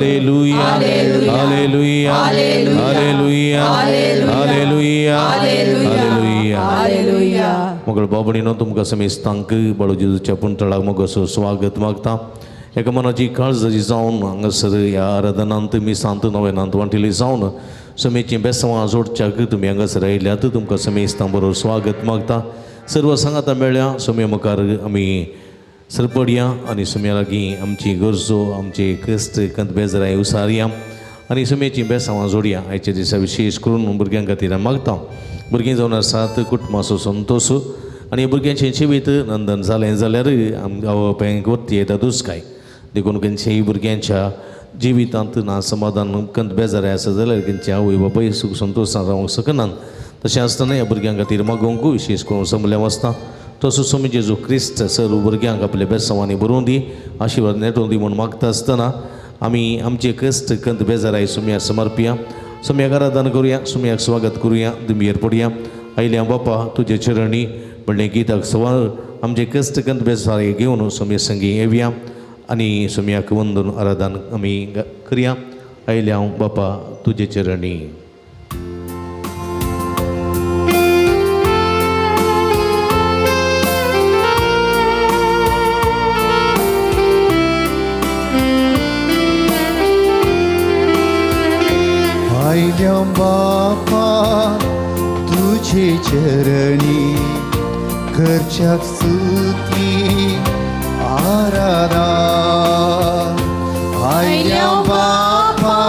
Hallelujah, hallelujah, hallelujah, hallelujah, hallelujah. Hallelujah. मगळ बाबणीनो तुमकां समेस्तांक बाळू जेजूच्या पुंतळाक मगसो स्वागत मागता. एका मनाची काळजाची जावन हांगासर ह्या आराधनांत मिसांत नवेनांत वांटिल्ली जावन समेचीं बेसवां जोडच्याक तुमी हांगासर आयल्यात. तुमकां समेस्तां बरोबर स्वागत मागता. सर्व सांगाता मेळ्ळ्या सोम्या मुखार आमी सरपडया आनी सोम्या लागीं आमची गरजो आमचे कश्ट कंत बेजराय उसारया आनी सोम्याचीं बेसांवां जोडया. आयच्या दिसा विशेश करून भुरग्यां खातीर मागता. भुरगीं जावन आसात कुटुंबाचो संतोश आनी भुरग्यांचें जिवीत नंदन जालें जाल्यार आमकां बँक वरती येता दुसकाय. देखून खंयच्याय भुरग्यांच्या जिवितांत ना समाधान कंत बेजाराय आसा जाल्यार खंयच्या आवय बापाय सूख संतोशान रावंक शकनात. तशें आसतना ह्या भुरग्यां खातीर मागोवंक विशेश करून समल्या वचता. तसो स्वामी जेजू क्रिस्त सर्व भुरग्यांक आपल्या बेसांवांनी बरोवन दी, आशिर्वाद नेटोवन दी म्हूण मागता आसतना आमी आमचे कश्ट कंत बेजाराय सुम्याक समर्पया. सुम्याक आराधन करुया, सुम्याक स्वागत करुया, दिंबयेर पडया. आयल्या बापा तुजे चरणी म्हणलें गीताक सवाल आमचे कश्ट कंत बेजाराय घेवन सुम्या संगी येवया आनी सुम्याक वंदून आराधन आमी करया. आयल्या बापा तुजे चरणी. आयल्या बापा तुझे चरणी करच्याक स्तुती आराधना. आयल्या बापा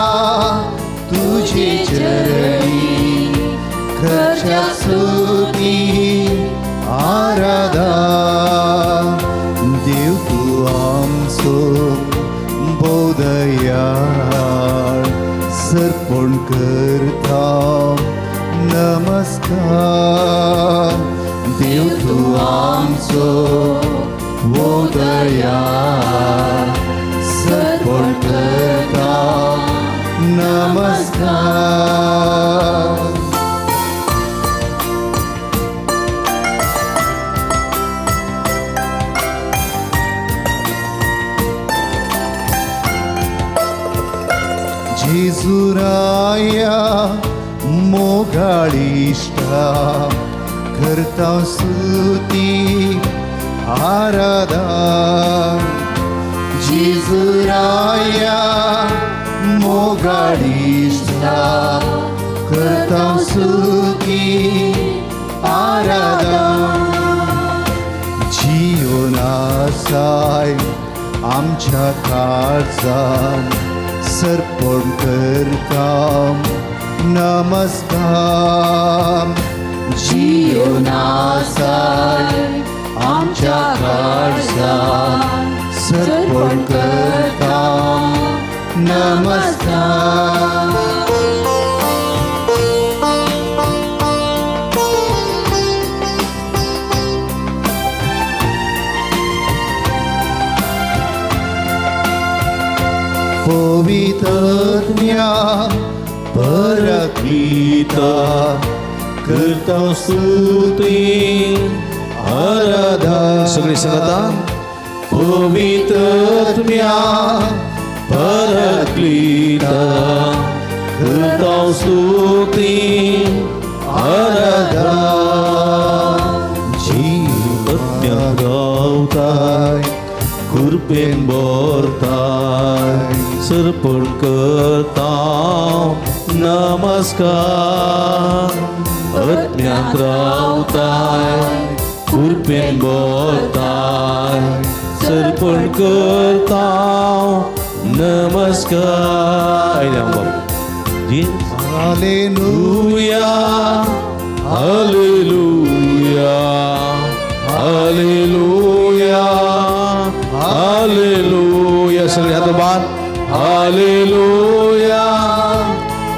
तुझे चरणी करच्याक स्तुती आराधना. देव तूं आमचो बोदयाळ सर्पण करता नमस्कार. देव तूं आमचो बोदयाळ सर्पण करता नमस्कार. जेजुराया मोगाळिश्टा करता स्तुती आराधना. जेजुराया मोगाळिश्टा करता स्तुती आराधना. जियोनासाय आमच्या काळजान सर्पण करता नमस्कार. जियोनासाय आमच्या काळजान सर्पण करता नमस्कार. पवित्रज्ञा परक्लीता करता स्तुती आराधना. सगळी सांगता पवित्रज्ञा परक्लीता करता स्तुती आराधना. जीवज्ञा गावताय कृपेन बोरताय सर्पण करता नमस्कार. अज्ञात रावताय कृपेन बोरताय सर्पण करता नमस्कार. Hallelujah, hallelujah, hallelujah, hallelujah. सगळे हात बांध. Hallelujah,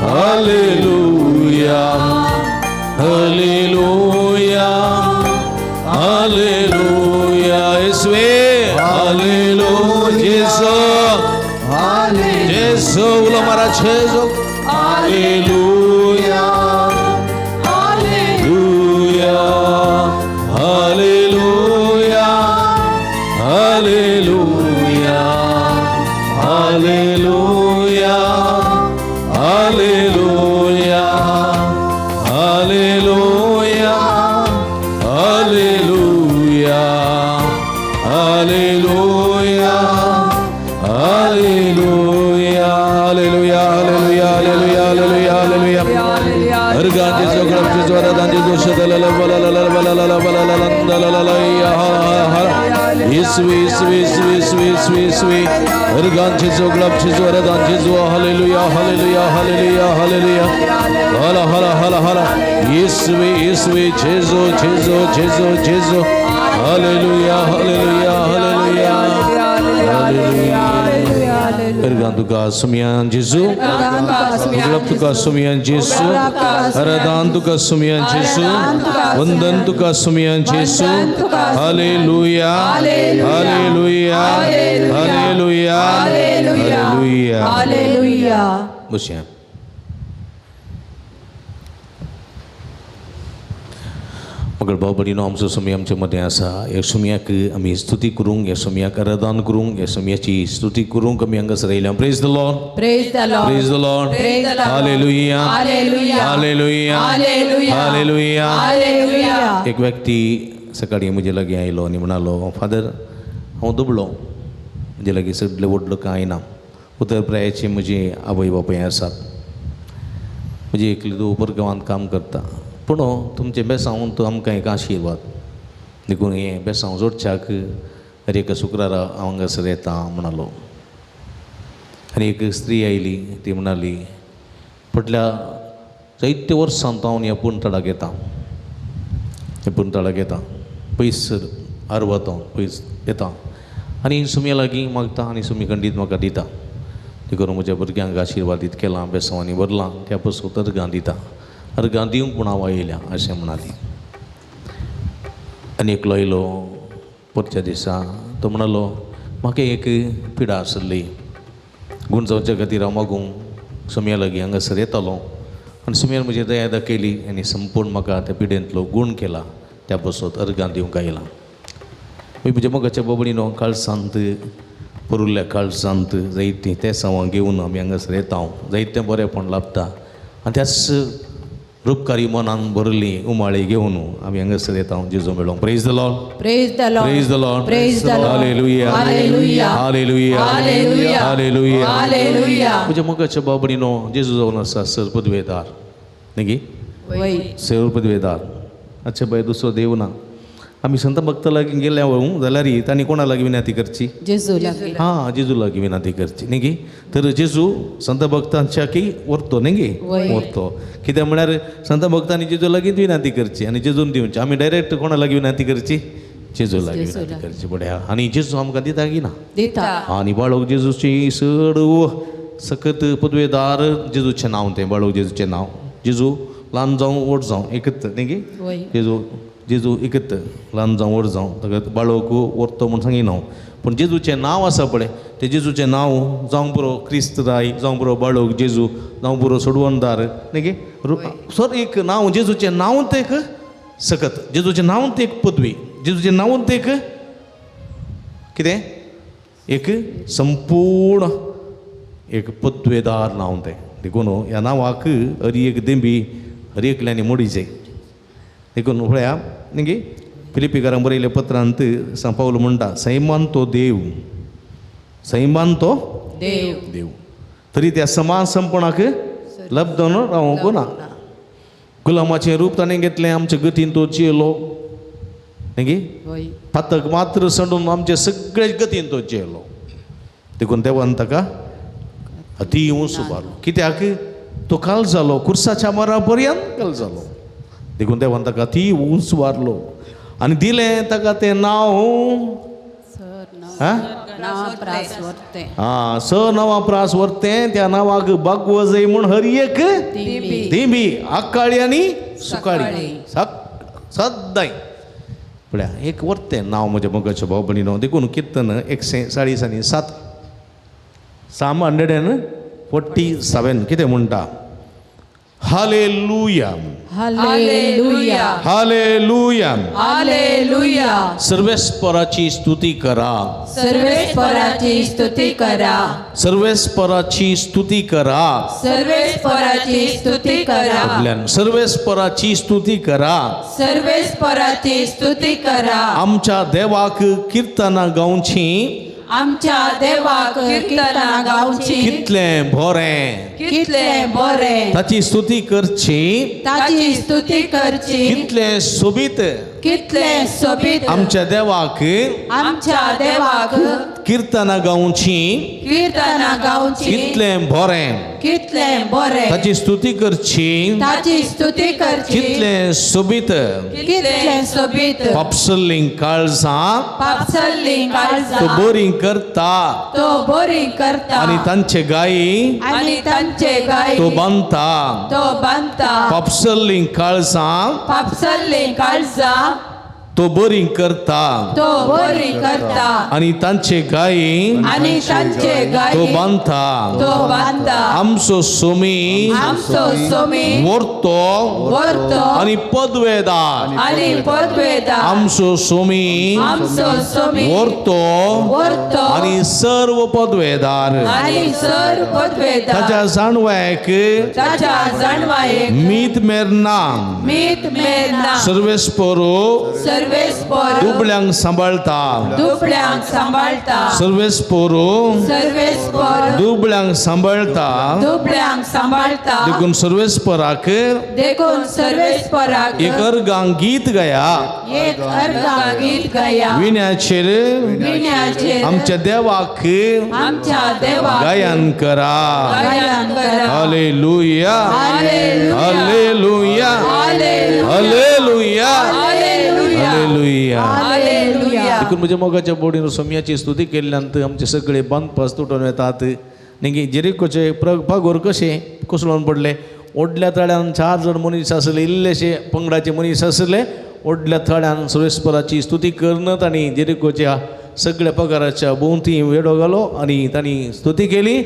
hallelujah, hallelujah, hallelujah. येशुवे hallelujah. जेसू जेसू उलो मारा जेसू. Hallelujah, hallelujah, hallelujah, hallelujah, hallelujah. उगडाप जेजू आराधन जेजू शदलल बललल बललल बललल दललल येसुवे येसुवे येसुवे येसुवे येसुवे येसुवे अर्गान जेजू उगडाप जेजू आराधन जेजू hallelujah hallelujah hallelujah hallelujah हाला हाला हाला हाला येसुवे येसुवे जेजू जेजू जेजू जेजू hallelujah hallelujah hallelujah hallelujah. Organ तुका सुमयान जेजू, उगडाप तुका सुमयान जेजू, आराधन तुका सुमयान जेजू, वंदन तुका सुमयान जेजू. Hallelujah hallelujah hallelujah hallelujah. Hallelujah. बसया. मगर भाव भयणीनो, आमचो सुमी आमचे मदें आसा. ह्या सुमयाक आमी स्तुती करूंक, ह्या सुमयाक आराधन करूंक, ह्या सुमयाची स्तुती करूंक आमी हांगासर येयल्या. Praise the Lord. Praise the Lord. Praise the Lord. Praise the Lord. Hallelujah. Hallelujah. Hallelujah. Hallelujah. Hallelujah. Hallelujah. एक व्यक्ती सकाळीं म्हजे लागीं आयलो आनी म्हणालो, फादर हांव दुबळो, म्हजे लागीं सगळें व्हडलो कांय ना. उतर प्रायाची म्हजी आवय बापूय आसात, म्हजी एकली धूव परगांवांत काम करता, पूण तुमचें बेसांव तो आमकां एक आशिर्वाद देखून हें बेसांव जोडच्याक हर एका शुक्रारा हांव हांगासर येता म्हणालो. आनी एक स्त्री आयली, ती म्हणाली, फाटल्या जायते वर्सांत हांव ह्या पुणतळाक येता, ह्या पुणतळाक येता, पयस आरवत हांव पयस येता आनी सुमया लागीं मागता आनी सुमी खंडीत म्हाका दिता. देखून म्हज्या भुरग्यांक आशिर्वादीत केलां, बेसांवांनी भरलां, त्या पसून अर्गां दिता, अर्गां दिवंक पूण हांव आयल्या अशें म्हणाली. आनी एकलो आयलो परच्या दिसा, तो म्हणालो, म्हाका एक पिडा आसली, गूण जावच्या खातीर हांव मागूंक सुमया लागीं हांगासर येतालो आनी सुमयान म्हजी दया दाखयली आनी संपूर्ण म्हाका त्या पिडेंतलो गूण केला, त्या पसत अर्गां दिवंक आयला. म्हज्या मोगाच्या बाबडीनो, काळसांत परुल्ल्या काळसांत जायतीं तेसांवां घेवन आमी हांगासर येता, जायतें बरेंपण लाभता आनी त्याच रुपकारी मनान भरली उमाळी घेवन आमी हांगासर येता जेजू मेळोंक. Praise the Lord. Praise the Lord. Praise the Lord. Praise the Lord. Hallelujah. Hallelujah. Hallelujah. Hallelujah. Hallelujah. Hallelujah. म्हज्या मोगाच्या बाबडीनो, जेजू जावन आसा सर पदवेदार न्ही, वय सर पदवेदार. अच्छा बाय, दुसरो देव ना. आमी संत भक्ता लागीं गेल्या जाल्यार तांणी कोणा लागीं विनंती करची? जेजू लागीं. हां, जेजू लागीं विनंती करची न्ही गी. तर जेजू संत भक्तांच्या की व्हरतो न्ही गी, व्हरतो. कित्याक म्हळ्यार संत भक्तांनी जेजू लागींच विनंती करची आनी जेजून दिवची. आमी डायरेक्ट कोणा लागीं विनंती करची? जेजू लागीं विनंती करची. बड्या आनी जेजू आमकां दिता की ना? दिता. आनी बाळक जेजूची चड सकत पदवेदार जेजूचें नांव, तें बाळक जेजूचें नांव. जेजू ल्हान जावं व्हड जावं एकच न्ही गी. जेजू जेजू एकत ल्हान जावं व्हड जावं ताका बाळक व्हरतो म्हूण सांगिना हांव, पूण जेजूचें नांव आसा पळय, तें जेजूचें नांव जावं पुरो क्रिस्त राय, जावं पुरो बाळक जेजू, जावं पुरो सोडवणदार न्ही गी. सर एक नांव जेजूचें नांव तें एक सकत, जेजूचें नांव तें एक पदवी, जेजूचें नांव तें एक कितें एक संपूर्ण एक पदवेदार नांव तें. देखून ह्या नांवाक हर एक देंबी हर एकल्यांनी मोडीचे. देखून पळया न्ही गी, फिलिपीकारांक बरयल्ल्या पत्रांत सांत पावल म्हणटा, सैमान तो देव, सैमान तो देव देव, तरी त्या समान संपणाक लब्धन रावंक ना. गुलामाचें रूप ताणें घेतलें, आमचे गतीन तो जियेलो न्ही गी, पातक मात्र सांडून आमचे सगळे गतीन तो जियेलो. देखून देवान ताका अती उंच उबारलो. कित्याक? तो काल जालो कुर्साच्या मरा पर्यंत काल जालो. देखून देवान ताका ती उंच वारलो आनी दिलें ताका तें नांव. हां, स नांवां प्रास व्हरतें, त्या नांवाक बागवजय म्हूण हर एक दिंबी आकाळी आनी सुकाळी सद्दांय पळया एक व्हरतें नांव म्हज्या मोगाच्या भाव भयणीनो. देखून किर्तन 147 Psalm 147 कितें म्हणटा? Hallelujah hallelujah hallelujah hallelujah. सर्वेस्पराची स्तुती करा, सर्वेस्पराची स्तुती करा, सर्वेस्पराची स्तुती करा, सर्वेस्पराची स्तुती करा, सर्वेस्पराची स्तुती करा, सर्वेस्पराची स्तुती करा. आमच्या देवाक किर्तनां गावची, आमच्या देवाक कीर्तनां गावची कितलें बरें कितलें बरें ताची स्तुती करची ताची स्तुती करची कितलें सोबीत कितलें सोबीत आमच्या देवाक आमच्या देवाक कीर्तनां गावची कीर्तनां गावची कितलें बरें कितलें बरें ताची स्तुती करची ताची स्तुती करची कितलें सोबीत कितलें सोबीत पापसल्लीं काळजां पापसल्लीं तो काळजां बरी करता तो बरी करता आनी तांचे गायी आनी तांचे गाय तो बांदता तो बांदता पापसल्लीं काळजां पापसल्लीं काळजां तो बरी करता तो बरी करता आनी तांचे गायी आनी तांचे गाय तो बांदता तो बांदता आमचो सोमी आमचो सोमी वर्तो वर्तो आनी पदवेदार आनी पदवेदार आमचो सोमी आमचो सोमी वर्तो वर्तो आनी सर्व पदवेदार आनी सर्व पदवेदार ताच्या जाणवायक ताच्या जाणवायेक मीत मेरना मीत मेरना सर्वेस्परो सर्वेस्पर दुबळ्यांक सांबाळता दुबळ्यांक सांबाळता सर्वेस्परो सर्वेस्पर दुबळ्यांक सांबाळता दुबळ्यांक सांबाळता देखून सर्वेस्पराक देखून सर्वेस्पराक एक अर्गां गीत गाया एक अर्गा गीत गाया विण्याचेर विण्याचेर आमच्या देवाक आमच्या देवाक गायन करा गायन करा. Hallelujah hallelujah. Hallelujah hallelujah. Hallelujah hallelujah. Hallelujah. Hallelujah. देखून म्हज्या मोगाच्या बोडीन सोम्याची स्तुती केल्ल्यान आमचे सगळे बांदपास तुटून येतात. नेमकी जेरिकोचे पागोर कशे कोसळून पडले. ओडल्या तळ्यान 4 जण मनीस आसले, इल्लेशे पंगडाचे मनीस आसले. ओडल्या थळ्यान सुरेश्वराची स्तुती करून तांणी जेरिकोच्या सगळ्या पगाराच्या भोंवती वेडो घालो आनी तांणी स्तुती केली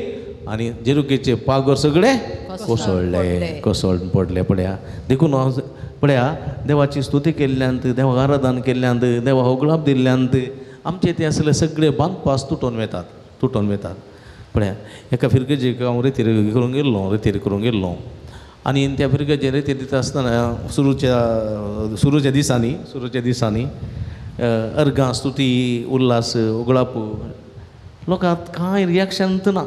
आनी जेरिकोचे पागोर सगळे कोसळ्ळे, कोसळून पडले. पळया देखून पळया देवाची स्तुती केल्ल्यान, देवाक आराधन केल्ल्यान, देवा होगळाप दिल्ल्यान आमचे ते आसले सगळे बांदपास तुटोन वेतात, तुटोन वेतात. पळया एका फिरगेजेक हांव रेतीर करूंक गेल्लो, रेतीर करूंक गेल्लो आनी त्या फिरगेजे रेतीर दिता आसतना सुरूच्या दिसांनी, सुरूच्या दिसांनी अर्गां स्तुती उल्हास उगळाप लोकांक कांय रिएक्शन ना.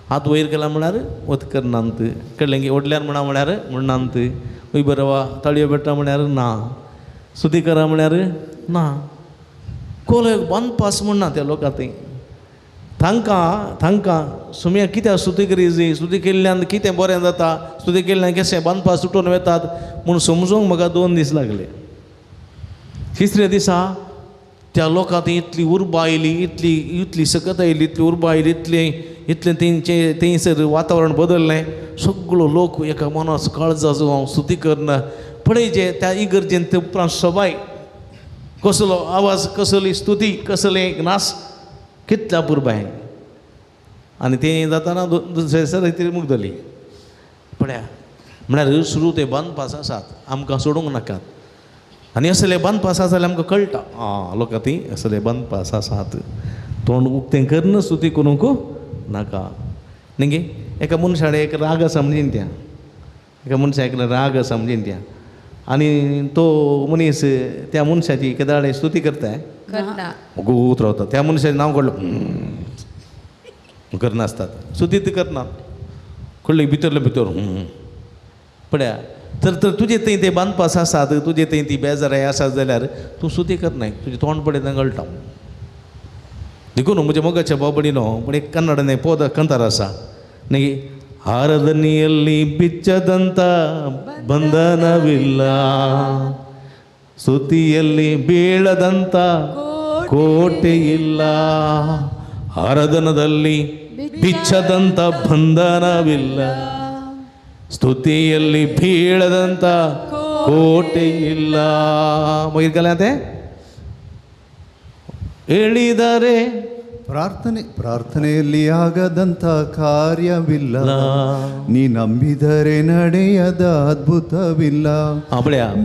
हात वयर केला म्हळ्यार वत करनात, कडलें ओडल्यार म्हणा म्हळ्यार म्हणनात, वय बरवा ताळयो पेट्टा म्हळ्यार ना, स्तुती करा म्हळ्यार ना. कोलो बांदपास म्हणना त्या लोकां थंय. तांकां तांकां सुम्या कित्याक स्तुती करी, स्तुती केल्ल्यान कितें बरें जाता, स्तुती केल्ल्यान कशें बांदपास तुटून वेतात म्हूण समजूंक म्हाका 2 दीस लागले. तिसऱ्या दिसा त्या लोकांक इतली उर्बा आयली, इतली इतली सकत आयली, इतली उर्बा आयली, इतलें इतलें तेंचें थंयसर वातावरण बदललें. सगळो लोक एका मनाचो काळजाचो हांव स्तुती करना पळय जे त्या इगर्जेन ते उपरांत सबाय कसलो आवाज, कसली स्तुती, कसलें नास, कितल्या पुरबाय. आनी तें जाताना दुसरे सर ती मुगदली. पळया म्हळ्यार सुरू ते बांदपास आसात, आमकां सोडूंक नाकात. आनी असले बांदपास आसा जाल्यार आमकां कळटा आं लोकां ती असले बांदपास आसात, तोंड उक्तें करून स्तुती करूंक नाका. न्ही एका मनशाडे एक राग आसा म्हणजे त्या एका मनशाक राग आसा म्हणजे त्या आनी तो मनीस त्या मनशाची केदाळे स्तुती करता गोत रावता. त्या मनशाचें नांव काडलो करनासतात, स्तुती ती करना, कळ्ळें भितरले भितर पळया. तर तर तुजे थंय ते बांदपास आसात, तुजे थंय ती बेजाराय आसात जाल्यार तूं स्तुती करनाय, तुजें तोंड पळयतना कळटा. देखून म्हज्या मोगाच्या बाबडीनो पण एक कन्नड पद कंतार आसा न्ही, ಆರಾಧನೆಯಲ್ಲಿ ಬಿಚ್ಚದಂತ ಬಂಧನವಿಲ್ಲ, ಸ್ತುತಿಯಲ್ಲಿ ಬೀಳದಂತ ಕೋಟೆ ಇಲ್ಲ, ಆರಾಧನದಲ್ಲಿ ಬಿಚ್ಚದಂತ ಬಂಧನವಿಲ್ಲ, ಸ್ತುತಿಯಲ್ಲಿ ಬೀಳದಂತ ಕೋಟೆ ಇಲ್ಲ. ಮುಗಿರ್ಕಲ್ಲ ಹೇಳಿದರೆ ಪ್ರಾರ್ಥನೆ ಪ್ರಾರ್ಥನೆಯಲ್ಲಿ ಆಗದಂಥ ಕಾರ್ಯವಿಲ್ಲ, ನೀ ನಂಬಿದರೆ ನಡೆಯದ ಅದ್ಭುತವಿಲ್ಲ,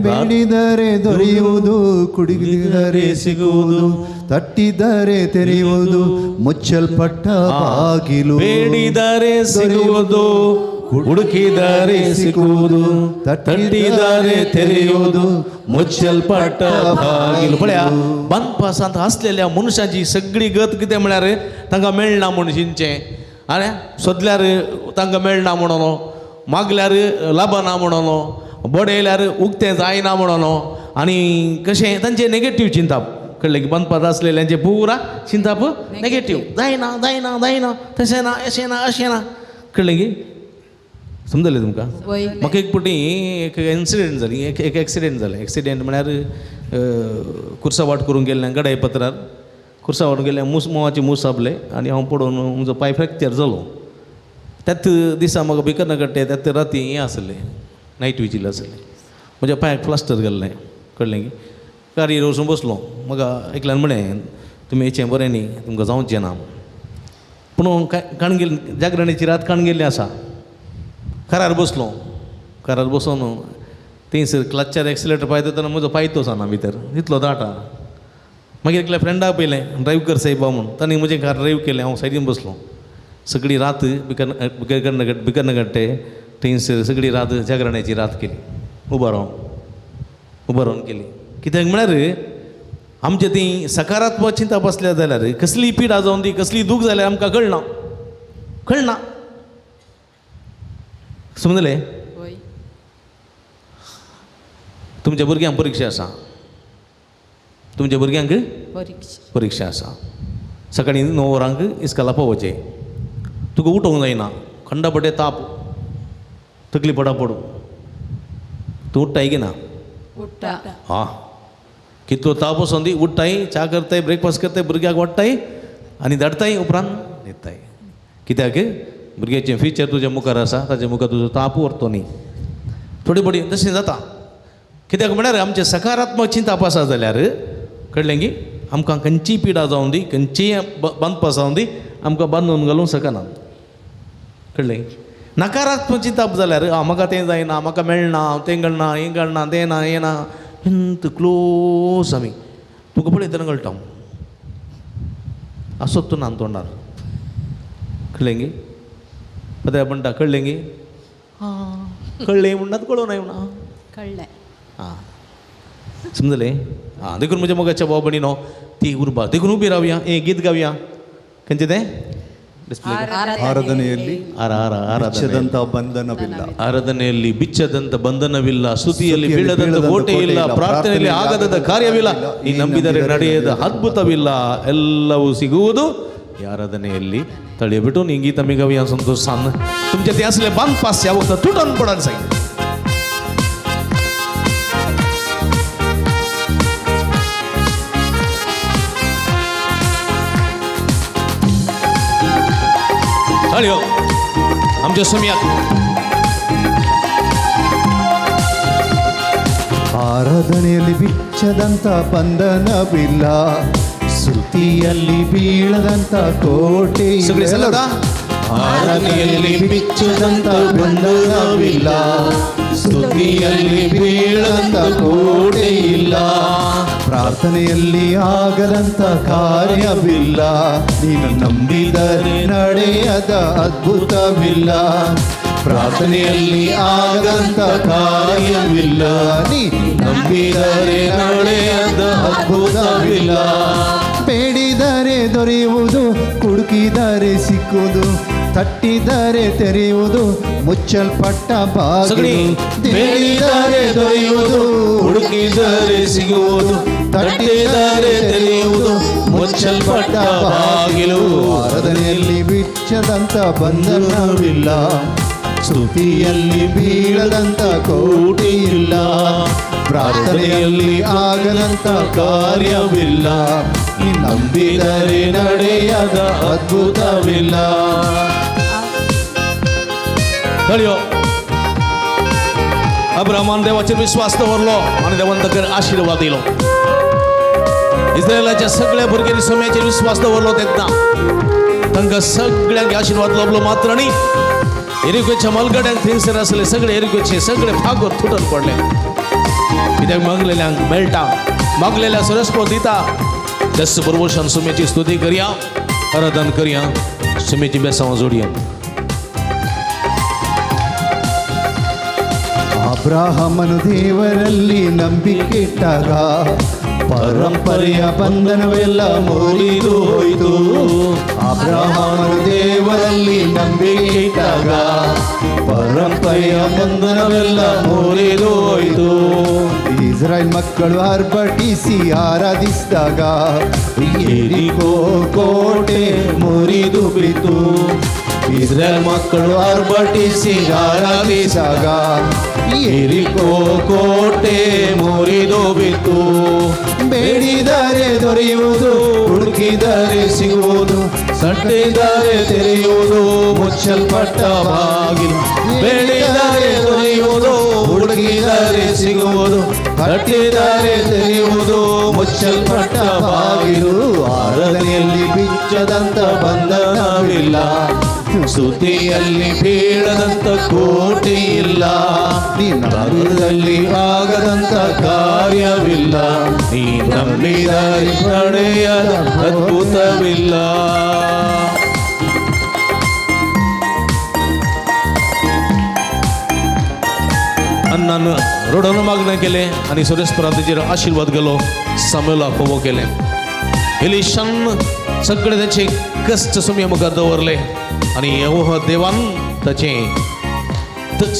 ಬೇಡಿದರೆ ದೊರೆಯುವುದು, ಕುಡಿದರೆ ಸಿಗುವುದು, ತಟ್ಟಿದರೆ ತೆರೆಯುವುದು, ಮುಚ್ಚಲ್ಪಟ್ಟ ಬಾಗಿಲು. ಬೇಡಿದರೆ ಸಿಗುವುದು, ಹುಡುಕಿದರೆ ಸಿಗುವುದು, ತಟ್ಟಿದರೆ ತೆರೆಯುವುದು, मुच्चलपट्ट बागिलो. पळया, बांदपासांत आसलेल्या मनशाची सगळी गत कितें म्हळ्यार तांकां मेळना म्हूण शिंचें, आनी सोदल्यार तांकां मेळना म्हणून, मागल्यार लाबना म्हणून, बडयल्यार उक्तें जायना म्हणून, आनी कशें तांचें नेगेटीव चिंताप. कळ्ळें की बांदपात आसलेल्यांचें पुरा चिंताप नेगेटीव, जायना जायना जायना, तशें ना, अशें ना, अशें ना. कळ्ळें की? समजलें तुमकां? म्हाका एक फावटी एक इन्सिडंट जाली, एक एक एक्सिडेंट जालें. एक्सिडेंट म्हळ्यार कुर्सा वाट करूंक गेल्ल्यान गडाय पत्रार कुर्सा वाट गेल्ल्यान मूस, मोवाचे मूस आपले आनी हांव पडून म्हजो पांय फ्रॅक्चर जालो. त्याच दिसा म्हाका भिकर्नकट्टे त्याच राती हें आसलें, नायट विजील आसलें. म्हज्या पांयाक प्लास्टर घाल्लें. कळ्ळें की? कारीर वचून बसलो. म्हाका एकल्यान म्हणलें, तुमी येचें बरें न्ही, तुमकां जावचें ना. पूण काणगेल जागरणेची रात काणगेल्ली आसा. कारार बसलो. कारार बसोन थंयसर क्लचार एक्सिलेटर पांय तेन्ना म्हजो पांय तो ना भितर इतलो दाट आहा. मागीर एकल्या फ्रेंडाक पयलें, ड्रायव कर सायबा म्हूण. तांणी म्हजें कार ड्रायव केलें. हांव सायडीन बसलो. सगळी रात भिकर्नकट्टे थंयसर सगळी रात जागरणाची रात केली. उबो रावन उबो रावन केली. कित्याक म्हळ्यार आमचे ती सकारात्मक चिंता बसल्या जाल्यार कसली पिडा जावन ती कसली दूख जाल्यार आमकां कळना, कळना. समजलें? तुमच्या भुरग्यांक परिक्षा आसा, तुमच्या भुरग्यांक परिक्षा आसा. सकाळीं 9 वरांक इस्कोला पावोवचें. तुका उठोवंक जायना, खंडापटे ताप, तकली पडा पडू. तूं उठ्ठाय की ना? हा, कितलो ताप वचोन दी, उठ्ठाय, च्या करताय, ब्रेकफास्ट करताय, भुरग्याक वाडटाय आनी धाडटाय, उपरांत न्हिदताय. कित्याक भुरग्याचें फ्युचर तुज्या मुखार आसा, ताच्या मुखार तुजो ताप व्हरतो न्ही. थोडी थोडी तशें जाता. कित्याक म्हळ्यार आमचें सकारात्मक चिंताप आसा जाल्यार कळ्ळें की आमकां खंयचीय पिडा जावन दी, खंयचीय बांदपास जावन दी, आमकां बांदून घालूंक शकना. कळ्ळें? नकारात्मक चिंताप जाल्यार म्हाका तें जायना, म्हाका मेळना, तें घडना, हें घडना, तें ना, हें ना, इंत क्लोज आमी तुका पळयतना कळटा असोच तूं ना तोंडार. कळ्ळें की? पत्या म्हणटा कळ्ळें की? आं, कळ्ळें म्हणटात, कळूं ना म्हणा. कळ्ळें. आं, समजलें? आं, देखून म्हज्या मोगाच्या भाव भयणीनो ती उर्बा देखून उबी रावया, हें गीत गावया. खंयचें तें? ಆರಾಧನೆಯಲ್ಲಿ ಬಿಚ್ಚದಂತ ಬಂಧನವಿಲ್ಲ, ಆರಾಧನೆಯಲ್ಲಿ ಬಿಚ್ಚದಂತ ಬಂಧನವಿಲ್ಲ, ಸ್ತುತಿಯಲ್ಲಿ ಬೀಳದಂತ ಕೋಟೆ ಇಲ್ಲ, ಪ್ರಾರ್ಥನೆಯಲ್ಲಿ ಆಗದಂತ ಕಾರ್ಯವಿಲ್ಲ, ನೀ ನಂಬಿದರೆ ನಡೆಯದ ಅದ್ಭುತವಿಲ್ಲ, ಎಲ್ಲವೂ ಸಿಗುವುದು ಆರಾಧನೆಯಲ್ಲಿ. तळये भेटून ही गीत आमी गावया संतोषान. तुमचे ते असले बांदपास ह्या वखदां तुटून पडन सांग. ताळयो आमच्या समियाक. ಆರಾಧನೆಯಲ್ಲಿ ಬಿಚ್ಚದಂತ ಬಂಧನವಿಲ್ಲ, ಸ್ತುತಿಯಲ್ಲಿ ಬೀಳದಂತ ಕೋಟೆ ಇಲ್ಲ. ಆರಾಧನೆಯಲ್ಲಿ ಬಿಚ್ಚದಂತ ಬಂಧನವಿಲ್ಲ, ಸ್ತುತಿಯಲ್ಲಿ ಬೀಳದಂತ ಕೋಟೆ ಇಲ್ಲ, ಪ್ರಾರ್ಥನೆಯಲ್ಲಿ ಆಗದಂತ ಕಾರ್ಯವಿಲ್ಲ, ನೀನು ನಂಬಿದರೆ ನಡೆಯದ ಅದ್ಭುತವಿಲ್ಲ, ಪ್ರಾರ್ಥನೆಯಲ್ಲಿ ಆಗದಂತ ಕಾರ್ಯವಿಲ್ಲ, ನೀ ನಂಬಿದರೆ ನಡೆಯದ ಅದ್ಭುತವಿಲ್ಲ. ಬೇಡಿದರೆ ದೊರೆಯುವುದು, ಕುಡುಕಿದರೆ ಸಿಕ್ಕುವುದು, ತಟ್ಟಿದರೆ ತೆರೆಯುವುದು, ಮುಚ್ಚಲ್ಪಟ್ಟ ಬಾಗಿಲು. ಬೇಡಿದರೆ ದೊರೆಯುವುದು, ಹುಡುಕಿದರೆ ಸಿಗುವುದು, ತಟ್ಟಿದರೆ ತೆರೆಯುವುದು, ಮುಚ್ಚಲ್ಪಟ್ಟ ಬಾಗಿಲು. ಆರಾಧನೆಯಲ್ಲಿ ಬಿಚ್ಚದಂತ ಬಂಧನವಿಲ್ಲ, ಸ್ತುತಿಯಲ್ಲಿ ಬೀಳದಂತ ಕೋಟೆ ಇಲ್ಲ, ಪ್ರಾರ್ಥನೆಯಲ್ಲಿ ಆಗದಂತ ಕಾರ್ಯವಿಲ್ಲ, ನೀ ನಂಬಿದರೆ ನಡೆಯದ ಅದ್ಭುತವಿಲ್ಲ. ताळयो. अब्राहमान देवाचेर विश्वास दवरलो आनी देवान ताका आशिर्वाद दिलो. इस्रायलाच्या सगळ्या भुरग्यांनी सोम्याचेर विश्वास दवरलो तेन्ना तांकां सगळ्यांक आशिर्वाद लाभलो. मात्र न्ही, एरिकोच्या मलगड्यांक थंयसर आसले सगळे एरिकोचे सगळे फागोर तुटून पडले. कित्याक मागलेल्यांक मेळटा, मागलेल्या सरस्पत दिता. त्याच बरोबर सुम्याची स्तुती करया, आराधन करया, सुम्याची बेसांव जोडया. ಅಬ್ರಹಾಮನು ದೇವರಲ್ಲಿ ನಂಬಿಕೆ ಇಟ್ಟಾಗ ಪರಂಪರೆಯ ಬಂಧನವೆಲ್ಲ ಮುರಿದು ಹೋಯಿತು. ಅಬ್ರಹಾಮನು ದೇವರಲ್ಲಿ ನಂಬಿಕೆ ಇಟ್ಟಾಗ ಪರಂಪರೆಯ ಬಂಧನವೆಲ್ಲ ಮುರಿದು ಹೋಯಿತು. ಇಸ್ರಾಯೇಲ್ ಮಕ್ಕಳು ಆರ್ಭಟಿಸಿ ಆರಾಧಿಸಿದಾಗ ಯೆರಿಕೋ ಕೋಟೆ ಮುರಿದು ಬಿತ್ತು. ಇಸ್ರಾಯೇಲ್ ಮಕ್ಕಳು ಆರ್ಭಟಿಸಿ ಆರಾಧಿಸಿದಾಗ ಯೆರಿಕೋ ಕೋಟೆ ಮುರಿದು ಬಿತ್ತು. ಬೇಡಿದರೆ ದೊರೆಯುವುದು, ಹುಡುಕಿದರೆ ಸಿಗುವುದು, ತಟ್ಟಿದರೆ ತೆರೆಯುವುದು, ಮುಚ್ಚಲ್ಪಟ್ಟ ಬಾಗಿಲು. ಬೇಡಿದರೆ ದೊರೆಯುವುದು, ಹುಡುಕಿದರೆ ಸಿಗುವುದು, ತಟ್ಟಿದರೆ ತೆರೆಯುವುದು, ಮುಚ್ಚಲ್ಪಟ್ಟ ಬಾಗಿಲು. ಆರಾಧನೆಯಲ್ಲಿ ಬಿಚ್ಚದಂತ ಬಂಧನವಿಲ್ಲ, ಸ್ತುತಿಯಲ್ಲಿ ಬೀಳದಂತ ಕೋಟೆ ಇಲ್ಲ, ನಿನ್ನಲ್ಲಿ ಆಗದಂತ ಕಾರ್ಯವಿಲ್ಲ, ನೀ ನಂಬಿದರೆ ನಡೆಯದ ಅದ್ಭುತವಿಲ್ಲ. अन्नान रडोन मागणें केलें आनी सुरेशपरान तेजेर आशिर्वाद गेलो, सामुएलाक फोवो केलें. एलिशान सगळे ताचे कश्ट सुमया मुखार दवरले आनी यहोवा देवान ताचें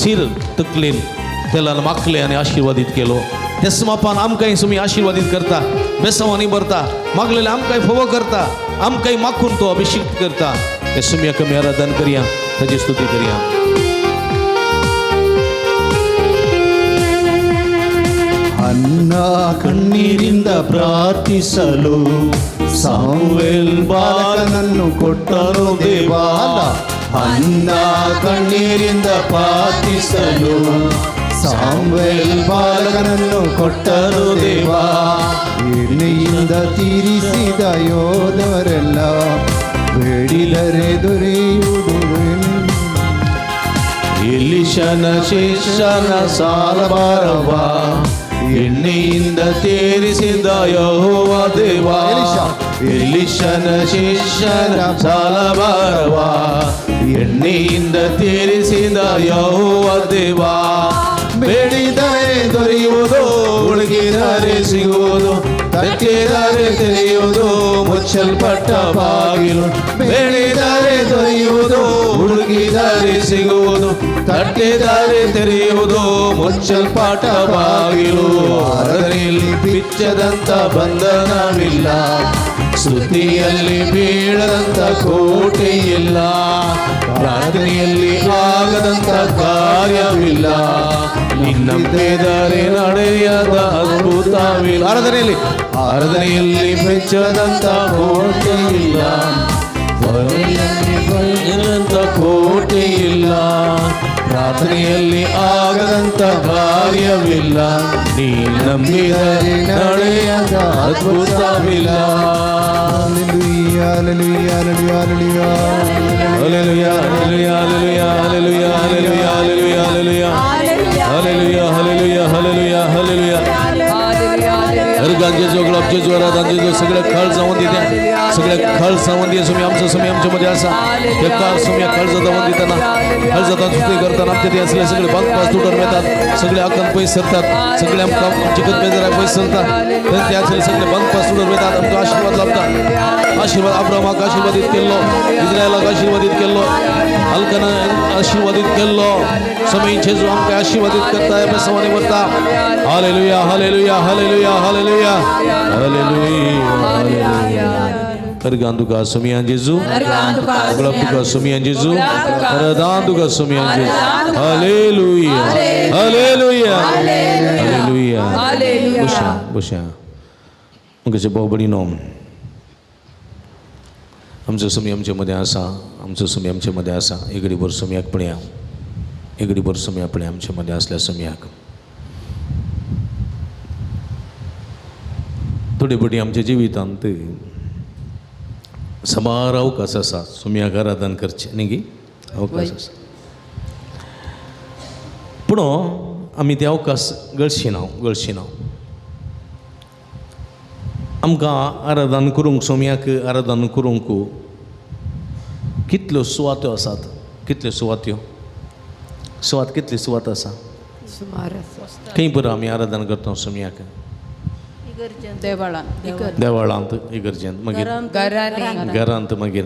सीर तकलेन तेलान माखलें आनी आशिर्वादीत केलो. त्याच मापान आमकांय सुमी आशिर्वादीत करता, बेसांवांनी भरता, मागलेले आमकांय फोवो करता, आमकांय माखून तो अभिषेक करता. ते सुमयाक आमी आराधन करया, ताची स्तुती करया. ಅನ್ನ ಕಣ್ಣೀರಿಂದ ಪ್ರಾರ್ಥಿಸಲು ಸಾಮುವೇಲ್ ಬಾಲಕನನ್ನು ಕೊಟ್ಟನು ದೇವ. ಅನ್ನ ಕಣ್ಣೀರಿಂದ ಪ್ರಾರ್ಥಿಸಲು ಸಾಮುವೇಲ್ ಬಾಲಕನನ್ನು ಕೊಟ್ಟನು ದೇವ. ಎಣ್ಣೆಯಿಂದ ತೀರಿಸಿದ ಯೋಧವರೆಲ್ಲ ಬೇಡಿದರೆ ದೊರೆಯುವುದು. ಎಲಿಶನ ಶಿಷ್ಯನ ಸಾಲಬಾರವ ಎಣ್ಣೆಯಿಂದ ತೀರಿಸಿದ ಯೆಹೋವ ದೇವ. ಎಲಿಶನ ಶಿಷ್ಯನ ಸಾಲಬಾರವ ಎಣ್ಣೆಯಿಂದ ತೀರಿಸಿದ ಯೆಹೋವ ದೇವ. ಬೇಡಿದರೆ ದೊರೆಯುವುದು, ಹುಡುಕಿದರೆ ಸಿಗುವುದು, ತಟ್ಟಿದರೆ ತೆರೆಯುವುದು, ಮುಚ್ಚಲ್ಪಟ್ಟ ಬಾಗಿಲು. ಬೇಡಿದರೆ ದೊರೆಯುವುದು, ಹುಡುಕಿದರೆ ಸಿಗುವುದು, ತಟ್ಟಿದರೆ ತೆರೆಯುವುದು, ಮುಚ್ಚಲ್ಪಟ್ಟ ಬಾಗಿಲು. ಅದರಲ್ಲಿ ಬಿಚ್ಚದಂತ ಬಂಧನವಿಲ್ಲ, ಸ್ತುತಿಯಲ್ಲಿ ಬೀಳದಂತ ಕೋಟೆ ಇಲ್ಲ, ಪ್ರಾರ್ಥನೆಯಲ್ಲಿ ಆಗದಂತ ಕಾರ್ಯವಿಲ್ಲ, ನಿನ್ನಂಬಿದರೆ ನಡೆಯದ ಅದ್ಭುತವಿಲ್ಲ. ಆರಾಧನೆಯಲ್ಲಿ ಆರಾಧನೆಯಲ್ಲಿ ಬಿಚ್ಚದಂತ ಕೋಟೆ ಇಲ್ಲ, ಕೋಟೆ ಇಲ್ಲ, ಪ್ರಾರ್ಥನೆಯಲ್ಲಿ ಆಗದಂತ ಕಾರ್ಯವಿಲ್ಲ, ನೀ ನಂಬಿದರೆ ನಡೆಯದ ಅದ್ಭುತವಿಲ್ಲ. Hallelujah, hallelujah, hallelujah, hallelujah, hallelujah, hallelujah, hallelujah, hallelujah, hallelujah, hallelujah, hallelujah, hallelujah, hallelujah. हरगांचे जोगळप जेजू आराधन जेजू सगळे खळ जावन दिता, सगळे खळ जावन दिया सुमी आमचो सुमी आमच्या मध्ये आसा हे कार सुमी खळ जावन दिताना खळ जाता स्तुती करताना आमच्या ते असले सगळे बांदपास तुटून येतात, सगळे आकन पयस सरतात, सगळे आमकां आमचे गतबेजाराक पयस सरतात, ते असले सगळे बांदपास तुटून येतात. आमकां आशिर्वाद लाभता, आशिर्वाद अब्रामाक आशिर्वादीत केल्लो, इस्रायलाक आशिर्वादीत केल्लो, अलकाना आशिर्वादीत केल्लो, समय जेजू आमकां आशिर्वादीत करता, बेसवानी वरता. Hallelujah, hallelujah, hallelujah, hallelujah, hallelujah. Organ तुका सुमियान जेजू, गुलाब तुका सुमियान जेजू, रदान तुका सुमियान जेजू. Hallelujah, hallelujah, hallelujah. बशा बशा मुगेचे भाव भयणीनो, आमचो सुमी आमचे मदें आसा, आमचो सुमी आमचे मदें आसा. एगडी भर सुमयाक पळया, एगडी भर सुमया पळया आमचे मदें आसल्या सुमयाक. थोडे फावटी आमच्या जिवितांत साबार अवकाश आसा सुमयाक आराधन करचें न्ही गी, अवकाश आसा, पूण आमी ते अवकाश गळशिना, गळशिना. आमकां आराधन करूंक सोमयाक आराधन करूंक कितल्यो सुवात्यो आसात? कितल्यो सुवात्यो? सुवात कितली सुवात आसा? सुमार आसा. खंय पुरो आमी आराधन करता सोमयाक? देवळांत. देवळांत, इगर्जेंत, मागीर घरांनी, घरांत, मागीर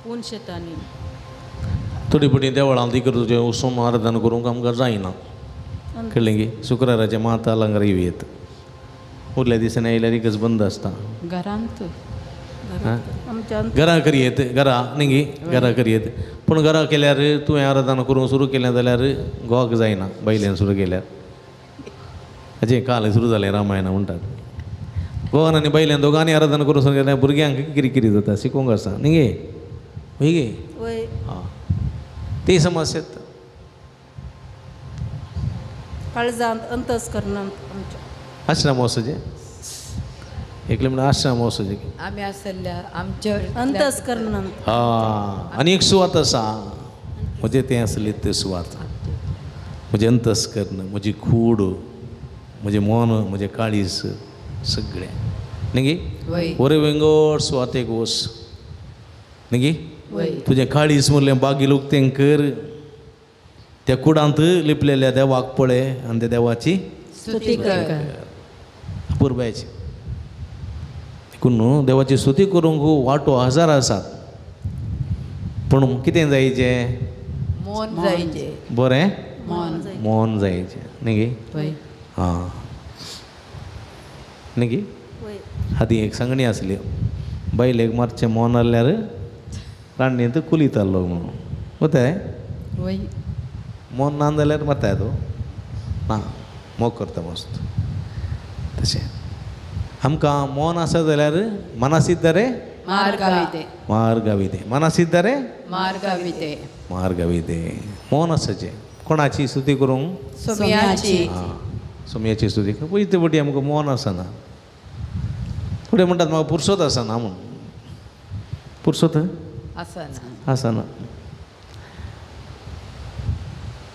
पूण शेतांनी. थोडी पटी देवळांत इगर्जें वचून आराधन करूंक आमकां जायना, कळ्ळें की? शुक्राराचें मात आलंगार येत, उरल्या दिसांनी आयल्यार इगर्ज बंद आसता. घरांत घरां करयेत, घरां न्ही गी, घरां करयेत. पूण घरां केल्यार तुवें आराधना करूंक सुरू केलें जाल्यार घोवाक जायना, बायलेन सुरू केल्यार. हाचें काल सुरू जालें रामायण म्हणटात. घोवान आनी बायलेन दोगांनी आराधना करूंक सुरू केल्यार भुरग्यांक किरकिरी जाता, शिकोवंक आसा न्ही गे? हय गे? आं, ती समस्या येता. काळजांत अंतस्करणांत आमच्या आश्रम वचचें, एकलें म्हणल्यार आश्रम वचचें. आमी आसल्या आमच्या अंतस्करणांत. आं, आनी एक सुवात आसा म्हजें, तें आसली ते सुवात म्हजें अंतस्कर्ण, म्हजी कूड, म्हजें मन, म्हजें काळीज सगळें न्ही गी? वरे वेंगोड सुवातेक वच न्ही गी? तुजें काळीज म्हणलें बागील उक्तें कर, त्या कुडांत लिपलेल्या देवाक पळय आनी त्या देवाची स्तुती कर. अपुरबायची. देखून न्हू देवाची स्तुती करूंक वांटो हजार आसात, पूण कितें जायचें? मौन जायचें. बरें, मौन मौन जायचें न्ही गे? आं न्ही गे? आदीं एक सांगणी आसली, बायलेक मातशें मौन आहल्यार रांदणींत कुलितालो म्हणून. वताय मौन ना जाल्यार मारताय तो ना, मोग करता मस्त. तशें आमकां मौन आसा जाल्यार मनासिद्धरे मार्गाविदे, मार्गाविदे, मनासिद्धरे मार्गाविदे, मार्गाविदे. मौन आसाचें कोणाची स्तुती करूंक? सोम्याची. आं, सोम्याची स्तुती. पयते पटी आमकां मौन आसना. थोडे म्हणटात म्हाका पुरसोत आसना म्हूण. पुरसोत आसना, आसना.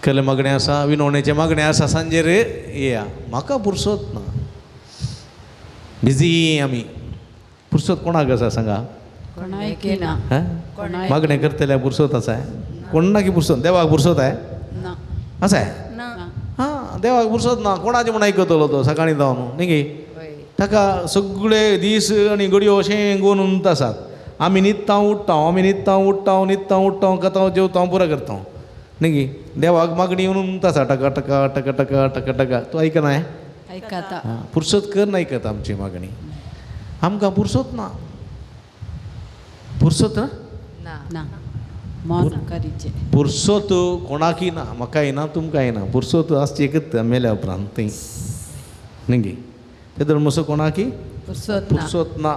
केलें मागणें आसा, विनवणेचें मागणें आसा, सांजेर येया. म्हाका पुरसोत ना, बिजी आमी. पुरसोत कोणाक आसा सांगा? कोणाक ना. मागणें करतल्या पुरसोत आसा? कोणाकी पुरसोत? देवाक पुरसोत आहे? आसा? हां, देवाक पुरसोत ना. कोणाचें म्हूण आयकतलो तो सकाळीं जावन न्ही गे? ताका सगळे दीस आनी घडयो अशें गोवन आसात. आमी न्हिदता उठ्ठा, आमी न्हिदता उठ्ठा, न्हिदता उठ्ठा, खाता जेवता, पुरो करता न्ही गे? देवाक मागणी येवन आसा टका टका टका टका टका टका. तूं आयकना? आयकता. पुरसोत कर आयकता आमची मागणी. आमकां पुरसोत ना. पुरसोत ना, मौन करीचें. पुरसोत कोणाकय ना, म्हाकाय ना, तुमकांय ना. पुरसोत आसची एकच मेल्या उपरांत थंय न्ही गे? ते धर्मसो कोणाकी पुरसोत ना, पुरसोत ना.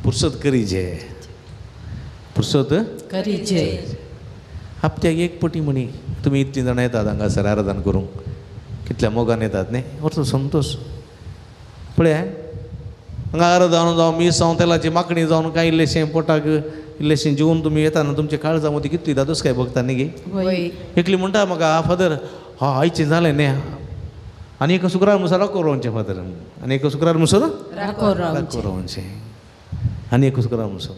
पुरसोत करीचे, पुरसोत करीचे. हप्त्याक एक पटी म्हणी तुमी इतलीं जाणां येतात हांगासर आराधन करूंक, कितल्या मोगान येतात न्ही? वर्सो संतोश पळय हांगा आराधन जावं, मीस जावं, तेलाची मागणी जावन कांय इल्लेशें पोटाक इल्लेशें जेवन तुमी येता न्हू, तुमच्या काळजा मदीं कितली दादोस काय भोगता न्ही गे? एकली म्हणटा म्हाका, फादर हा आयचें जालें न्ही, आनी एक शुक्रार मुसर राखो रावचें फादर, आनी एक शुक्रार मुसर राखो रावचें, आनी एक शुक्रार मुसर.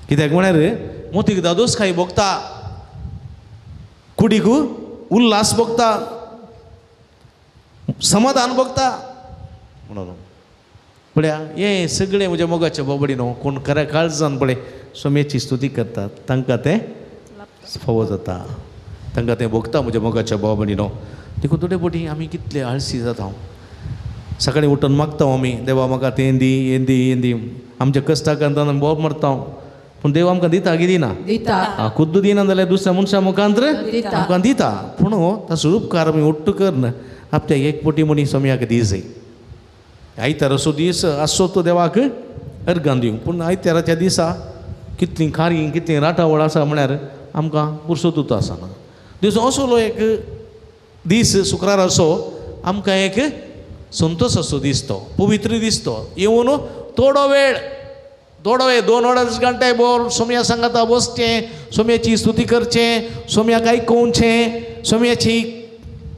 कित्याक म्हळ्यार मोतीक दादोस काय भोगता, कुडीक उल्हास भोगता, समाधान भोगता म्हणून पळया. हें सगळें म्हज्या मोगाच्या बोबडी न्हू, कोण खऱ्या काळजान पळय सोम्याची स्तुती करतात तांकां तें फावो जाता, तांकां तें भोगता म्हज्या मोगाच्या बोबडी न्हू. देखून थोडे पटी आमी कितले आळसी जाता. सकाळीं उठून मागता आमी, देवा म्हाका तें दी, हें दी, हें दी. आमच्या कश्टाक आमी बोब मारता, पूण देव आमकां दिता की दिना? दिता. खुद्द दिना जाल्यार दुसऱ्या मनशा मुखांत आमकां दिता. पूण ताचो उपकार आमी ಒಟ್ಟು करना आपल्या एक पटी म्हणी सोम्याक दी जाय. आयतार असो दीस आसचो तो देवाक अर्गान दिवंक, पूण आयताराच्या दिसा कितलीं खारीं कितलीं राटावळ आसा म्हळ्यार आमकां पुरसोतूच आसना. दीस असलो एक दीस शुक्रार असो आमकां एक संतोश असो दिसतो, पवित्र दिसतो. येवन थोडो वेळ, थोडो वेळ 2-2.5 घंटे बोर सोम्या सांगाता बसचें, सोम्याची स्तुती करचें, सोम्याक आयकोवचें, सोम्याची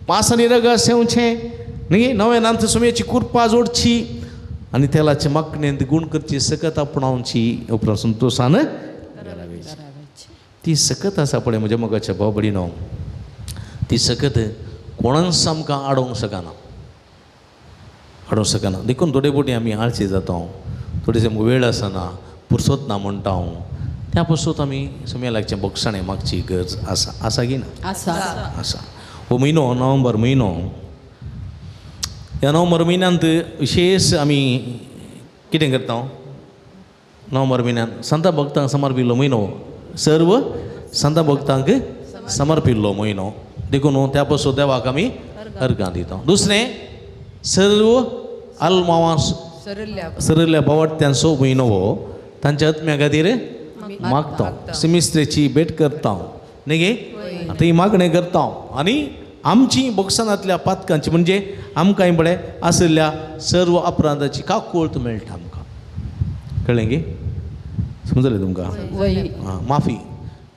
मास आनी रगत सेवचें न्ही, नव्यान सोम्याची कुरपा जोडची, आनी तेलाचे मागणेंत गूण करची सकत आपणावची उपरांत संतोशान घरा वयची. ती सकत आसा पळय म्हज्या मोगाच्या भाव भयणीनो, ती सकत कोणाच आमकां आडोवंक शकना, आडोवंक शकना. देखून थोडे फावटी आमी आळशी जाता, थोडे आमकां वेळ आसना, पुरसोत ना म्हणटा हांव, त्या पासून आमी सुम्या लागचें बोगसाणें मागची गरज आसा. आसा की ना? आसा. आसा. हो म्हयनो नोव्हेंबर म्हयनो, ह्या नोव्हेंबर म्हयन्यांत विशेश आमी कितें करता? नोव्हेंबर म्हयन्यांत संता भक्तांक समर्पिल्लो म्हयनो, सर्व संता भक्तांक समर्पिल्लो म्हयनो. देखून त्या पासून देवाक आमी अर्गां दिता. दुसरें सर्व आल्मांवां सरल्या बावडत्यांचो म्हयनो हो, तांच्या आत्म्या खातीर मागता, सिमिस्त्रेची भेट करता न्ही गे, आतां ही मागणें करता. आनी आमची बोक्सानांतल्या पातकांची म्हणजे आमकां पळय आशिल्ल्या सर्व अपराधाची काकूळत मेळटा आमकां. कळ्ळें गे? समजलें तुमकां? आं, माफी,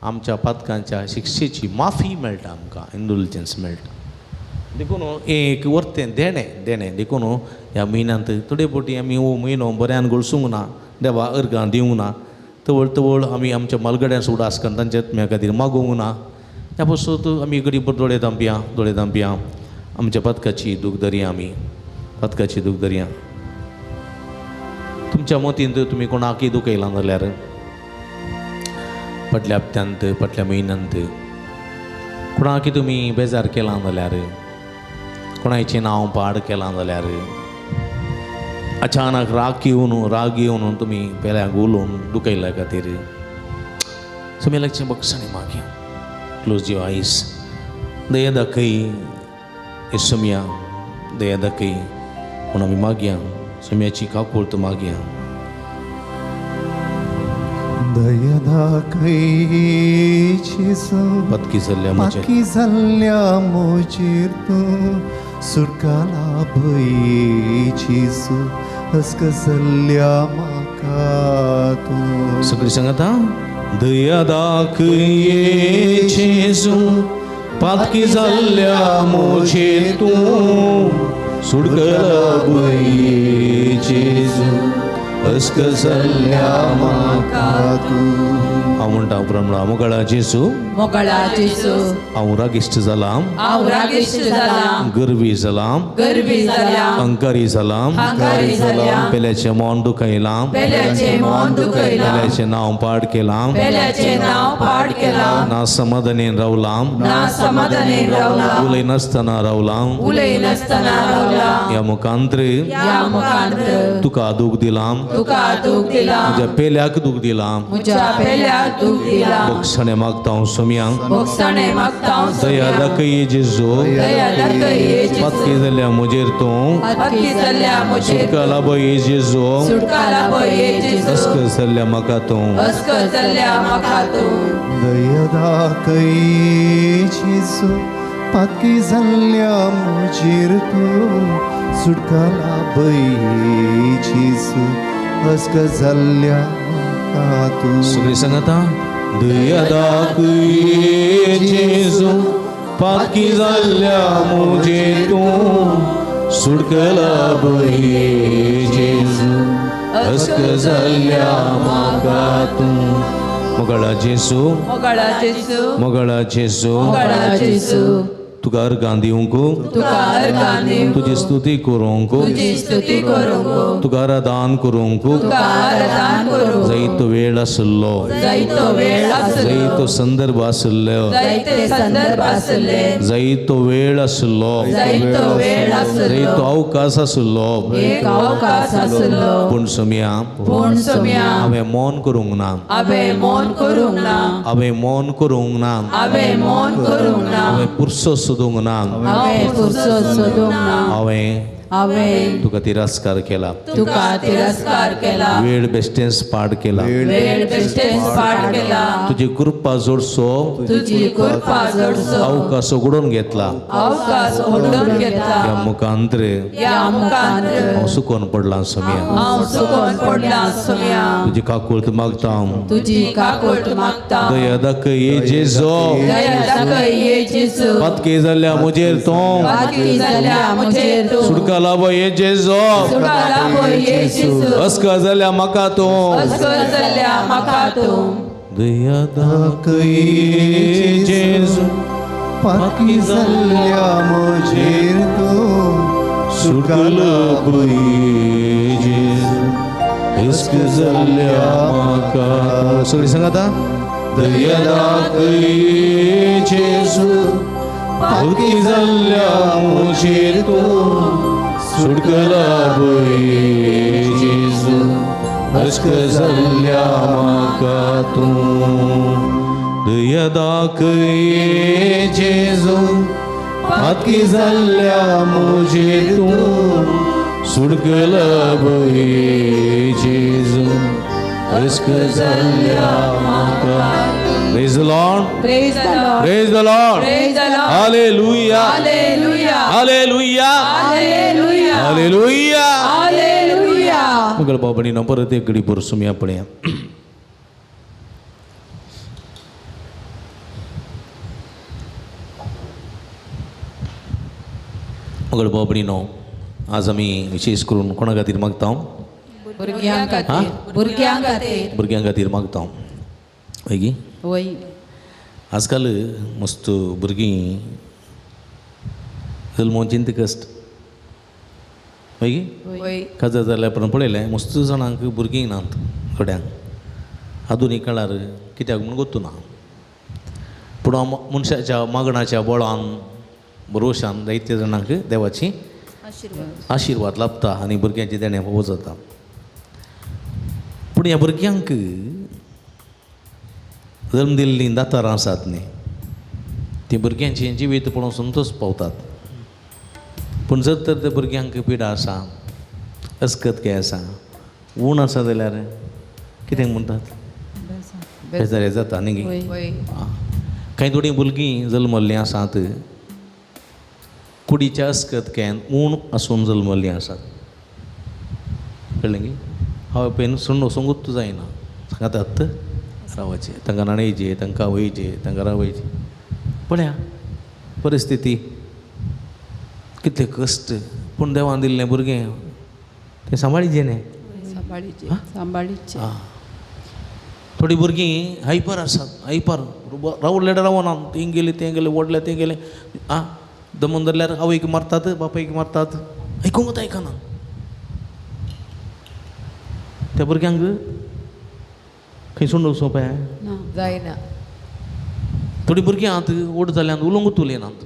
आमच्या पातकांच्या शिक्षेची माफी मेळटा आमकां, इंडुलजन्स मेळटा. देखून एक वर्तें देणें देणें. देखून ह्या म्हयन्यांत थोडे फावटी आमी हो म्हयनो बऱ्यान गळसूंक ना, देवा अर्गां दिवंक ना, तवळ तवळ आमी आमच्या मालगड्यांचो उडास करून तांच्या आत्म्या खातीर मागूंक ना. त्या पासून आमी गरीब दोळे धांपया, दोळे धांपया, आमच्या पातकाची दूख धरया, आमी पातकाची दूख धरया. तुमच्या मतींत तुमी कोणाकय दुखयलां जाल्यार फाटल्या हप्त्यांत, फाटल्या म्हयन्यांत कोणाकय तुमी बेजार केलां जाल्यार, कोणायचें नांव पाड केलां जाल्यार, अचानक राग येवन तुमी पेल्याक उलोवन दुखयल्या खातीर सुमी लागचें बक्षांनी मागया. Close your eyes. दया दाखय येसुमिया, दया दाखय म्हूण आमी मागया, सुम्याची काकूळत मागया. दया दाखय जेजू, पातकी जाल्ल्या म्हजेर, पातकी जाल्ल्या म्हजेर तूं सुटकाला भय जेजू, हस्क जाल्ल्या म्हाका तूं. सगळीं सांगात. दया दाखय जेजू, पातकी जाल्ल्या म्हजेर तूं सुटकला भय जेजू, हस्क जाल्ल्या म्हाका तूं. हांव म्हणटा उपरांत म्हणा, मोगाळा जेजू, मोगाळा जेजू, हांव रागिश्ट जालां, हांव रागिश्ट जालां, गर्वी जालां, गर्वी जालां, अहंकारी जालां, अहंकारी जालां, पेल्याचें मन दुखयलां, पेल्याचें मन दुखयलां, पेल्याचें नांव पाड केलां, पेल्याचें नांव पाड केलां, ना समाधानेन रावलां, ना समाधानेन रावलां, उलयनासतना रावलां, उलयनासतना रावलां, ह्या मुखांत्र, ह्या मुखांत्र तुका दूख दिलां, तुका दूख दिलां, म्हज्या पेल्याक दूख दिलां, म्हज्या पेल्याक दूख दिलां. बोगसणें मागता हांव सोम्या, बोगसणें मागता हांव दया दाखय जेजू, दया दाखय जेजू, पातकी जाल्ल्या म्हजेर तूं, पातकी जाल्ल्या म्हजेर सुटका लाभय जेजू, सुटका लाभय जेजू, अस्क जाल्ल्या म्हाका तूं, अस्क जाल्ल्या म्हाका तूं. दया दाखय जेजू, पातकी जाल्ल्या म्हजेर तूं सुटका लाभय जेजू, अस्क जाल्ल्या म्हाका तूं. सगळीं सांगाता. दया दाखय जेजू, पातकी जाल्ल्या म्हजेर तूं सुटकला भय जेजू, अस्क जाल्ल्या म्हाका तूं. मोगाळा जेजू, मोगाळा जेजू, मोगाळा जेजू, मोगाळा जेजू, तुका अर्गां दिवंक, तुका अर्गां दिवंक, तुजी स्तुती करूंक, तुजी स्तुती करूंक, तुका आराधन करूंक, तुका आराधन करूंक, जायतो वेळ आशिल्लो, जायतो वेळ आशिल्लो, जायतो संदर्भ आशिल्लो, जायते संदर्भ आशिल्ले, जायतो वेळ आशिल्लो, जायतो वेळ आशिल्लो, जायतो अवकाश आशिल्लो, एक अवकाश आशिल्लो, पूण सोम्या, पूण सोम्या, हांवें मौन करूंक ना, हांवें मौन करूंक ना, हांवें मौन करूंक ना, हांवें मौन करूंक ना, हांवें पुरसो सोदूंक ना, हांवें पुरसो सोदूंक ना, हांवें हांवें तुका तिरस्कार केला, तुका तिरस्कार केला, वेळ बेश्टेंच पाड केला, वेळ बेश्टेंच पाड केला, तुजी कृपा जोडसो, तुजी कृपा जोडसो, अवकाश उगडून घेतला, अवकाश उगडून घेतला, ह्या मुखांत्र, ह्या मुखांत्र हांव सुकोन पडलां सोम्या, हांव सुकोन पडलां सोम्या, तुजी काकूळत मागता हांव, तुजी काकूळत मागता, दया दाखय जेजू, दया दाखय जेजू, पातकी जाल्ल्या म्हजेर तूं, पातकी जाल्ल्या म्हजेर तूं, सुटका लाभये जेजू, अस्कर जाल्या म्हाका तूं, दया दाखय जेजू, पातकी जाल्ल्या म्हजेर तूं, सुटका लाभय जेजू, अस्कर जाल्ल्या म्हाका. सगळीं सांगाता, दया दाखय जेजू, पातकी जाल्ल्या म्हजेर तूं, सुटका लाभय जेजू, अस्कर जाल्ल्या म्हाका तूं. दया दाखय जेजू, पातकी जाल्ल्या म्हजेर तूं, सुटका लाभय जेजू, अस्कर जाल्ल्या म्हाका. Praise the Lord. Praise the Lord. Praise the Lord. Praise the Lord. Hallelujah. Hallelujah. Hallelujah. Hallelujah. Hallelujah. Hallelujah. मगळ बाबणीनं परत एक घडी परसुया पळया. मगळ बाबणीनो आज आमी विशेष करून कोणा खातीर मागता? भुरग्यां खातीर. भुरग्यां खातीर. भुरग्यां खातीर मागता. हय गी? वय. आजकाल मस्त भुरगीं जल्मोन चिंत कश्ट. हय गी? वय. काजार जाल्यार उपरांत पळयलें मस्त जाणांक भुरगीं नात थोड्यांक. आधुनीक काळार कित्याक म्हूण गोत्तू ना, पूण मनशाच्या मागणाच्या बळान भरोशान जायते जाणांक देवाची आशिर्वाद लाभता आनी भुरग्यांचें देणें फावो जाता. पूण ह्या भुरग्यांक जल्म दिल्लीं दातारां आसात न्ही, तीं भुरग्यांचें जिवीत पळोवन संतोश पावतात. पूण जर तर त्या भुरग्यांक पिडा आसा, अस्कत काय आसा, ऊण आसा जाल्यार कितें म्हणटात, बेजारे जाता न्ही. कांय थोडीं भुरगीं जल्मल्लीं आसात कुडीच्या अस्कत can ऊण आसून जल्मल्लीं आसात. कळ्ळें की? हांव पळय सुण्ण वचोंकूच जायना, सांगातात रावचें, तांकां न्हाणयचें, तांकां वयचें, तांकां रावयचें. पळया परिस्थिती कितले कश्ट, पूण देवान दिल्लें भुरगें तें सांबाळीचें न्ही. सांबाळीचें. थोडीं भुरगीं हायपर आसात, हायपर रावलें रावना, तें गेलें तें गेलें, व्हडलें तें गेलें. आं दमून धरल्यार आवयक मारतात, बापायक मारतात, आयकूंक आयकना. त्या भुरग्यांक खंय सोडून वचोवप जायना. थोडीं भुरगीं आतां व्हड जाल्यान उलोवंकूच उलयनात,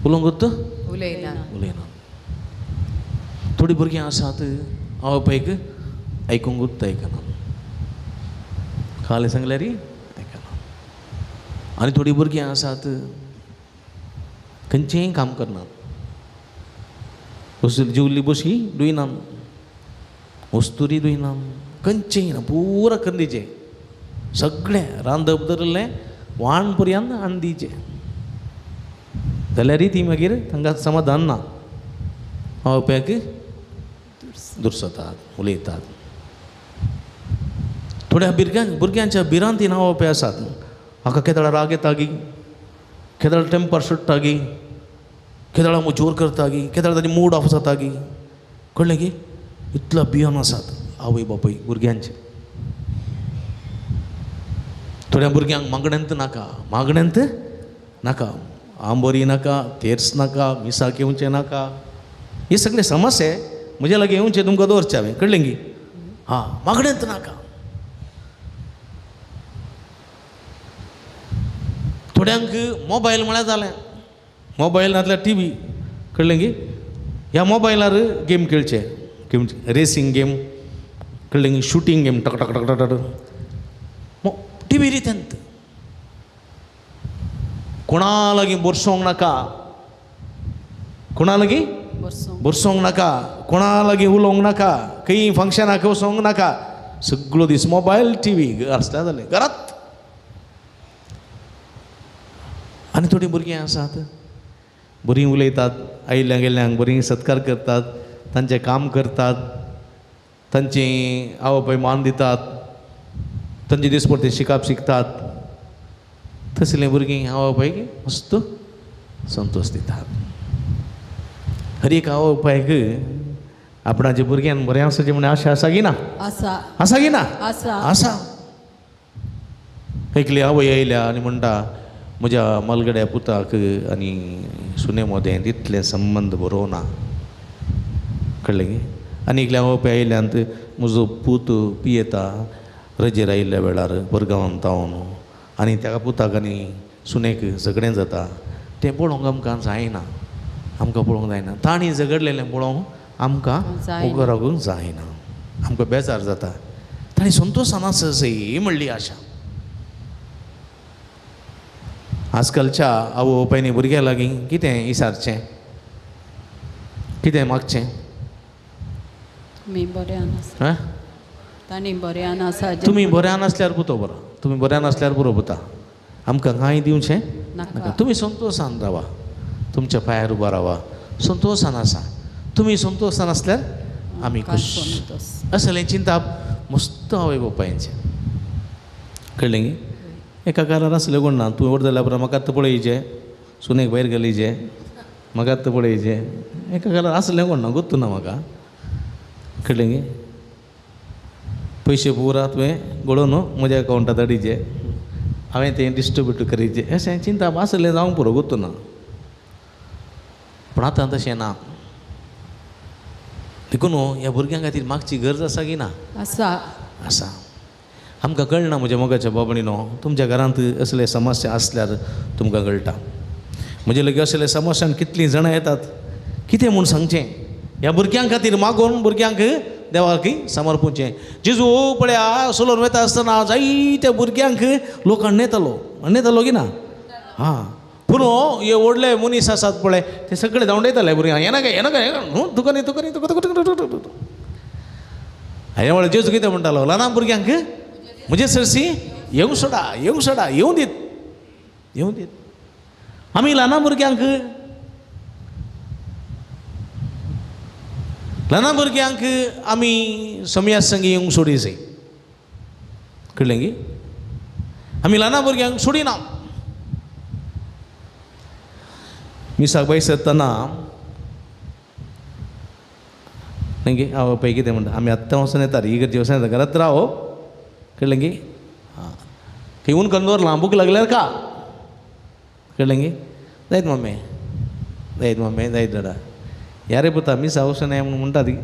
उलोवंकूच उलयनात. थोडीं भुरगीं आसात आवय बापायक आयकूंकूच आयकना, खालें सांगल्यार आयकना. आनी थोडीं भुरगीं आसात खंयचेंय काम करनात, जेवली बशी दुयनात, वस्तुरी दुयनात, खंयचेंय ना, पुरा कंदीचें सगळें रांदप धरलें वाण पर्यंत हाडून दिवचें जाल्यारय ती मागीर तांकां समाधान ना, आवय बापायक दुरसतात, उलयतात. थोड्या भुरग्यांच्या भिरांतीन आवय बापाय आसात, हाका केदळा राग येता गी, केदळा टेंपर सुट्टा गी, केदळा जोर करता गी, केदळा ताजी मूड ऑफ जाता गी. कळ्ळें की? इतलो भियोन आसात आवय बापूय भुरग्यांचे. थोड्या भुरग्यांक मागण्यांत नाका, मागण्यांत नाका, आंबोरी नाका, तेर्स नाका, मिसाक येवचें नाका, हे सगळे समस्या म्हज्या लागीं येवचें तुमकां दवरचें हांवें. कळ्ळें गी? हां, मागण्यांत नाका. थोड्यांक मोबायल म्हळ्यार जालें, मोबायल नासल्यार टी व्ही. कळ्ळें गी? ह्या मोबायलार गेम खेळचे, गेम रेसींग गेम, कळ्ळें गी, शुटींग गेम, टक टक टक टक टक टी व्ही रितेंत. कोणा लागीं बरसोंक नाका, कोणा लागीं बरसोंक नाका, कोणा लागीं उलोवंक नाका, खंय फंक्शनाक वचोंक नाका, सगळो दीस मोबायल टी व्ही आसल्यार जालें घरात. आनी थोडीं भुरगीं आसात बरीं उलयतात, आयिल्ल्या गेल्ल्यांक बरीं सत्कार करतात, तांचें काम करतात, तांचें आवय बापाय मान दितात, तांचे दिसपडटे शिकप शिकतात. तसलीं भुरगीं आवय बापायक मस्त संतोश दितात. हर एक आवय बापायक आपणाच्या भुरग्यान बरें आसचें म्हण आशा आसा की ना? आसा. आसा की ना? आसा. आसा. एकली आवय आयल्या आनी म्हणटा म्हज्या मालगड्या पुताक आनी सुने मदें तितले संबंद बरो ना. कळ्ळें की? आनी एकल्या आवय बापाय आयल्यान म्हजो पूत पियेता रजेर आयिल्ल्या वेळार परगांवान तावन आनी त्या पुताक आनी सुनेक झगडें जाता तें पळोवंक आमकां जायना. आमकां पळोवंक जायना. तांणी झगडलेलें पळोवंक आमकां उगो रावूंक जायना. आमकां बेजार जाता. तांणी संतोशान आसचें म्हणली आशा. आजकालच्या आवय बापायनी भुरग्यां लागीं कितें इसारचें, कितें मागचें? तुमी बऱ्यान आसा. तांणी बऱ्यान आसा. तुमी बऱ्यान आसल्यार पुतो बरो. तुमी बऱ्यान आसल्यार पुरो पुता. आमकां कांय दिवचें नाका. तुमी संतोशान रावा. तुमच्या पांयार उबो रावा. संतोशान आसा. तुमी संतोशान आसल्यार आमी खूश. असलें चिंताप मस्त आवय बापायचें. कळ्ळें की? एका घरार आसलें कोण ना. तूं व्हड जाल्यार उपरांत म्हाका आतां पळयचें, सुनेक भायर घालीचें, म्हाका आतां पळयचें. एका घरार आसलें कोण ना, गोत्तू ना म्हाका. कळ्ळें की? पयशे पुरा तुवें गळोवन म्हज्या अकावंटांत हाडीचे, हांवें तें डिस्ट्रिब्यूट करीचें. अशें चिंताप आसलें जावंक पुरो, गोत्तू ना. पूण आतां तशें ना. देखून ह्या भुरग्यां खातीर मागची गरज आसा की ना? आसा. आसा. आमकां कळना म्हज्या मोगाच्या बाबणीनो, तुमच्या घरांत असले समस्या आसल्यार तुमकां कळटा. म्हजे लागीं असले समस्यान कितलीं जाणां येतात. कितें म्हूण सांगचें? ह्या भुरग्यां खातीर मागून भुरग्यांक देवाक समर्पूचें. जेजू पळया सोलोन वता आसतना जायत्या भुरग्यांक लोक आणयतालो. आणयतालो की ना? हां. पूण हे व्हडले मनीस आसात पळय ते सगळे धांवडयताले भुरग्यांक. येनाका येनाका येना तुका न्ही तुका न्ही तुका तुका. हांवें म्हणलें जेजू कितें म्हणटालो? ल्हान भुरग्यांक म्हजे सरशी येवंक सोडा, येवंक सोडा, येवं दीत, येवं दीत. आमी ल्हान भुरग्यांक, ल्हान भुरग्यांक आमी समया संगी येवंक सोडी जाय. कळ्ळें की? आमी ल्हान भुरग्यांक सोडिना. मिसाक भायर सरतना मागीर आवय बापाय कितें म्हणटा? आमी आत्तां वचून येता रे, इगर्जे वचून येता, घरांत राव. कळ्ळें की? आं, खंय ऊन करून दवरलां, भूक लागल्यार का. कळ्ळें की? जायत मम्मी, जायत मम्मी, जायत दादा. या रे पुता मिसा वचून ये म्हूण म्हणटा ती.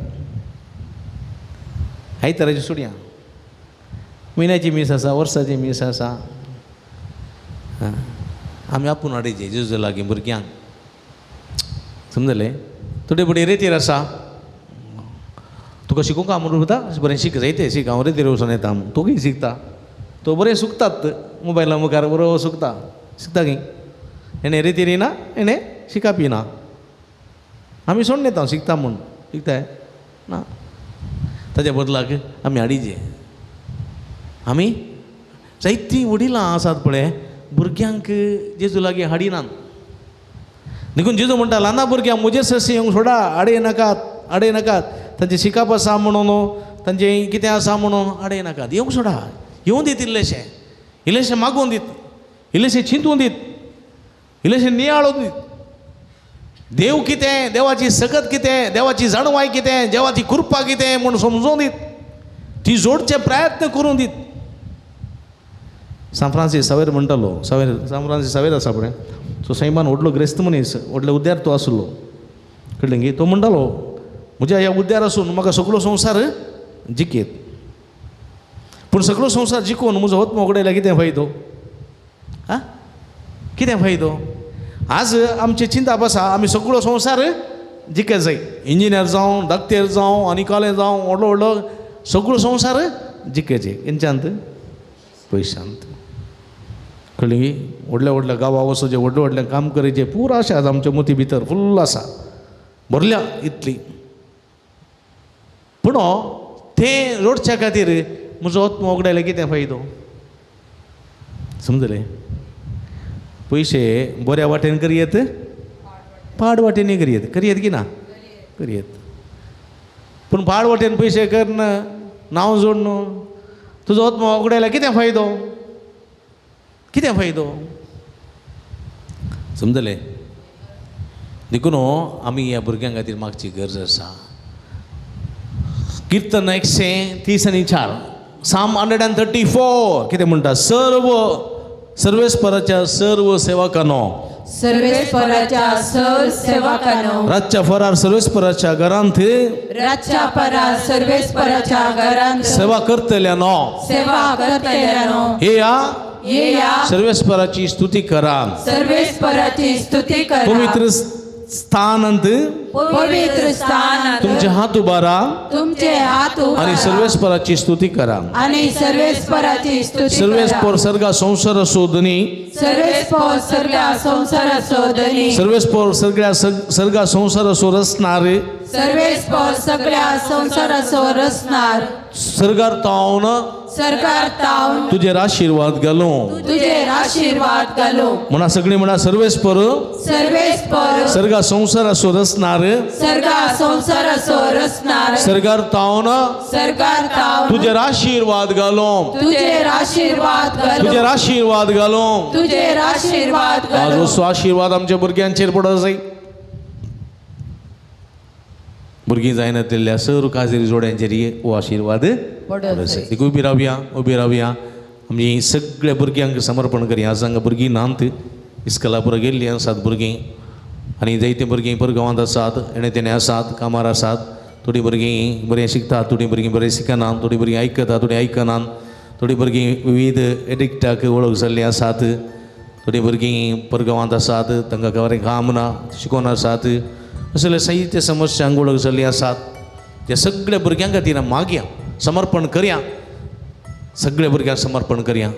आयताराची सोडया. म्हयन्याची मीस आसा, वर्साची मीस आसा. आमी आपूण हाडयचे जेजू लागीं भुरग्यांक. समजलें? थोडे फुडें रेतीर आसा. तुका शिकूंक म्हूण पुता बरें शीक, जायते शीक. हांव रेतीर वचून येता. तूं खंय शिकता? तो बरें सुकतात मोबायला मुखार बरो सुकता. शिकता खंय? हेणें रेतीर येना, हेणें शिकप येना. आमी सोडून येता शिकता म्हूण. शिकताय ना. ताच्या बदलाक आमी हाडीचे. आमी जायतीं वडिलां आसात पळय भुरग्यांक जेजू लागीं हाडिनात. देखून जेजू म्हणटा ल्हान भुरग्यांक म्हजे सरशी येवंक सोडा, आडय नाकात, आडय नाकात. तांचें शिकप आसा म्हणून, तांचें कितें आसा म्हणून आडय नाकात. येवंक सोडा, येवं दीत इल्लेशें, इल्लेशें मागून दीत, इल्लेशें चिंतून दीत, इल्लेशें नियाळून दीत. देव कितें, देवाची सकत कितें, देवाची जाणवाय कितें, देवाची कृपा कितें म्हूण समजून दीत, ती जोडचे प्रयत्न करूं दीत. सांत फ्रांसीस सावेर म्हणटालो, सावेर, सांत फ्रांसीस सावेर आसा पळय, सो सैमान व्हडलो ग्रेस्त मनीस, व्हडलो उद्यार तो आसलो. कळ्ळें की? तो म्हणटालो म्हज्या ह्या उद्यार आसून म्हाका सगळो संवसार जिखयत, पूण सगळो संवसार जिखून म्हजो आत्मो उगडायल्यार कितें फायदो? आं, कितें फायदो? आज आमचें चिंताप आसा आमी सगळो संवसार जिखत जाय. इंजिनियर जावं, डॉक्टर जावं, आनी कॉलेज जावं, व्हडलो व्हडलो सगळो संवसार जिखत जाय. तेंच्यांत पयशांत. कळ्ळें की? व्हडल्या व्हडल्या गांवा वचचें, व्हडलें व्हडलें काम करचें, पुरो आशा आज आमच्या मोती भितर फुल्ल आसा, भरल्या इतली. पूण तें रोडच्या खातीर म्हजो आत्मो उगडायल्यार कितें फायदो? समजलें? पयशे बऱ्या वाटेन करयेत, पाड वाटेनूय करयेत. करयेत की ना? करयेत. पूण पाड वाटेन पयशे करन, नांव जोडन, तुजो आत्मो उगडायल्यार कितें फायदो? कितें फायदो? समजलें? देखून आमी ह्या भुरग्यां खातीर मागची गरज आसा. किर्तन 134, Psalm 134 कितें म्हणटा? सर्व सर्वेस्पराच्या सर्व सेवकांनो, सर्वेस्पराच्या सर्व सेवकांनो, रातच्या फरार सर्वेस्पराच्या घरांत, रातच्या परार सर्वेस्पराच्या घरांत सेवा करतल्यानो, सेवा करतल्यानो, येया येया सर्वेस्पराची स्तुती करा, सर्वेस्पराची स्तुती करा, पवित्र स्थानांत, पवित्र स्थानांत तुमचे हात उबारा, तुमचे हात उबारा आणि सर्वेस्पराची स्तुती करा, आणि सर्वेस्पराची स्तुती करा. सर्वेस्पर सर्गा संसाराचो धनी, सर्वेस्पर सर्गा संसाराचो धनी, सर्वेस्पर सगळ्या सर्गा संसाराचो रचणार, सर्वेस्पर सगळ्या संसाराचो रचणार, सर्गार तावन, सरकार तावन तुजेर आशिर्वाद घालूं, तुजेर आशिर्वाद घालूं. म्हणा सगळी म्हणा, सर्वेस्पर सर्वेस्पर सर्गा संसाराचो रचणार, सर्गा संसाराचो रचणार, सर्गार तावन, सरकार तावन तुजेर आशिर्वाद घालूं, तुजेर आशिर्वाद घालूं, तुजेर आशिर्वाद घालूं, तुजेर आशिर्वाद आज घालूं. असो आशिर्वाद आमच्या भुरग्यांचेर पडत जाय. भुरगीं जायनातिल्ल्या सर्व काजरी जोड्यांचेर हो आशिर्वाद पडत जाय. देखून उबी रावया, उबी रावया, आमी सगळ्या भुरग्यांक समर्पण करया. आज हांगा भुरगीं नात, इस्कला पुरो गेल्लीं आसात भुरगीं, आनी जायतीं भुरगीं परगांवांत आसात, हेणे तेणे आसात, कामार आसात. थोडीं भुरगीं बरें शिकतात, थोडीं भुरगीं बरें शिकनात, थोडीं भुरगीं आयकतात, थोडीं आयकनात, थोडीं भुरगीं विविध एडिक्टाक वळख जाल्लीं आसात, थोडीं भुरगीं परगांवांत आसात, तांकां बरें काम ना, शिकोन आसात, असले साहित्य समस्यांक वळख जाल्लीं आसात. त्या सगळ्या भुरग्यां खातीर मागया, समर्पण करया, सगळ्या भुरग्यांक समर्पण करया.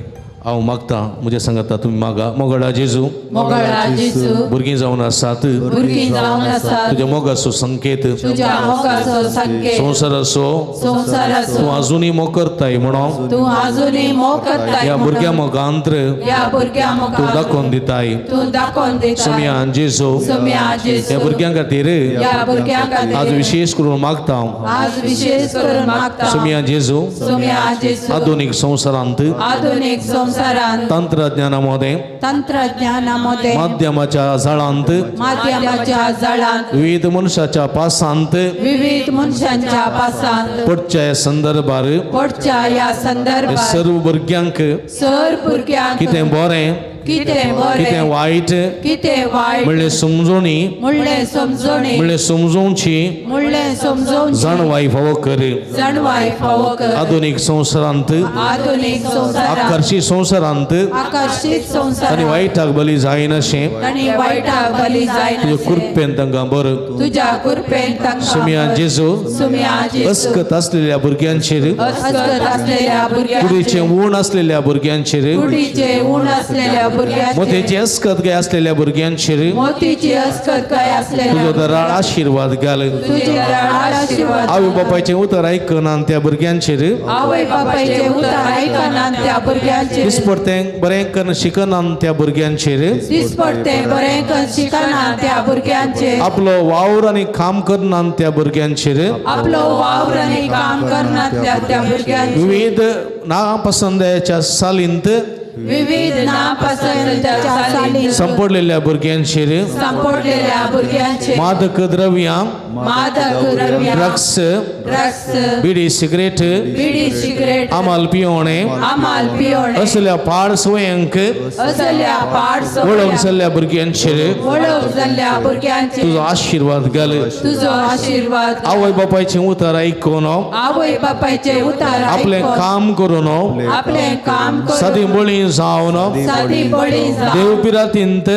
हांव मागता, म्हज्या सांगता तुमी मागा. मोगळा जेजू, मोगळा जेजू, भुरगीं जावन आसात, भुरगीं जावन आसात, तुज्या मोगाचो संकेत, तुज्या मोगाचो संकेत, संवसाराचो, संवसाराचो तूं आजुनूय मोग करताय म्हणून, तूं आजुनूय मोग करताय, ह्या भुरग्यां मोगांत ह्या भुरग्यां तूं मोगांत दाखोवन दिताय. तूं दाखोवन दिताय. सोम्या जेजू, सोम्या जेजू, ह्या भुरग्यां खातीर, ह्या भुरग्यां खातीर आज विशेष करून मागता, आज विशेष करून मागता. सोम्या जेजू, सोम्या जेजू, आधुनीक संवसारांत, आधुनीक संवसारांत, तंत्रज्ञानामध्ये, तंत्रज्ञानामध्ये, माध्यमाच्या जाळांत, माध्यमाच्या जाळांत, विविध मनशाच्या पासांत, विविध मनशांच्या पासांत पडच्या ह्या संदर्भार, पडच्या ह्या संदर्भार सर्व भुरग्यांक, सर्व भुरग्यांक कितें बरें, कितें बरें, कितें वायट, कितें वायट म्हणलें समजोणी, म्हणलें समजोणी, म्हणलें समजोवची, म्हणलें समजोवची जाणवाय फावो कर, जाणवाय फावो कर. आधुनीक संवसारांत, आधुनीक संवसारांत, आकर्शीत संवसारांत, आकर्शीत संवसारांत, आनी वायटाक बली जायनाशें, आनी वायटाक बली जायनाशें, तुज्या कृपेन तांकां बरं, तुज्या कृपेन तांकां सुम्या जेजू, सुम्या जेजू, अस्कत असलेल्या भुरग्यांचेर, अस्कत असलेल्या भुरग्यांचेर, कुडीचें ऊण असलेल्या भुरग्यांचेर, कुडीचें ऊण असलेल्या भुरग्यांचेर, मोतीची अस्कत काय असलेल्या भुरग्यांचेर, मोतीची अस्कत काय असलेल्या, तुजो दराळ आशिर्वाद घाल. तुझे दराळ आशिर्वाद. आवय बापायचें उतर आयकना त्या भुरग्यांचेर, आवय बापायचें उतर आयकना त्या भुरग्यांचेर, दिसपडतें बरें करून शिकना त्या भुरग्यांचेर, दिसपडतें बरें करून शिकना त्या भुरग्यांचेर, आपलो वावर आनी काम करना त्या भुरग्यांचेर, आपलो वावर आनी काम करना त्या भुरग्यांचेर, विविध नापसंदाच्या सालींत, विविध नापसंदाच्या सालींत संपडलेल्या भुरग्यांचेर, संपडलेल्या भुरग्यांचेर, मादक द्रव्यां, मादक द्रव्यां, drugs, drugs, bidi cigarette, bidi cigarette, आमाल पियोणे, आमाल पियोणे, असल्या पाड सवयांक असल्या पाड वळख जाल्ल्या भुरग्यांचेर, वळख जाल्ल्या भुरग्यांचेर, तुजो आशिर्वाद घाल, तुजो आशिर्वाद. आवय बापायचें उतर आयकून, आवय बापायचें उतर आपलें काम करून, आपलें काम करून, सादी बळी जावन, सादी बळी जावन, देव पिरातींत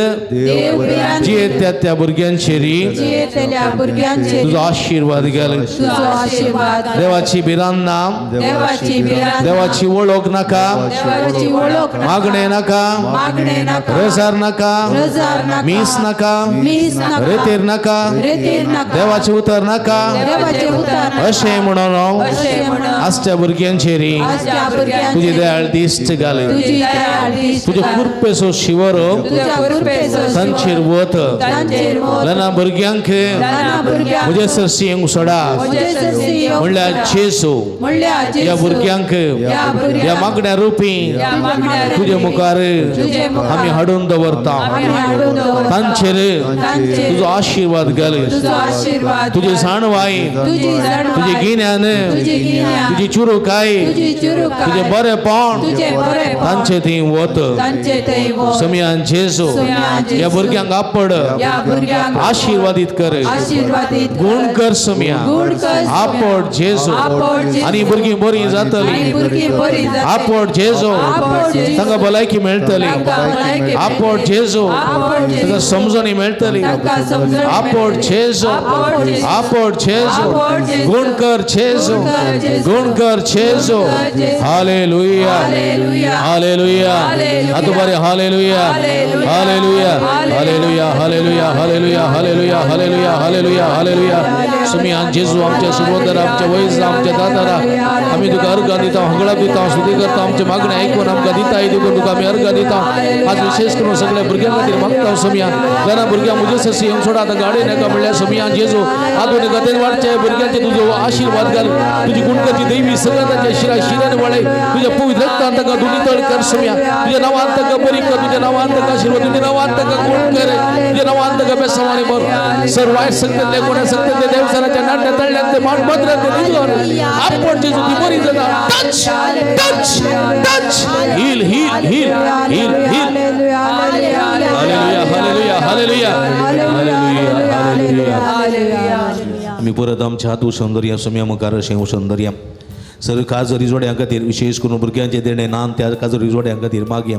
जियेत्या त्या भुरग्यांचेर, जियेतल्या भुरग्यांचेर, तुजो आशिर्वाद घाल, तुजो आशिर्वाद. देवाची भिरांत ना, देवाची भिरांत, देवाची वळख नाका, देवाची वळख, मागणें नाका, मागणें नाका, रजार नाका, रजार नाका, मीस नाका, मीस नाका, रेतीर नाका, रेतीर नाका, देवाचें उतर नाका, देवाचें उतर, अशें म्हणून अशें म्हणून आजच्या भुरग्यांचेर आजच्या भुरग्यांचेर तुजी दयाळ दिश्ट घाल. तुजी दयाळ दिश्ट तुजे घाल. कृपेचो शिवर तुज्या कृपेचो तांचेर वत तांचेर वत. ल्हाना भुरग्यांक ल्हाना भुरग्यांक म्हजे सरशी येवंक सोडा म्हजे सरशी येवंक म्हणल्यार सोडा. जेजू म्हणल्यार ह्या जेजू. भुरग्यांक ह्या भुरग्यांक ह्या मागण्या रुपी ह्या मागण्या रुपी तुजे मुखार तुजे मुखार आमी हाडून दवरता आमी हाडून दवरता. तांचेर तांचेर तुजो आशिर्वाद घाल तुजो आशिर्वाद तुजी घाल. जाणवाय तुजी जाणवाय तुजें गिन्यान तुजी गिन्यान तुजी चुरुकाय तुजी चुरुकाय तुजें बरेंपण तुजें बरेंपण तांचे थंय वत तांचे थंय वच. समयान जेजू समयान जेजू. ह्या भुरग्यांक आपड ह्या भुरग्यांक आशिर्वादीत कर आशिर्वादीत कर. गुण कर समया गुण कर समया. आपड जेजू आपड जेजू. आनी भुरगीं बरीं आनी जातलीं भुरगीं बरीं जातलीं. आपड जेजू आपड जेजू. तांकां भलायकी मेळटली तांकां भलायकी आपड मेळटली. जेजू आपड जेजू. तांकां समजणी मेळटली तांकां समजणी आपड मेळटली. जेजू आपड जेजू. आपड जेजू आपड जेजू. गुण कर जेजू गुण कर जेजू. गुण कर जेजू गुण कर जेजू. Hallelujah hallelujah. हालेलुया हालेलुया. हात बरे हालेलुया hallelujah. Hallelujah hallelujah hallelujah hallelujah hallelujah hallelujah hallelujah हालेलुया सुमी जेजू आमच्या सुबोधरा आमच्या वैजा आमच्या दातारा आमी तुका अर्घां दिता हंगळा दिता स्तुती करता आमचे मागणे आयकून आमकां दिता देखून तुका आमी अर्घां दिता आज विशेष करून सगळ्या भुरग्यां खातीर मागता समिया जाणा भुरग्यां म्हजे सरशी येवंक सोडा आतां गाडी नाका म्हणल्यार समिया जेजू आधुनीक गतीन वाडचे भुरग्यांचे तुजो आशिर्वाद घाल तुजी गुणकाची दैवी सगळ्या तांच्या शिरा शिरान वळय तुज्या पवित्र रक्तान तांकां धुनी तळ कर समिया तुज्या नांवान तांकां बरी कर तुज्या नांवान तांकां आशिर्वाद तुज्या नांवान तांकां गुण कर तुज्या नांवान तांकां बेसवानी भर सर वायट सक्तले कोणा सक्तले देवसराच्या नाट्या तळल्यात ते मान भद्रात ते निजवर आपण जेजू ती बरी जाता touch touch touch heal heal heal heal heal hallelujah hallelujah hallelujah hallelujah hallelujah आमी परत आमच्या हात सौंदर्य सौम्या मुखार अशें सौंदर्य सर काजरी जोड्यां खातीर विशेष करून भुरग्यांचे देणें नान त्या काजरी जोड्यां खातीर मागया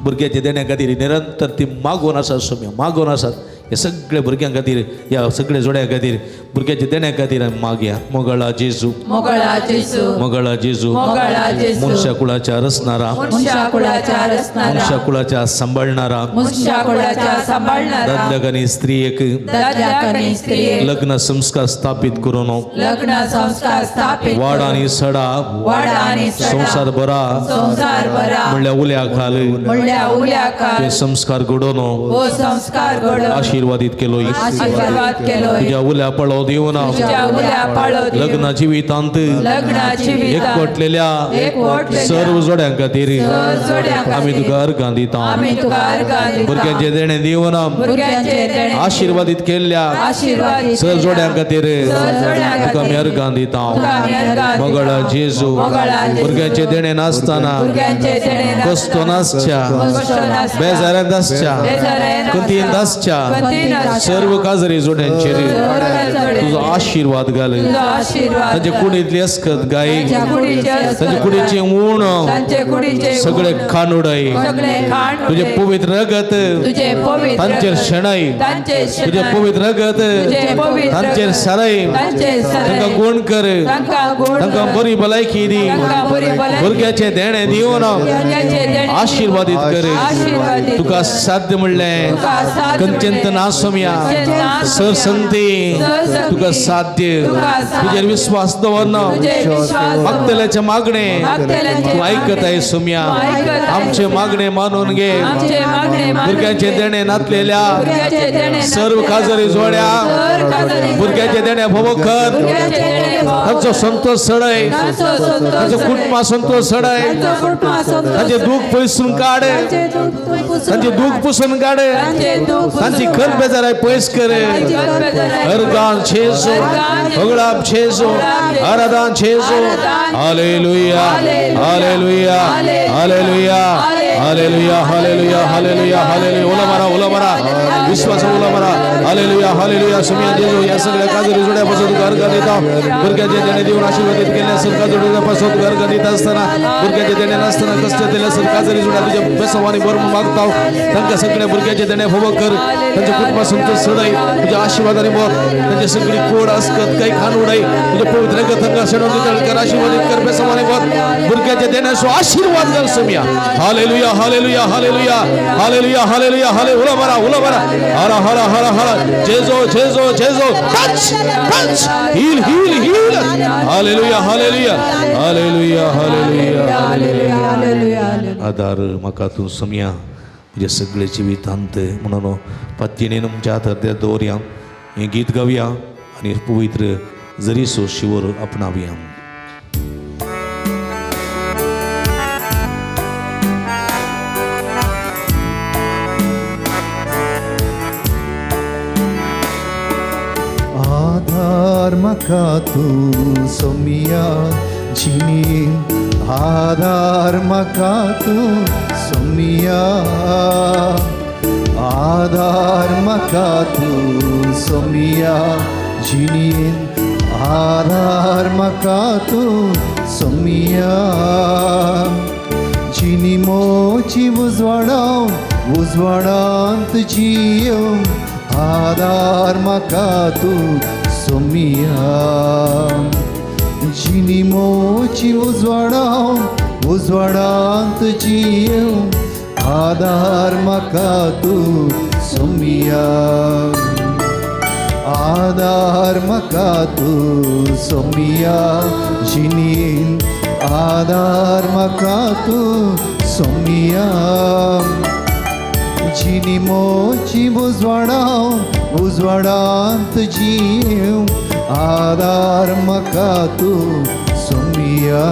भुरग्यांच्या देण्या खातीर निरंतर ती मागून आसात सौम्या मागून आसात हे सगळे भुरग्यां खातीर ह्या सगळे जोड्यां खातीर भुरग्यांच्या देण्या खातीर आमी मागया मोगळा जेजू मोगळा जेजू मोगळा जेजू मोगळा जेजू. मनशा कुळाच्या रचणारा मनशा कुळाच्या रचणारा मनशा कुळाच्या सांबाळणारा मनशा कुळाच्या सांबाळणारा दादल्याक आनी स्त्रियेक दादल्याक आनी स्त्रियेक लग्न संस्कार स्थापीत करून लग्न संस्कार स्थापित वाड आनी सडा वाड आनी सडा संवसार बरा संवसार बरा म्हणल्या उल्या खाल म्हणल्या उल्या ते काल संस्कार घडोवन हो संस्कार घडोवन आशीर्वादीत केलो आशीर्वाद केलो तुज्या उल्या पळो दिवन तुझ्या उल्या पाळो दिवन लग्न जिवितांत लग्न जिवितांत एकवटलेल्या एकवटलेल्या सर्व जोड्यां खातीर सर्व जोड्यां खातीर आमी तुका अर्घां दिता आमी तुका अर्घां दिता भुरग्यांचे देणें दिवन भुरग्यांचे देणे आशीर्वादीत केल्ल्या आशीर्वादीत सर्व जोड्यां खातीर सर्व जोड्यां खातीर तुका आमी अर्घां दिता तुका आमी अर्घां दिता. मोगळा जेजू मोगळा जेजू. भुरग्यांचे देणें नासतना भुरग्यांचे देणे कस्तो नासच्या कश्ट नासच्या बेजारांत आसच्या बेजारांत कंतींत आसच्या कंतींत आसच्या सर्व काजरी जोड्यांचेर सर्व तुजो आशीर्वाद घाल तुजो आशीर्वाद तांचे कुडींतली अस्कत गाय तांच्या कुडीचे अस्कत तांचे कुडीचे ऊण तांचे कुडीचे सगळे खाण उडय सगळे खाण तुजे उडय. पवित्र रगत तुझे पवित्र तांचेर शेणाय तांचे तुजे पवित्र रगत तुझे पवित्र तांचेर सराय तांचे सराय तांकां गुण कर तांकां गुण तांकां कर. बरी भलायकी दी तांकां बरी भलायकी भुरग्याचें देणें दिवन भुरग्याचे देणे आशीर्वादीत कर आशीर्वादीत तुका साध्य म्हणलें तुका साध्य कंचंत नासोमया कंचन नासोमया. सरसंती सरसंती. तुका साध्य तुका साध्य. तुजेर विश्वास दवरना तुझे विश्वास मागतल्याचे मागणे मागतल्याचे तूं ऐकत आहे सोम्या तूं ऐकत आहे. आमचे मागणे मानून घे आमचे मागणे मानून भुरग्यांचे घे. देणे नातलेल्या भुरग्याचे देणे सर्व काजरी जोड्या सर्व काजरी भुरग्याचे देणे भोव कर भुरग्याचे देणे भोव तांचो संतोष सडय तांचो संतोष तांचो सडय. कुटुंबा संतोष सडय तांचो कुटुंबा संतोष तांचे दूख पयसून काड तांचे दूख पुसून तांचे दूख पुसून काड तांचे दूख पुसून तांची खत बेजाराय पयस कर तांची खत बेजाराय अर्गान छेसो होगळाप छेसो आराधान छेसो hallelujah hallelujah hallelujah hallelujah hallelujah hallelujah hallelujah ओला मारा ओला मारा विश्वास ओला मारा हालेलुया हालेलुया सुमिया जेजू या सगळ्या काजरी जोड्यापासून तुका अर्घ देता भुरग्याचे देणे देऊन आशीर्वादित केले असेल काजरी जोड्यापासून तुका अर्घ देत असताना भुरग्याचे देणे नसताना कष्ट दिले असेल काजरी जोड्या तुझ्या बेसवानी भरून मागताव तांकां सगळ्या भुरग्याचे देणे भोग कर त्यांच्या कुटुंबा संतोष सडाई तुझ्या आशीर्वादाने भर त्यांची सगळी कोड असकत काही खाण उडाई तुझ्या पवित्र रगत शेणून कर आशीर्वादित कर बेसवानी भर भुरग्याच्या देण्यासो आशीर्वाद कर सुमिया hallelujah hallelujah hallelujah hallelujah hallelujah हाले उला मारा उला मारा हरा हरा हरा हरा Jeju Jeju Jeju touch touch heal heal heal hallelujah hallelujah hallelujah hallelujah hallelujah hallelujah. आदार म्हाका तूं सोमया म्हज्या सगळे जिवितांत म्हणून पातयेन आमच्या हातार दवरया हें गीत गावया आनी पवित्र जरीसो शिवर आपणावया. आधार म्हाका तूं सोमया जिणी आधार म्हाका तूं सोमया आधार म्हाका तूं सोमया जिणी आधार म्हाका तूं सोमया जिणी मोची उजवाडावन उजवाडांत जियों आधार म्हाका तूं सोमया जिणी मोची उजवाडावन उजवाडांत जियों आधार म्हाका तूं सोमया आधार म्हाका तूं सोमया जिणेन आधार म्हाका तूं सोमया जिणी मोची उजवाडावन उजवाडांत जीव आधार म्हाका तूं सोमया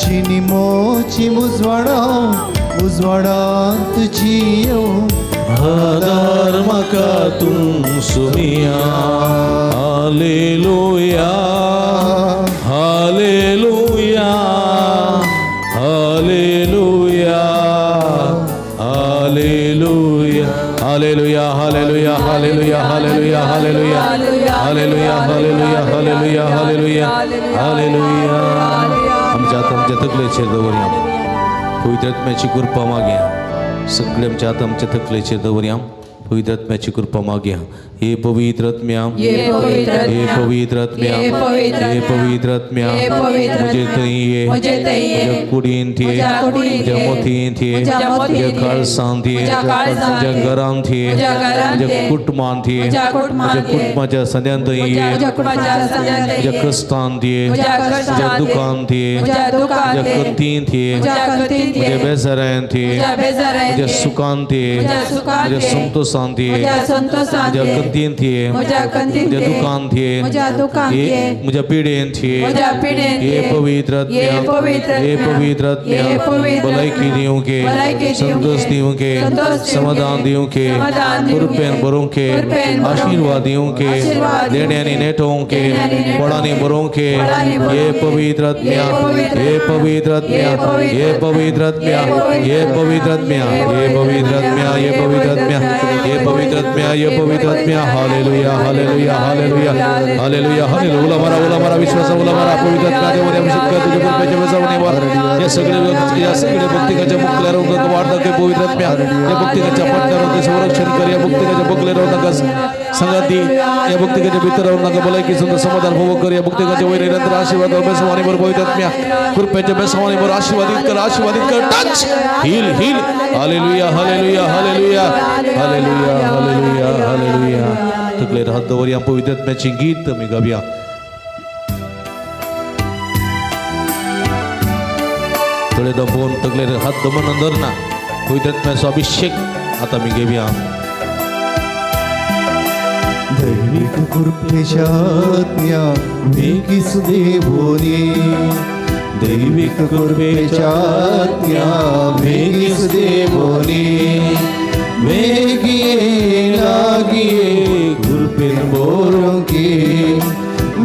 जिणी मोची उजवाडावन उजवाडांत जीव आधार म्हाका तूं Somaiya hallelujah hallelujah hallelujah hallelujah hallelujah hallelujah hallelujah hallelujah hallelujah hallelujah hallelujah hallelujah hallelujah hallelujah. आमच्या हात आमच्या तकलेचेर दवरया पवित्र आत्म्याची कृपा मागया सगळे आमच्या हात आमच्या तकलेचेर दवरया पवित्र आत्म्याची कृपा मागया. हे पवित्र आत्म्या हे पवित्र हे पवित्र आत्म्या हे पवित्र हे पवित्र आत्म्या हे पवित्र म्हजे थंय ये म्हजे थंय ये म्हज्या कुडींत ये म्हज्या कुडींत म्हज्या ये मोतींत ये म्हज्या मोतींत म्हज्या ये काळसांत ये म्हज्या काळसांत म्हज्या ये घरांत ये म्हज्या घरांत म्हज्या ये कुटुंबांत ये म्हज्या कुटुंबांत म्हज्या ये कुटुंबाच्या सद्यांत ये म्हज्या कुटुंबाच्या सद्यांत म्हज्या ये कश्टांत ये म्हज्या कश्टांत म्हज्या ये दुखांत ये म्हज्या दुखांत म्हज्या ये कतींत ये म्हज्या कतींत म्हज्या ये बेजारांत ये म्हज्या बेजारांत म्हज्या ये सुखांत ये म्हज्या सुखांत म्हज्या ये संतोषांत ये म्हज्या संतोषांत म्हज्या ये कतींत ये म्हज्या कतींत म्हज्या ये दुखांत ये म्हज्या दुखांत ये म्हज्या पिडेंत ये म्हज्या पिडेंत हे ये पवित्र हे आत्म्या पवित्र हे आत्म्या पवित्र आत्म्या हे पवित्र भलायकी आत्म्या दिवंके भलायकी दिवंके संतोष दिवंके संतोष दिवंके समाधान दिवंके समाधान दिवंके कृपेन भरोंके कृपेन भरोंके आशीर्वाद दिवंके आशीर्वाद देण्यांनी नेटोवंके देण्यांनी फळांनी भरोंके फळांनी हे भरोंके पवित्र आत्म्या हे पवित्र हे पवित्र आत्म्या हे हे पवित्र आत्म्या हे पवित्र आत्म्या हे पवित्र आत्म्या हे पवित्र आत्म्या हे पवित्र आत्म्या हे पवित्र आत्म्या hallelujah hallelujah hallelujah hallelujah hallelujah. उला मारा उला मारा विश्वासा उला मारा पवित्र आत्म्या देवाने अभिषेक कर तुझ्या कृपेच्या वेसावणे वार या सगळे या सगळे भक्तिकाच्या मुक्तल्या राहून वाढ दाखव पवित्र आत्म्या या भक्तिकाच्या पटल्या संरक्षण कर या भक्तिकाच्या बगले राहू नका संगाती या भक्तिकाच्या भितर राहू नका भलायकी सुंदर समाधान भोग कर या भक्तिकाच्या वैर निरंतर आशीर्वाद बेसवानी बरोबर पवित्र आत्म्या कृपेच्या बेसवानी बरोबर आशीर्वादित कर आशीर्वादित कर touch heal heal hallelujah hallelujah hallelujah hallelujah hallelujah hallelujah. तकलेर हात दवरया पवित्र आत्म्याची गीत आमी गावया. थोडे दबोवन तकलेर हात दमन धरना पवित्र आत्म्याचो अभिषेक आता आमी घेवया. दैविक कृपेच्या आज्ञा वेगीच देवोनी दैविक कृपेच्या आज्ञा वेगीच देवोनी वेगिये लागिये कृपेन बोरोंके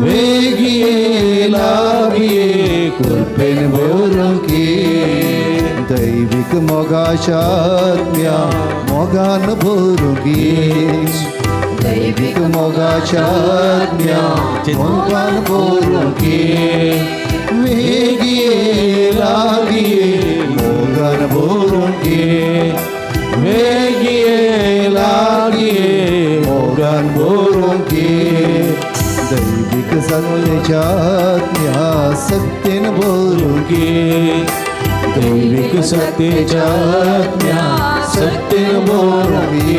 वेगिये लागिये कृपेन बोरोंके दैविक मोगाच्या आज्ञा मोगान भरूंकी दैविक मोगाच्या आज्ञा मोगान भरूंकी वेगिये लागिये मोगान भरूंकी वेगिये लागिये मोगान भरूंकी दैविक सत्तेच्या आज्ञा सत्तेन भरूंकी दैविक सत्तेच्या आज्ञा सत्तेन भरूंकी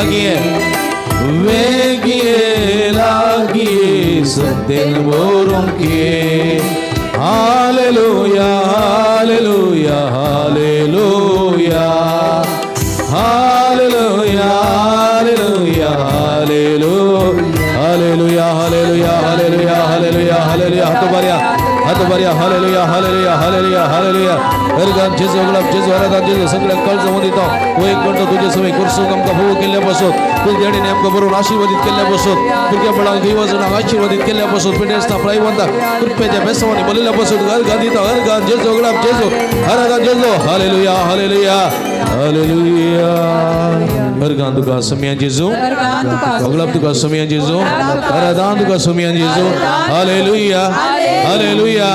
लागी वेगिये लागी सत्तेन भरूंक. Hallelujah hallelujah hallelujah hallelujah hallelujah hallelujah hallelujah hallelujah hallelujah hallelujah. हात उभारया, हात उभारया. Hallelujah hallelujah hallelujah hallelujah. अर्गान जेजू, गुलाब जेजू, आराधन जेजू. सगळ्या कळज दिता हो एक म्हणतो तुझे समय कुर्सूक आमकां भोव केल्ल्या पासून, तुझ्या देणेने आमकां बरोवन आशीर्वादीत केल्ल्या पासून, भुरग्या बळांक युवजणांक आशीर्वादीत केल्ल्या पासून, पिडेस्तां प्रायवंताक कृपेच्या बेसवानी बोलिल्ल्या पासून अर्गान दिता. अर्गान जेजू, गुलाब जेजू, आराधन जेजू. Hallelujah hallelujah hallelujah. अर्गान तुका समिया जेजू, गुलाब तुका समिया जेजू, आराधन तुका समिया जेजू. Hallelujah hallelujah.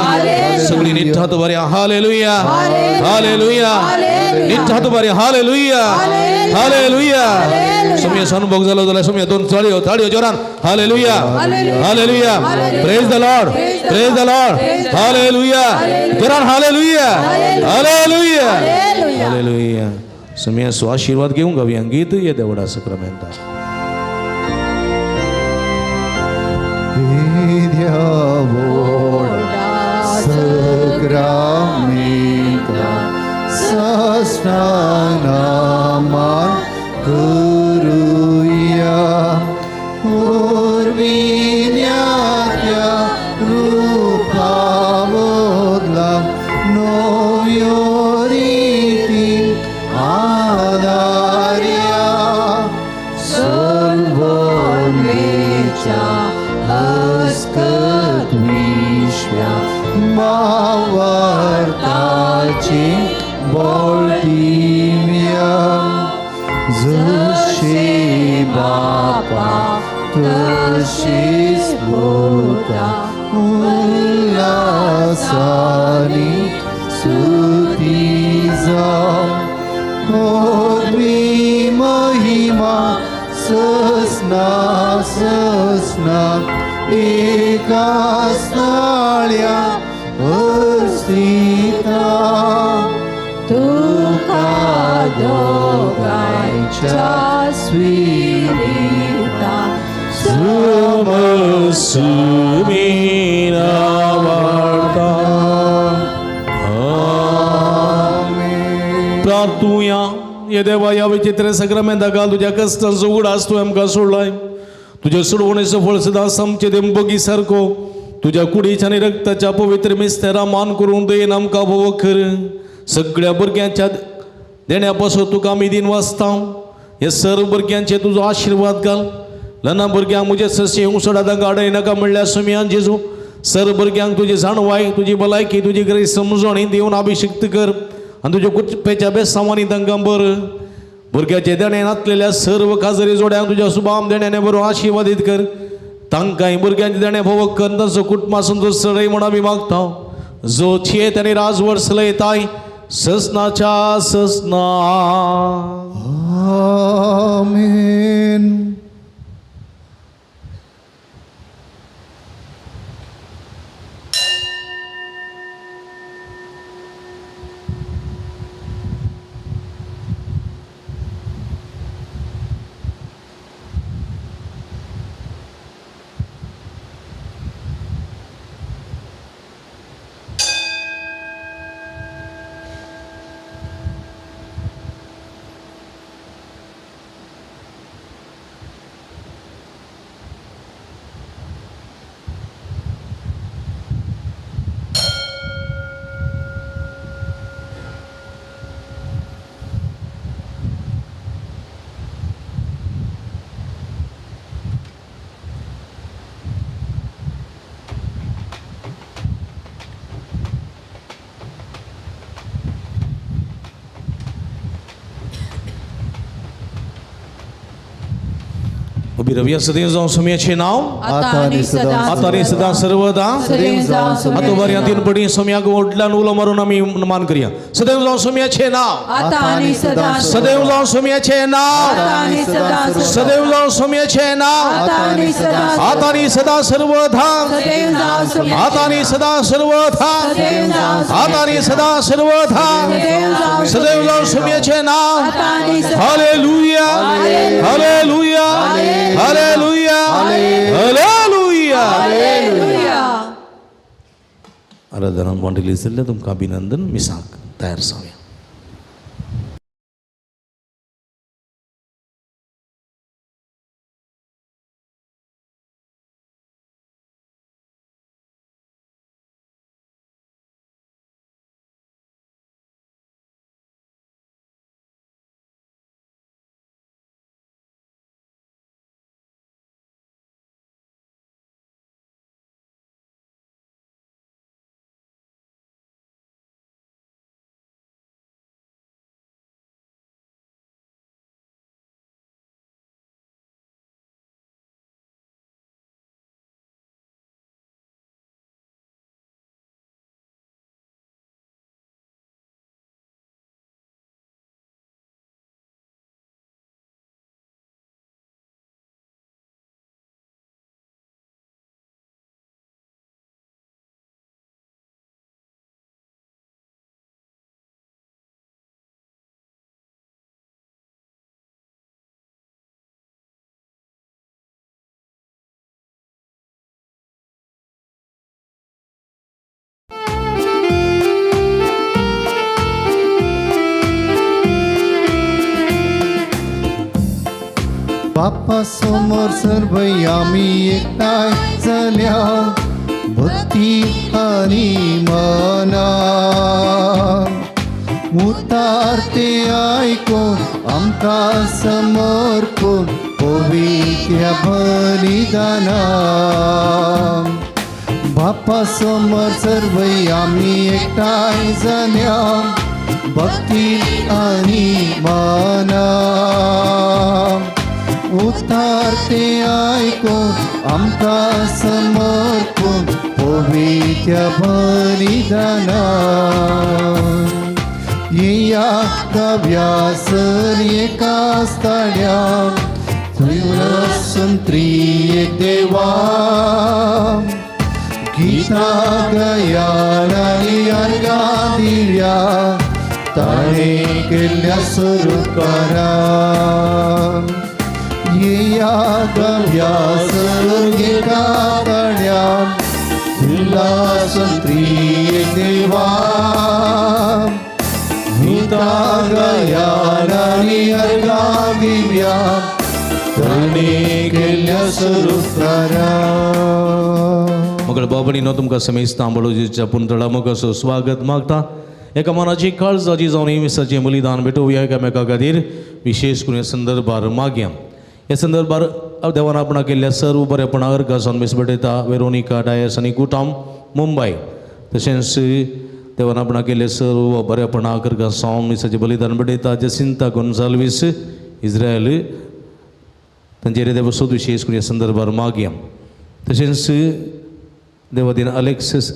सगळी नीट हात बऱ्या. Hallelujah hallelujah. नीट हात बऱ्या. Hallelujah hallelujah. सुम्या सनुभोग झालो जाल्यार सुम्या दोन ताळयो, ताळयो जोरान. Hallelujah hallelujah. Praise the Lord, praise the Lord. Hallelujah जोरान. Hallelujah hallelujah hallelujah. सुम्या आशीर्वाद घेऊन गावया गीत ये देवडा सक्रामेंता. सक्रामेंता साष्टांगामान करूया. उर्विण्याच्या रूपा बदला नव्यो रीती आदार्या. सर्वोन्वेच्या हस्कत विश्व्या मावार्ताची बोलदिव्या. जशी बापा तशीच पुता उल्हासानी स्तुती जावं. पदवी महिमा ससना ससना एका स्थाळ्या अस्तिता. तुका दोगांच्या स्विरिता सुमीना वार्ता. प्रार्थुया. ये देवा, या विचित्र सक्रमेंता घाल तुझ्या कश्टांचो उगडास तूं आमकां सोडलाय. तुज्या सोडवणेचो फळ सदां आमचे देंबगी सारको तुज्या कुडीच्या आनी रक्ताच्या पवित्र मिस्तेरा मान करून दयेन आमकां भोव कर. सगळ्या भुरग्यांच्या देण्या पासून तुका आमी दिन वाचता. हे सर्व भुरग्यांचे तुजो आशिर्वाद घाल. ल्हान भुरग्यांक म्हजे ससे उसडा तांकां अडय नाका म्हणल्यार सुमयान जेजू. सर्व भुरग्यांक तुजी जाणवाय, तुजी भलायकी, तुजी ग्रेस समजणी दिवन अभिषिक्त कर आनी तुज्या कुटपेच्या बेसांवांनी तांकां बर. भुरग्याचे देणे नातलेल्या सर्व काजरी जोड्यांक तुज्या सुबाम देण्याने बरो आशिर्वादीत कर. तांकांय भुरग्यांचे देणे भोव कर, तांचो कुटुंबा संतोष चडय म्हूण आमी मागता, जो छेत आनी राजवट सलयताय ससनाच्या ससना. आमेन. उबी रवया सदैव जावं सोम्याचें नांव आता आनी सदां आता आनी सदां सर्वदा सदैव जावं आतां बऱ्या तीन पडी सोम्याक ओडल्यान उलो मारून आमी मान करया. सदैव जावं सोम्याचें नांव आता आनी सदां सदैव जावं सोम्याचें नांव आता आनी सदां सदैव जावं सोम्याचें नांव आता आनी सदां आता आनी सदां सर्वदा सदैव जावं सोम्याचें आता आनी सदां सर्वदा सदैव जावं आता आनी सदां सर्वदा सदैव जावं सदैव जावं सोम्याचें नांव. आता आनी सदां hallelujah hallelujah hallelujah hallelujah. Hallelujah. आराधना मांडली जाल्यार तुमकां अभिनंदन. मिसाक तयार जावया. बापा समोर सर्व आमी एकठांय जाल्या भक्ती आनी मनान उतार ते आयकून आमकां समर्पून पवित्र बलिदानान. बापा समोर सर्व आमी एकठांय जाल्या भक्ती आनी मनान उतार ते आयकून आमकां समर्पून पवित्र बलिदानान. येया गव्यासर एका स्थाड्या थंय त्रियेक देवा गीता गयान आनी अर्गां दिल्या ताणें केल्ल्या सुरुकारान. येया गव्यासर एका ताळ्या उल्हासून त्रियेक देवा गीता गयान आनी अर्गां दिल्या ताणें केल्ल्या सुरुकारान. मगळ बाबणीनो तुमकां समेस्तां बळोजीच्या पुंतळा मगासो स्वागत मागता. एका मनाची काळजाची जावन मिसाचें बलिदान भेटोवया एकामेका खातीर विशेष करून ह्या संदर्भार मागया. ह्या संदर्भार देवान आपणा केल्ल्या सर्व बरेपणा अर्गां जावन मिस भेटयता वेरोनिका डायस आनी कुटाम मुंबय. तशेंच देवान आपणा केल्ले सर्व बरेपणा अर्गां जावन मिसाचें बलिदान भेटयता जसिंता गोन्साल्वीस इस्रायल तांचेर देवसोद विशेष करून ह्या संदर्भार मागया. तशेंच देवादीन अलेक्सिस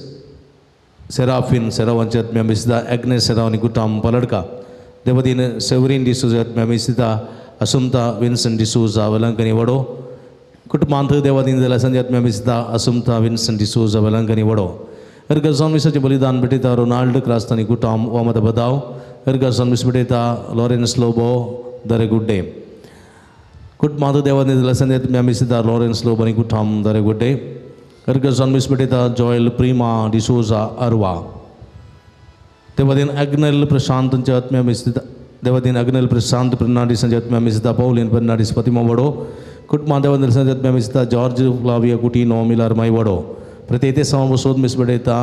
सेराफीन सेरावांच्या आत्म्या मिसिता एग्नेस सेराव आनी कुटाम पलडका. देवादीन सेवरीन डिसोजा आत्म्या मिसिता असुमता विन्सन डिसोजा वेलंकनी वडो. कुटुंबांत देवादीन जाल्यार संजय आत्म्या मिसिता असुमता विन्सन डिसोजा वेलंकनी वडो. अर्गाजान मिसाचें बलिदान भेटयता रोनाल्ड क्रास्तानी कुटाम वामद बदाव. अर्गाजान मिस भेटयता लॉरेन्स लोबो दरेगुड्डे. कुटुंबांत देवादीन जाल्यार संजय आत्म्या मिसिता लॉरेन्स लोबो आनी कुटाम दरेगुड्डे. अर्गाजान मिस भेटयता Joel Prima D'Souza Arva. Devadin Agnel Prashant आत्म्या मिसिता Devadin Agnel Prashant Fernandes आत्म्या मिसिता पौलीन Fernandes Fathima वडो. कुटुंबां देवादीन आत्म्या मिसिता जॉर्ज फ्लाविया कुटिनो मिलार माय वडो. प्रत्येक सावंबसोद मिस भेटयता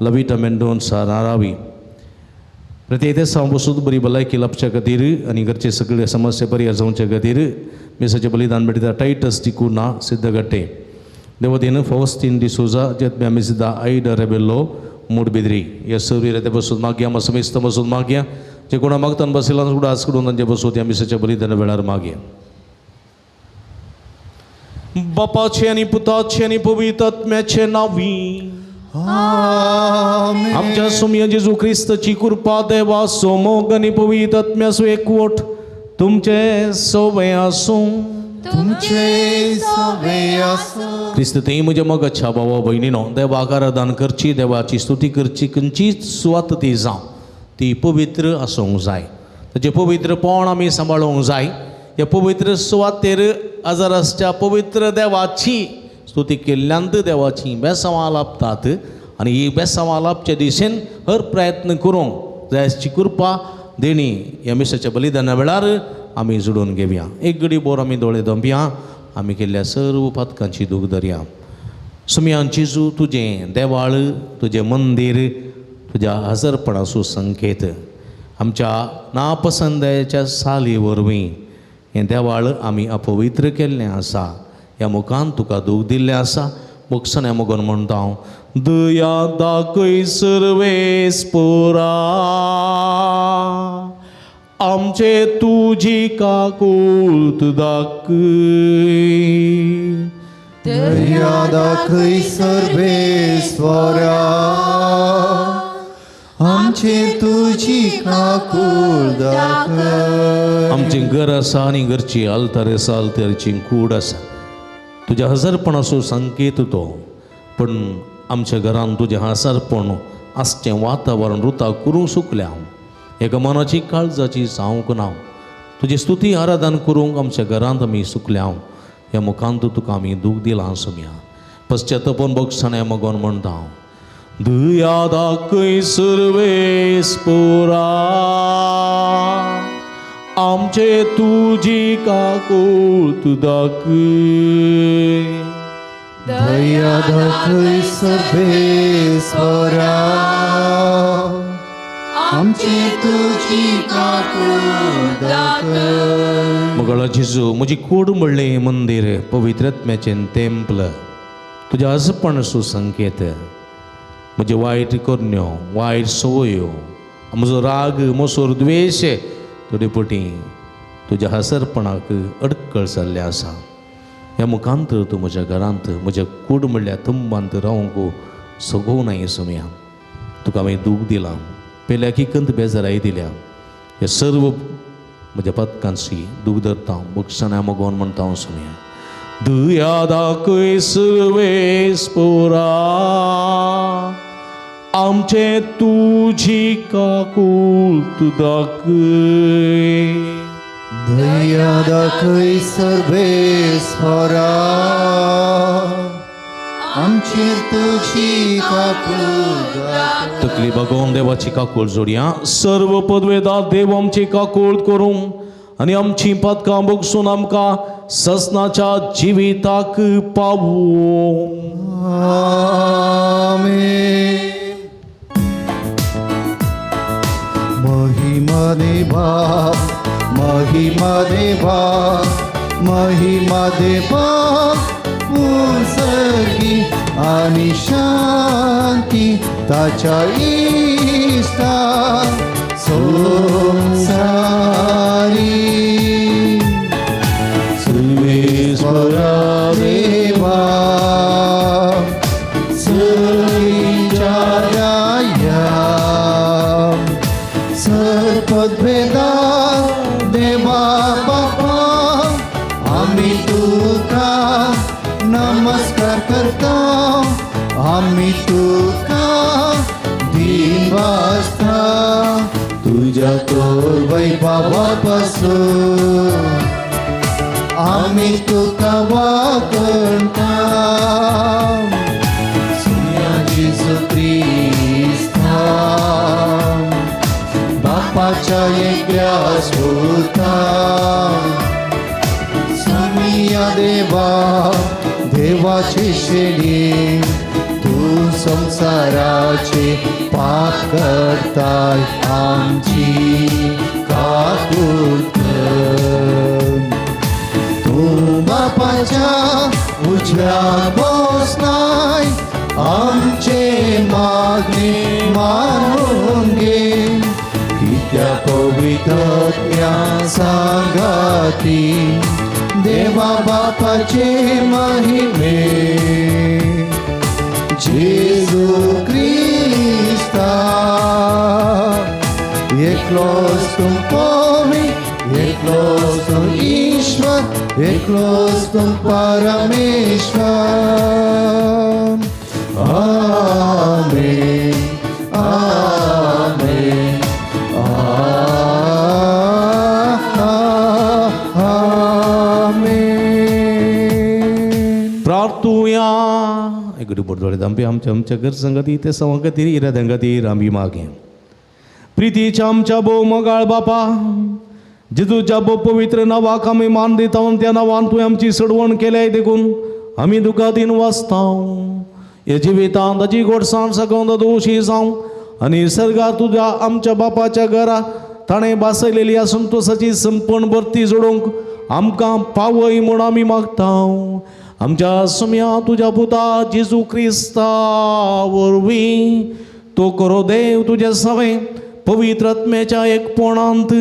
लविटा मेंडोन्सा नारावी. प्रत्येक सावंबसोद बरी भलायकी लाभच्या खातीर आनी घरचे सगळे समस्या परिहार जावच्या खातीर मिसाचें बलिदान भेटयता टायटस डिकुना सिद्धगट्टे. देवतीन फौस्तीन डिसोजा आत्म्या मिसिता आयडा रेबेल्लो मूडबिद्री. ह्या सर्व ते बसून मागया समेस्त बसून मागया जे कोणा मागतान बशिल्ला उडास करून तांचे बसून त्या मिसाच्या बलिदाना वेळार मागया. बापाचे आनी पुताचे आनी पवित्र आत्म्याचे नांवी आमेन. आमच्या सुमया जेजू क्रिस्ताची कृपा देवाचो मोग आनी पवित्र आत्म्याचो एकवट तुमचे सोवे आसूं. तुमचे सवे आसूं. क्रिस्त ते म्हज्या मोगाच्या भावा भयणीनो, देवाक आराधन करची, देवाची स्तुती करची, खंयचीच सुवात ती जावं ती पवित्र आसूंक जाय. ताचें पवित्रपण आमी सांबाळूंक जाय. ह्या पवित्र सुवातेर आजारासच्या पवित्र देवाची स्तुती केल्ल्यान देवाची बेसांवां लाभतात आनी ही बेसांवां लाभचे दिशेन हर प्रयत्न करूंक जायची कृपा देणी ह्या मिसाच्या बलिदाना वेळार आमी जुडून घेवया. एक घडी बोर आमी दोळे दमया, आमी केल्ल्या सर्व पातकांची दूख धरया. सुमयान जेजू, तुजें देवाळ, तुजें मंदीर, तुज्या हजरपणाचो संकेत आमच्या नापसंदाच्या साली वरवीं हें देवाळ आमी अपवित्र केल्लें आसा. ह्या मुखान तुका दूख दिल्लें आसा. मोगसण्या मोगन म्हणटा हांव, दया दाखय सर्वेस्पोरा आमचे तुजी काकूत दाखय. दया दाखय सर्वेस्वरा आमचे तुजी काकूळ दाखय. आमचें घर आसा आनी घरची आल्तार आसा, आल्तारची कूड आसा. तुज्या हजारपणाचो संकेत तो, पूण आमच्या घरान तुजें हजारपण आसचें वातावरण रुता करूंक सुकल्या हांव. एका मनाची काळजाची जावंक ना. तुजी स्तुती आराधन करूंक आमच्या घरांत आमी सुकल्या हांव. ह्या मुखांत तुका आमी दूख दिलां सोमया. पश्चातापून बक्षाणे मगोन म्हणटा हांव, दया दाखय सर्वेस्पोरा आमचे तुजी काकूत दाखय. दया दाखय सर्वेस्वरा आमचे तुजी काकूळ दाखय. मगळा जेजू, म्हजी कूड म्हणलें मंदीर पवित्र आत्म्याचें तेंपल, तुज्या आजपणाचो संकेत. म्हज्यो वायट करण्यो, वायट संवयो, म्हजो राग, मोसोर, द्वेश थोडे पटी तुज्या हसरपणाक अडकळ जाल्लें आसा. ह्या मुखांत तूं म्हज्या घरांत, म्हज्या कूड म्हणल्या तुंबांत रावंक सगोवं नाय सोमया. तुका हांवें दूख दिलां, पेल्याकी कंत बेजाराय दिल्या. हे सर्व म्हज्या पदकांची दूख धरता, बक्षां मगोन म्हणटा हांव सोमया. दया दाखय सर्वेस्पोरा आमचे तुजी काकूत दाखय. दया दाखय सर्वेस्वरा आमचे तुजी काकूळ दाखय. तकली बागोवन देवाची काकूळ जोडया. सर्व पदवेदा देव आमची काकूळ करूं आनी आमची पातकां बगसून आमकां ससनाच्या जिविताक पावूं. आमेन. महिमा देवा, महिमा देवा, महिमा देवा उंचगी आणि शांती ताच्या इष्टा संसारी. सर्वेश्वरा देवा सगळीच्या राया सर्पद्वेदा देवा बापा आम्ही तुका नमस्कार करता, आम्ही तुका दिन वाजता तुझ्या तोर वैभवापासून आम्ही तुका वाकणता. सुया जेजू क्रिस्ता बापाच्या एकल्या सुता सुमिया देवा देवाची शेणी तू संसाराचे पाप करताय आमची काकूळ कर. तू बापाच्या उजव्या बसलाय आमचे मागणे मानून घे. कित्या पवित्रत्या सांगाती देवा देवा बापाचे महिमे जेजू क्रिस्ता एकलोच तूं पवी एकलोच तूं ईश्वर एकलोच तूं परमेश्वर. आमेन आमेन आमेन. प्रार्थुया एक रिपोर्ट आमचे आमच्या आमच्या गरजां ते सवां खातीर इराद्यां खातीर आमी मागें. प्रितीच्या आमच्या भोव मोगाळ बापा जेजूच्या भोव पवित्र नांवाक आमी मान दिता त्या नांवान तुवें आमची सडवण केल्याय देखून आमी तुका दिन वाचता. ह्या जिवितांत ताची गोडसाण सगळो दोशी जावं आनी सर्गार तुज्या आमच्या बापाच्या घरा ताणें बासयलेली ह्या संतोसाची संपण भरती जोडूंक आमकां पावय म्हूण आमी मागता. आमच्या सम्या तुज्या पुता जेजू क्रिस्ता वरवीं तो करो देव तुज्या सवें पवित्र आत्म्याच्या एकपणांत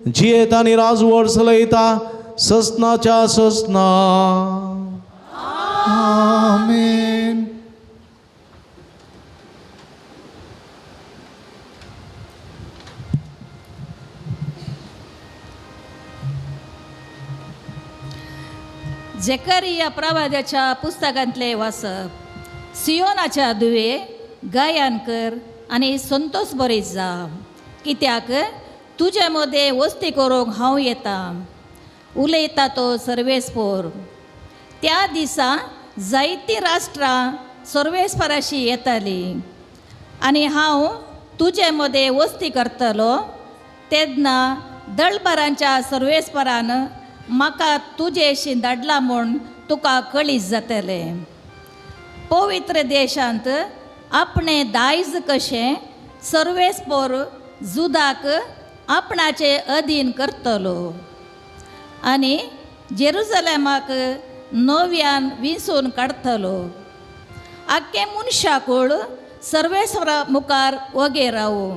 जियेता आनी राजवट चलयता ससनाच्या ससना. आमेन. जकरिया प्रवाद्याच्या पुस्तकांतले वाचप. सियोनाच्या दुवे गायन कर आनी संतोष बरी जा, कित्याक तुजे मदें वस्ती करूंक हांव येता, उलयता तो सर्वेस्पोर. त्या दिसा जायतीं राष्ट्रां सर्वेस्पराशी येतालीं आनी हांव तुजे मदें वस्ती करतलो. तेन्ना दळबारांच्या सर्वेस्परान म्हाका तुजेशी धाडला म्हूण तुका कळीत जातलें. पवित्र देशांत आपणें दायज कशें सर्वेस्पोर जुदाक आपणाचे अधीन करतलो आनी जेरुजलेमाक नव्यान विंचून काडटलो. आख्खें मनशाकूळ सर्वेस्वरा मुखार वगे रावूं,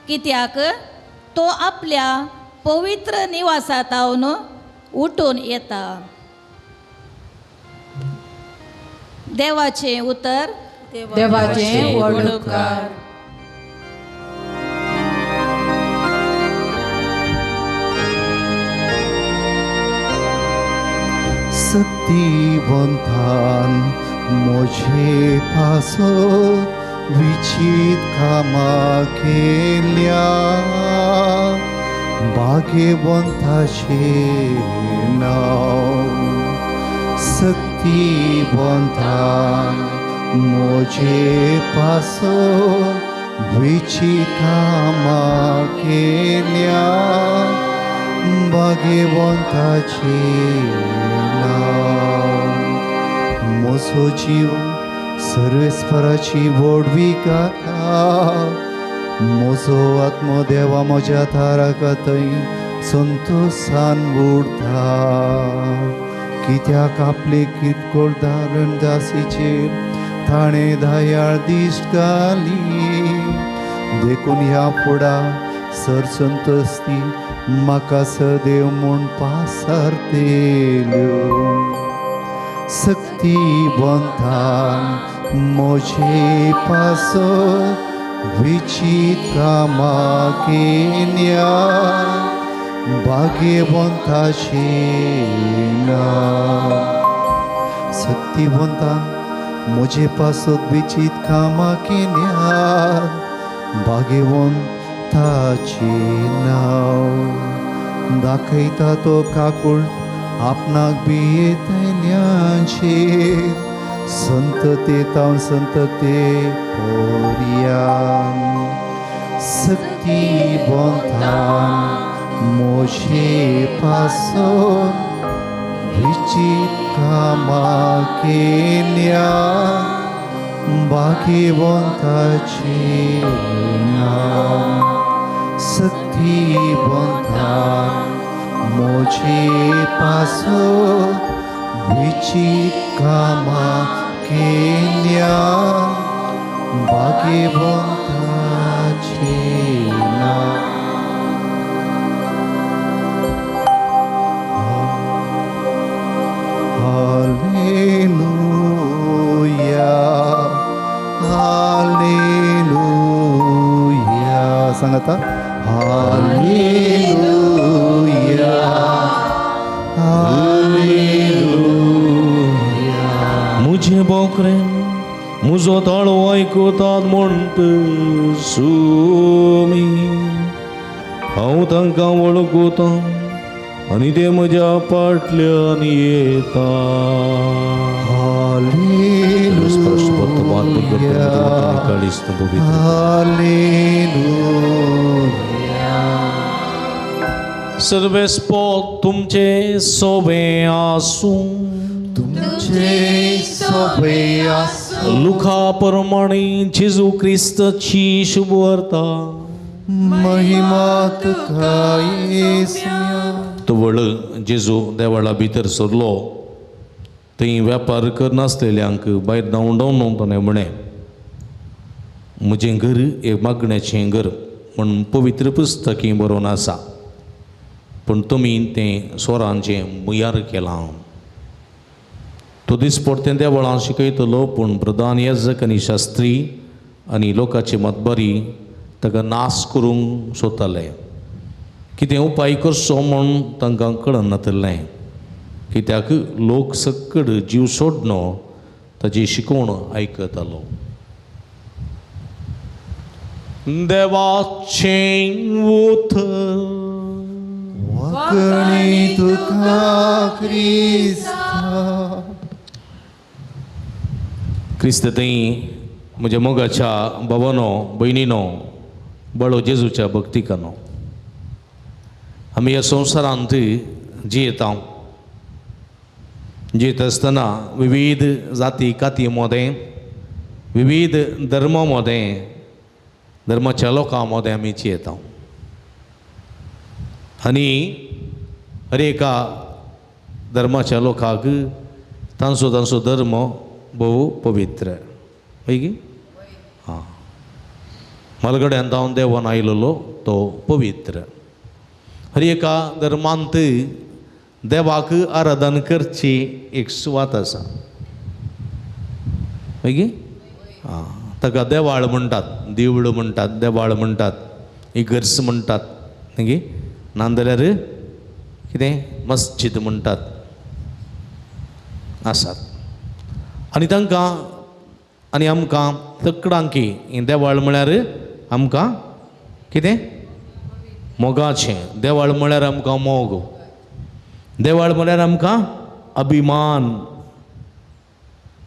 कित्याक तो आपल्या पवित्र निवासांत उठून येता. देवाचें उतर. देवाचें व्हड उपकार. सतीवंतान म्हजे पासत विचीत कामां केल्या भाग्यवंताचें नांव. सक्तिवंतान म्हजे पासत विचीत कामां केल्या भाग्यवंताचें नांव. म्हजो जीव सर्वेस्पराची व्हडवी गाता, म्हजो आत्मो देवा म्हज्या थाराकतय संतोसान उरता. कित्याक आपले किरकोळ धारण दासीचेर ताणें दयाळ दिश्ट घाली, देखून ह्या फुडा सर संतोस्ती म्हाका सदैव म्हूण पासारतेल्यो. सक्तिवंतान म्हजे पासत विचीत कामां केल्या भाग्यवंताचें नांव. सक्तिवंतान म्हजे पासत विचीत कामां केल्या भाग्यवंताचें नांव. दाखयता तो काकूळ आपणाक भियेतल्यांचेर संतते तावन संतते पोरयान. सक्तिवंतान म्हजे पासत विचीत कामां केल्या भाग्यवंताचें नांव. सक्तिवंतान म्हजे पासत विचीत कामां केल्या भाग्यवंताचें नांव. मुझे बोकरे मुजो ताळो आयकतात म्हणट सुमी हांव तांकां वळखतां आनी ते म्हज्या फाटल्यान येता. सर्वेस्पो तुमचे सोबे आसूं. तुमचे सोबे आसूं. लुका प्रमाणे जेजू क्रिस्ताची शुभवार्ता. महिमा तुका येसुया. तवळ जेजू देवळा भितर सरलो थंय वेपार करनासलेल्यांक भायर धांवडावन ताणें म्हणें, म्हजें घर एक मागण्याचें घर म्हूण पवित्र पुस्तकी बरोवन आसा, पूण तुमी तें स्वरांचें मुयार केलां. तो दिसपडतें देवळां शिकयतलो, पूण प्रधान याजक आनी शास्त्री आनी लोकांची मतबारी ताका नाश करूंक सोदताले. कितें उपाय करचो म्हूण तांकां कळनातलें, कित्याक लोक सक्कड जीव सोडनो ताची शिकवण आयकतालो. देवाचें उतर. वाकणी तुका क्रिस्ता. क्रिस्त थंय म्हज्या मोगाच्या भावानो भयणीनो बळो जेजूच्या भक्तिकानो, आमी ह्या संवसारांत जियेता. जियेता आसतना विविध जाती काती मोदें, विविध धर्मा मोदें, धर्माच्या लोकां मोदें आमी जियेता. आनी हर एका धर्माच्या लोकांक तांचो तांचो धर्म भोव पवित्र. हय की? आं, मालगड्यान जावन देवान आयलेलो तो पवित्र. हर एका धर्मांत देवाक आराधन करची एक सुवात आसा. हय की? आं, ताका देवाळ म्हणटात, देवळ म्हणटात, देवाळ म्हणटात, इगर्ज म्हणटात. मागीर नाजाल्यार कितें मस्जिद म्हणटात आसात. आनी तांकां आनी आमकां तकडांकी देवाळ म्हळ्यार आमकां कितें मोगाचें. देवाळ म्हळ्यार आमकां मोग, देवाळ म्हळ्यार आमकां अभिमान,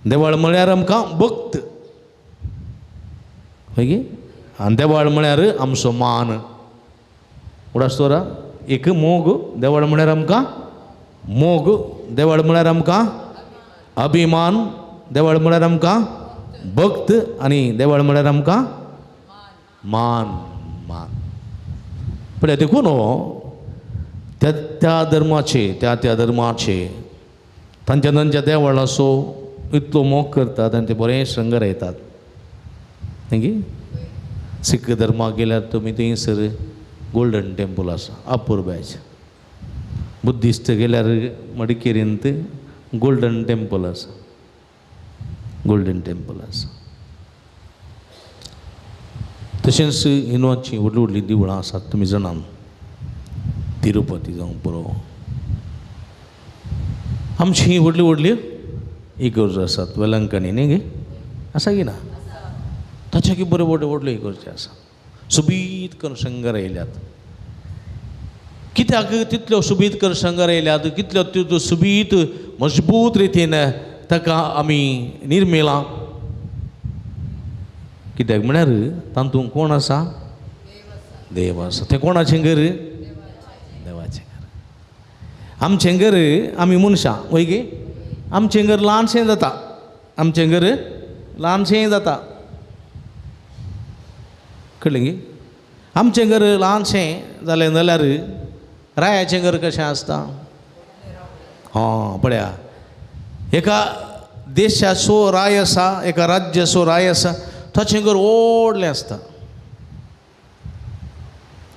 देवाळ म्हळ्यार आमकां भक्त. मागीर आनी देवाळ म्हळ्यार आमचो मान. उडास दवरा, एक मोग, देवाळ म्हळ्यार आमकां मोग, देवाळ म्हळ्यार आमकां अभिमान, देवाळ म्हळ्यार आमकां भक्त, आनी देवाळ म्हळ्यार आमकां मान. मान पळय देखून त्या त्या धर्माचे, त्या त्या धर्माचे तांच्या तांच्या देवळाचो इतलो मोग करतात आनी ते बरें शृंगार येतात. मागीर सिख धर्माक गेल्यार तुमी थंयसर गोल्डन टेम्पल आसा, अपुरबायचें. बुद्धिस्ट गेल्यार मडिकेरींत गोल्डन टेम्पल आसा, गोल्डन टेम्पल आसा. तशेंच हिंदवांची व्हडलीं व्हडलीं देवळां आसात, तुमी जाणात, तिरुपती जावं पुरो. आमची व्हडली व्हडली इगर्ज आसात वेलंकणी न्ही गे, आसा की ना? ताच्या की बऱ्यो व्हडल्यो व्हडल्यो इगर्जी आसा, सोबीत करून शृंगार येयल्यात. कित्याक तितल्यो सोबीत करून शृंगार येयल्यात, कितल्यो तितल्यो सोबीत मजबूत रितीन ताका आमी निर्मिलां? कित्याक म्हळ्यार तातूंत कोण आसा? देव आसा. तें कोणाचें घर? देवाचें घर. आमचें घर आमी मनशां वय गे, आमचें घर ल्हानशें जाता, आमचें घर ल्हानशें जाता. कळ्ळें गे? आमचें घर ल्हानशें जालें जाल्यार रायाचें घर कशें आसता? हां पळया, एका देशाचो राय आसा, एका राज्याचो राय आसा, ताचें घर व्हडलें आसता.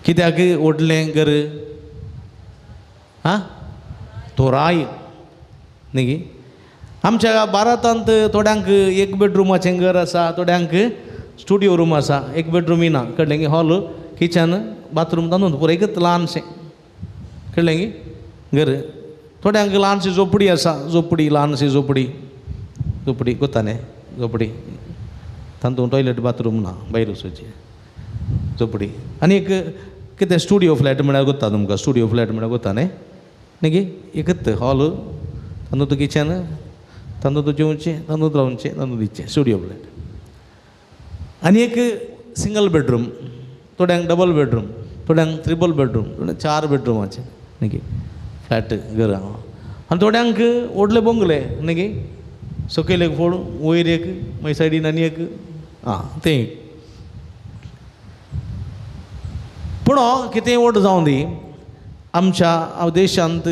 कित्याक व्हडलें घर? आं, तो राय न्ही गे. आमच्या भारतांत थोड्यांक एक बेडरुमाचें घर आसा, थोड्यांक स्टुडियो रूम आसा, एक बेडरूम ना. कळ्ळें गे? हॉल, किचन, बाथरूम तातूंत पुरो एकच ल्हानशें. कळ्ळें गे घर. थोड्यांक ल्हानशी झोपडी आसा, झोपडी, ल्हानशी झोपडी. झोपडी कोता न्ही, झोपडी तातूंत टॉयलेट बाथरूम ना, भायर वचोचें झोपडी. आनी एक कितें स्टुडियो फ्लॅट म्हळ्यार कोत्ता तुमकां, स्टुडियो फ्लॅट म्हळ्यार कोत्ता न्ही, न्ही एकच हॉल, तातूंत किचन, तातूंत जेवचें, तातूंत रावचें, तातूंत दिचें, स्टुडियो फ्लॅट. आनी एक सिंगल बेडरूम, थोड्यांक डबल बेडरूम, थोड्यांक त्रिबल बेडरूम, थोड्यांक 4 बेडरुमाचें न्ही फ्लॅट घरां. आनी थोड्यांक व्हडले बंगले न्ही, सकयल एक फोड, वयर एक, मागीर सायडीन आनी एक, आं तें एक. पूण कितेंय व्हड जावं दी, आमच्या देशांत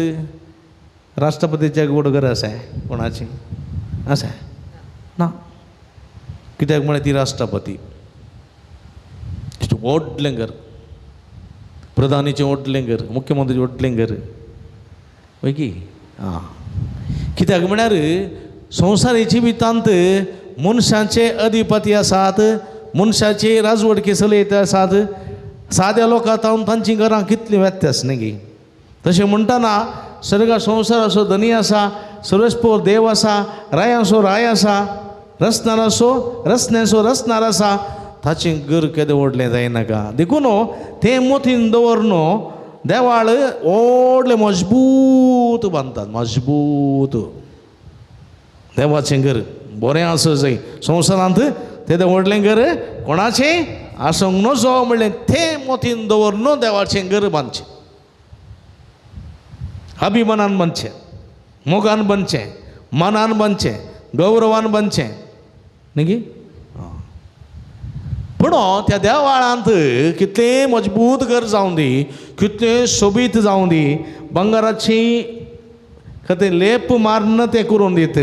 राष्ट्रपतीचें व्हड घर आसा कोणाचें आसा ना, कित्याक म्हळ्यार ती राष्ट्रपती, तिचें व्हडलें घर, प्रधानीचें व्हडलें घर, मुख्यमंत्रीचें व्हडलें घर, वय की आं. कित्याक म्हळ्यार संवसारी जिवितांत मनशाचे अधिपती आसात, मनशाचे राजवटकी चलयत आसात, साद्या लोकां तावन तांचीं घरां कितलीं व्यत्यास न्ही. तशें म्हणटना सर्ग संवसाराचो धनी आसा, सर्वेस्पोर देव आसा, रायांचो राय आसा, रसनाराचो रसण्याचो रसनार आसा, ताचें घर केदें व्हडलें जायनाका. देखून तें मोतीन दवरन देवाळ व्हडलें मजबूत बांदतात, मजबूत देवाचें घर बरें आसूं जाय संवसारांत, तेदें व्हडलें घर कोणाचें आसूंक नजो म्हणलें तें मोतीन दवरन देवाचें घर बांदचें, अभिमानान बांदचें, मोगान बांदचें, मनान बांदचें, गौरवान बांदचें न्ही. पूण त्या देवाळांत कितलें मजबूत घर जावं दी, कितलें सोबीत जावं दी, भांगराची खतें लेप मारून तें करून दीत,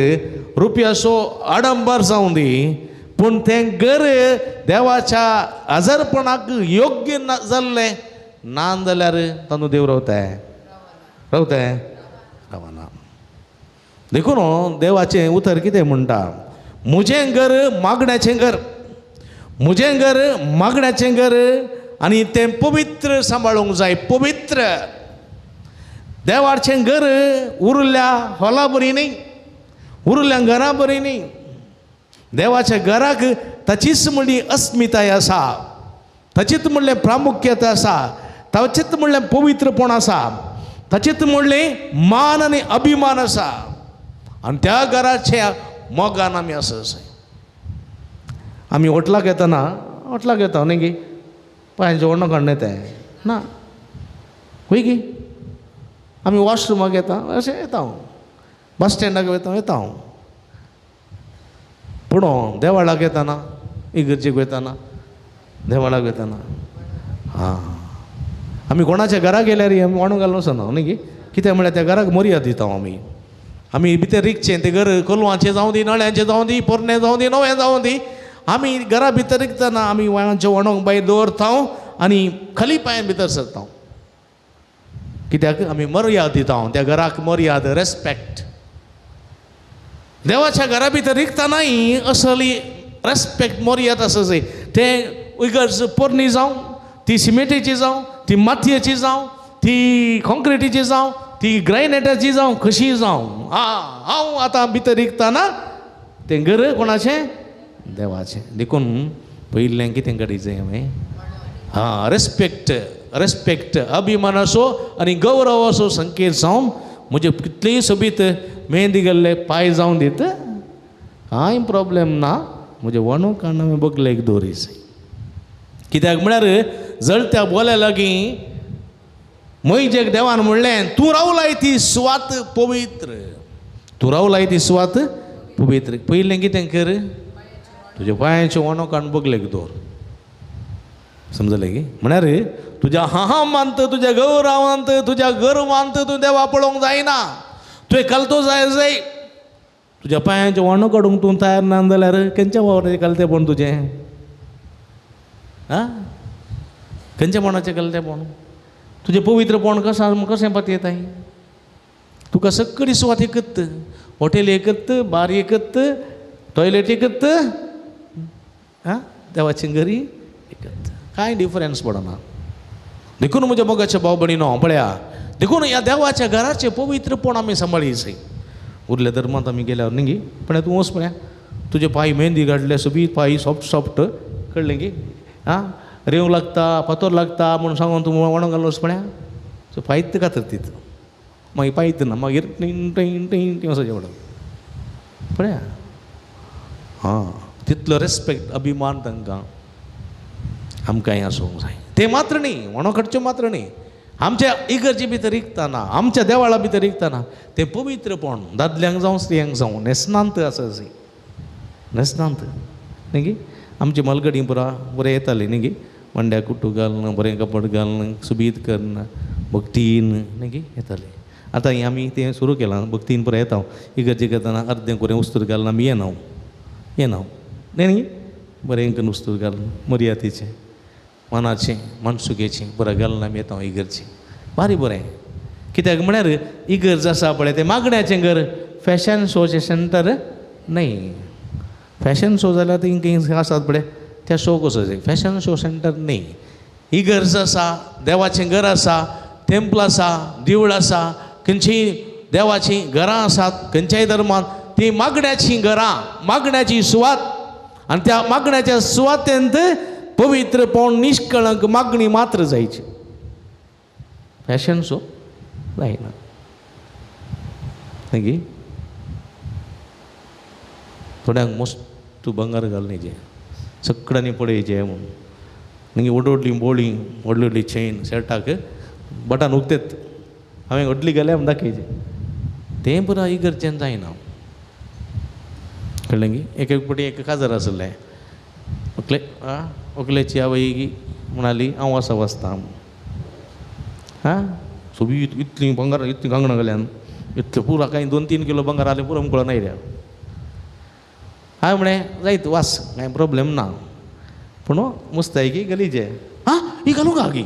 रुपयाचो आडंबर जावं दी, पूण तें घर देवाच्या आजारपणाक योग्य ना जाल्लें ना जाल्यार तातूंत देव रावताय रावताय रावना. देखून देवाचें उतर कितें म्हणटा, म्हजें घर मागण्याचें घर, म्हजें घर मागण्याचें घर, आनी तें पवित्र सांबाळूंक जाय, पवित्र. देवाचें घर उरल्या हॉला बरी न्ही, उरल्या घरा बरी न्ही, देवाच्या घराक ताचीच म्हणली अस्मिताय आसा, ताचीच म्हणलें प्रामुख्यता आसा, ताचीच म्हणलें पवित्रपण आसा, ताचीच म्हणलें मान आनी अभिमान आसा, आनी त्या घराच्या मोगान आमी आसा. आमी होटलाक येतना, होटलाक येता न्ही गी, पांयांचें ओडणो काडून येता ना, वय गी, आमी वॉशरुमाक येता अशें येता हांव, बस स्टँडाक वयता येता हांव, पूण देवाळाक येताना, इगर्जेक वयताना, देवाळाक वयताना आं आमी कोणाच्या घरा गेल्यार आमी वाणू घालून वचना न्ही गी, कित्याक म्हळ्यार त्या घराक मर्याद दिता आमी. आमी भितर रिगचें तें घर कोलवाचें जावं दी, नळ्यांचें जावं दी, पोरणें जावं दी, नवें जावं दी, आमी घरा भितर रिगतना आमी वाणांचें वणोंक भायर दवरता आनी खाली पांयान भितर सरता, कित्याक आमी मर्याद दिता त्या घराक, मर्याद, रेस्पेक्ट. देवाच्या घरा भितर रिगतनाय असली रेस्पेक्ट मर्याद आसा जाय. तें इगर्ज पोरणी जावं, ती सिमेंटीची जावं, ती मातयेची जावं, ती कॉन्क्रिटीची जावं, ती ग्रायनेटाची जावं, कशीय जावं, आं हांव आतां भितर रिगतना तें घर कोणाचें, देवाचें. देखून पयलें कितें काडीत जाय हांवें, आं रेस्पेक्ट, रेस्पेक्ट, अभिमानाचो आनी गौरवाचो संकेत जावन म्हजे कितलेय सोबीत मेहंदी गेल्ले पांय जावन दीत, कांय प्रोब्लेम ना, म्हजें वणो काडून हांवें बगलेक दवरी जाय. कित्याक म्हळ्यार जळत्या बोल्या लागीं म्हजेक देवान म्हणलें, तूं रावलाय ती सुवात पवित्र, तूं रावलाय ती सुवात पवित्र. पयलें कितें कर, तुज्या पांयांचें वणो काडून बगलेक दवर, समजलें की. म्हळ्यार तुज्या हांत, तुज्या गौरवांत, तुज्या गर्वांत तूं देवा पळोवंक जायना, तुवें कलतो जाय जाय. तुज्या पांयांचें वणो काडूंक तूं तयार ना जाल्यार खंयच्या वावराचें कलतेपण तुजें, आं खंयच्या पणाचें कलतेपण, तुजें पवित्रपण कशें कशें पातयेताय. तुका सगळी सुवात एकत, हॉटेल एकत, बार एकत, टॉयलेट एकत, आं देवाचें घरी एकत, कांय डिफरन्स पडना. देखून म्हज्या मोगाच्या भाव भयणीनो पळया, देखून ह्या देवाच्या घराचें पवित्रपण आमी सांबाळी जाय. उरल्या धर्मांत आमी गेल्यार न्ही गी पण तूं वच पळया तुजे पांय मेहंदी काडले सोबीत पांय सॉफ्ट सॉफ्ट कळ्ळें गी आं रेंव लागता फातोर लागता म्हूण सांगून तूं वणो घालून वच पळया सो पांयत कातरतीत मागीर पांयत ना मागीर टींग टींग टींग टींग वचचें पडटा पळया. हां तितलो रेस्पेक्ट अभिमान तांकां आमकांय आसूंक जाय. तें मात्र न्ही वणो काडच्यो मात्र न्ही, आमच्या इगर्जे भितर रिगतना आमच्या देवळा भितर रिगतना तें पवित्रपण दादल्यांक जावं स्त्रियांक जावं न्हेसनांत आसा अशी न्हेसनांत न्ही गी. आमची मलगडी पुरा बरें येताली न्ही गी, मांड्या कुटू घालून बरें कपड घालून सुबीत करून भक्तीन न्ही गी येताली. आतां हें आमी तें सुरू केलां भक्तीन पुरा येता इगर्जे करतना अर्दें कोरें उस्तूर घालून आमी येना येना न्ही न्ही बरें करून उस्तूर घालून मर्यादेचें मनाचें मनसुगेचें बरें घालून आमी येता इगर्जे बारी बरें. कित्याक म्हळ्यार इगर्ज आसा पळय तें मागण्याचें घर, फॅशन शोचें सेंटर न्ही. फॅशन शो जाल्यार ती खंय आसात पळय त्या शो कसो जाय, फॅशन शो सेंटर न्ही. इगर्ज आसा, देवाचें घर आसा, टेम्पल आसा, देवूळ आसा, खंयचीय देवाचीं घरां आसात खंयच्याय धर्मांत ती मागण्याचीं घरां, मागण्याची सुवात. आनी त्या मागण्याच्या सुवातेंत पवित्रपण निष्कळंक मागणी मात्र जायची, फॅशन शो जायना न्ही. थोड्यांक मस्त बंगार घालून सगळ्यांनी पळयचें म्हूण न्ही, व्हड व्हडली बोळी व्हडली व्हडली चेन शर्टाक बटन उगतेत हांवें व्हडली गेल्या म्हूण दाखयचें तें पुरा इगर्जेन जायना. कळ्ळें गी. एक एक फावटी एक काजार आसलें व्हंकले आं व्हंकलेची आवय म्हणाली हांव वासा वाचता आं सोबीत इतलीं भांगर इतलीं कांगणां घाल्यान इतलें पुरा कांय 2-3 किलो भांगर आलें पुरो मुकळो नायल्या. हांवें म्हळें जायत वास कांय प्रोब्लेम ना पूण मुस्तायकी गलीजे आं ही घालूं का गी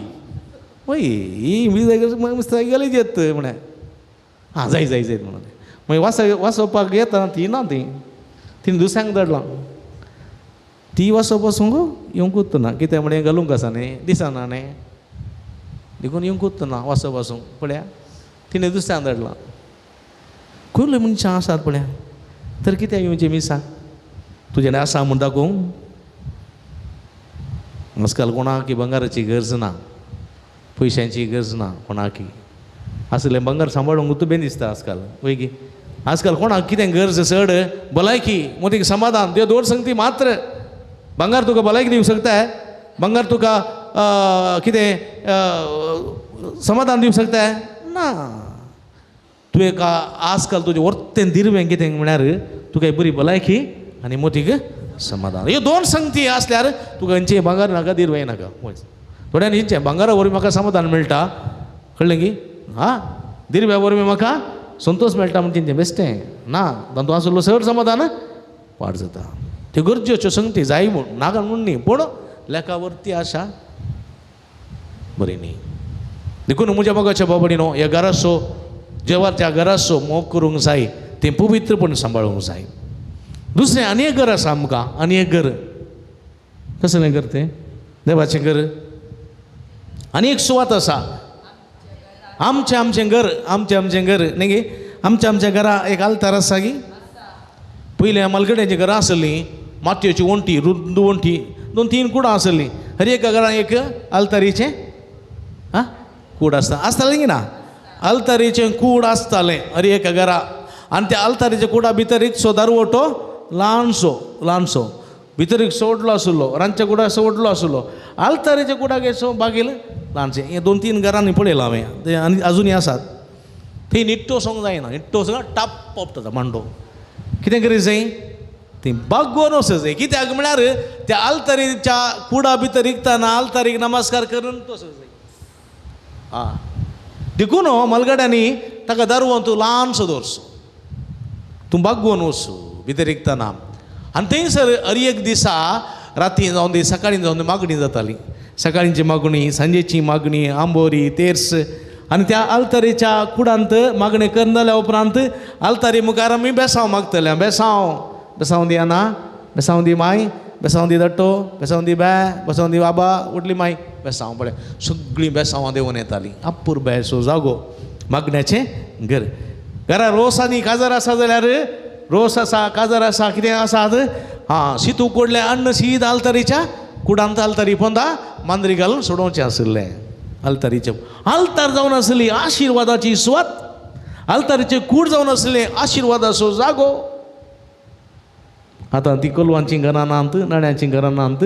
वय ही मुस्तायकी गलीज येत म्हळें आं जाय जाय जायत म्हणून मागीर वास वासोवपाक येता ती ना ती तिणें दुसऱ्यांक धाडलां ती वासोवप वचूंक येवंकूच ना कित्याक म्हळें घालूंक आसा न्ही दिसना न्ही देखून येवंकूच ना वासोवप वचूंक पळया तिणें दुसऱ्यांक धाडलां. खुबले मनशां आसात पळया तर कित्याक येवचें मिसाक तुजें आसा म्हूण दाखोवंक. आजकाल कोणाकी भांगराची गरज ना, पयशांची गरज ना कोणाकी, आसलें भांगर सांबाळूंक बेन दिसता आजकाल वय की. आजकाल कोणाक कितें गरज चड भलायकी मोतीक समाधान त्यो दोन संगती मात्र. भांगर तुका भलायकी दिवंक शकता, भांगर तुका कितें समाधान दिवंक शकता ना. तुवें एका आजकाल तुजें वर्तें दिरवें कितें म्हळ्यार तुका बरी भलायकी आनी मोतीक समाधान ह्यो दोन संगती आसल्यार तुका खंयचें भांगर नाका दिरवें नाका. थोड्यांनी हिंचें भांगरा वरवीं म्हाका समाधान मेळटा कळ्ळें की आं दिरव्या वरवीं म्हाका संतोश मेळटा म्हण तेंचें बेश्टें ना तातूंत आसलो चड समाधान पाड जाता. त्यो गरजेच्यो संगती जाय म्हूण नाका म्हूण न्ही पूण लेखा वरती आशा बरी न्ही. देखून म्हज्या मोगाच्या बाबडीनो ह्या घराचो देवाच्या घराचो मोग करूंक जाय, तें पवित्रपण सांबाळूंक जाय. दुसरें आनी एक घर आसा आमकां, आनी एक घर कसलें घर तें देवाचें घर. आनी एक सुवात आसा आमचें आमचें घर, आमचें आमचें घर न्ही गी. आमच्या आमच्या घरा एक आल्तार आसा गी. पयलीं मालगड्यांचीं घरां आसलीं मातयेची वण्टी रुंद वण्टी 2-3 कुडां आसलीं, हर एका घरान एक आल्तारीचें आं कूड आसता आसतालें की ना. आल्तारीचें कूड आसतालें हर एका घरा आनी त्या आल्तारीच्या कुडा भितर एक सो दारवटो ल्हानसो ल्हानसो भितर एक सोडलो आसलो, रांदच्या कुडा सोडलो आसलो, आल्तारीच्या कुडाक सो बागेल ल्हानशें. हें 2-3 घरांनी पळयलां हांवें तें आनी आजुनूय आसात. थंय निट्टो वचोंक जायना, निट्टो वचोंक टाप पोपता मांडो कितें करीत जाय थंय बागोवन वचूंक जाय. कित्याक म्हळ्यार त्या आल्तारीच्या कुडा भितर रिगतना आल्तारीक नमस्कार करून तो वचूंक जाय. आं देखून मलगड्यांनी ताका दारवोन तूं ल्हानसो दवरचो, तूं बागोवन वचूं भितर रिगतना. आनी थंयसर हर एक दिसा राती जावन दी सकाळीं जावन दी मागणी जाताली, सकाळींची मागणी सांजेची मागणी आंबोरी तेर्स. आनी त्या आल्तारीच्या कुडांत मागणी करून जाल्या उपरांत आल्तारी मुखार आमी बेसांव मागतले, बेसांव बेसांव दी आना, बेसांव दी माय, बेसांव दी दट्टो, बेसांव दी बे, बेसांव दी बाबा, उडली माय बेसांव पळय सगळीं बेसांवां देंवून येतालीं. अपुरबायेचो जागो मागण्याचें घर. घरा रोस आनी काजार आसा जाल्यार रोस आसा, काजार आसा, कितें आसात, हां शीत उकडलें अन्न शीत आल्तारीच्या कुडांत आल्तारी पोंदा मांद्री घालून सोडोवचें आशिल्लें. आल्तारीचें आल्तार जावन आसली आशिर्वादाची सुवात, आल्तारीचें कूड जावन आसलें आशिर्वादाचो जागो. आतां ती कोलवांचीं घरां नात, नण्याचीं घरां नात,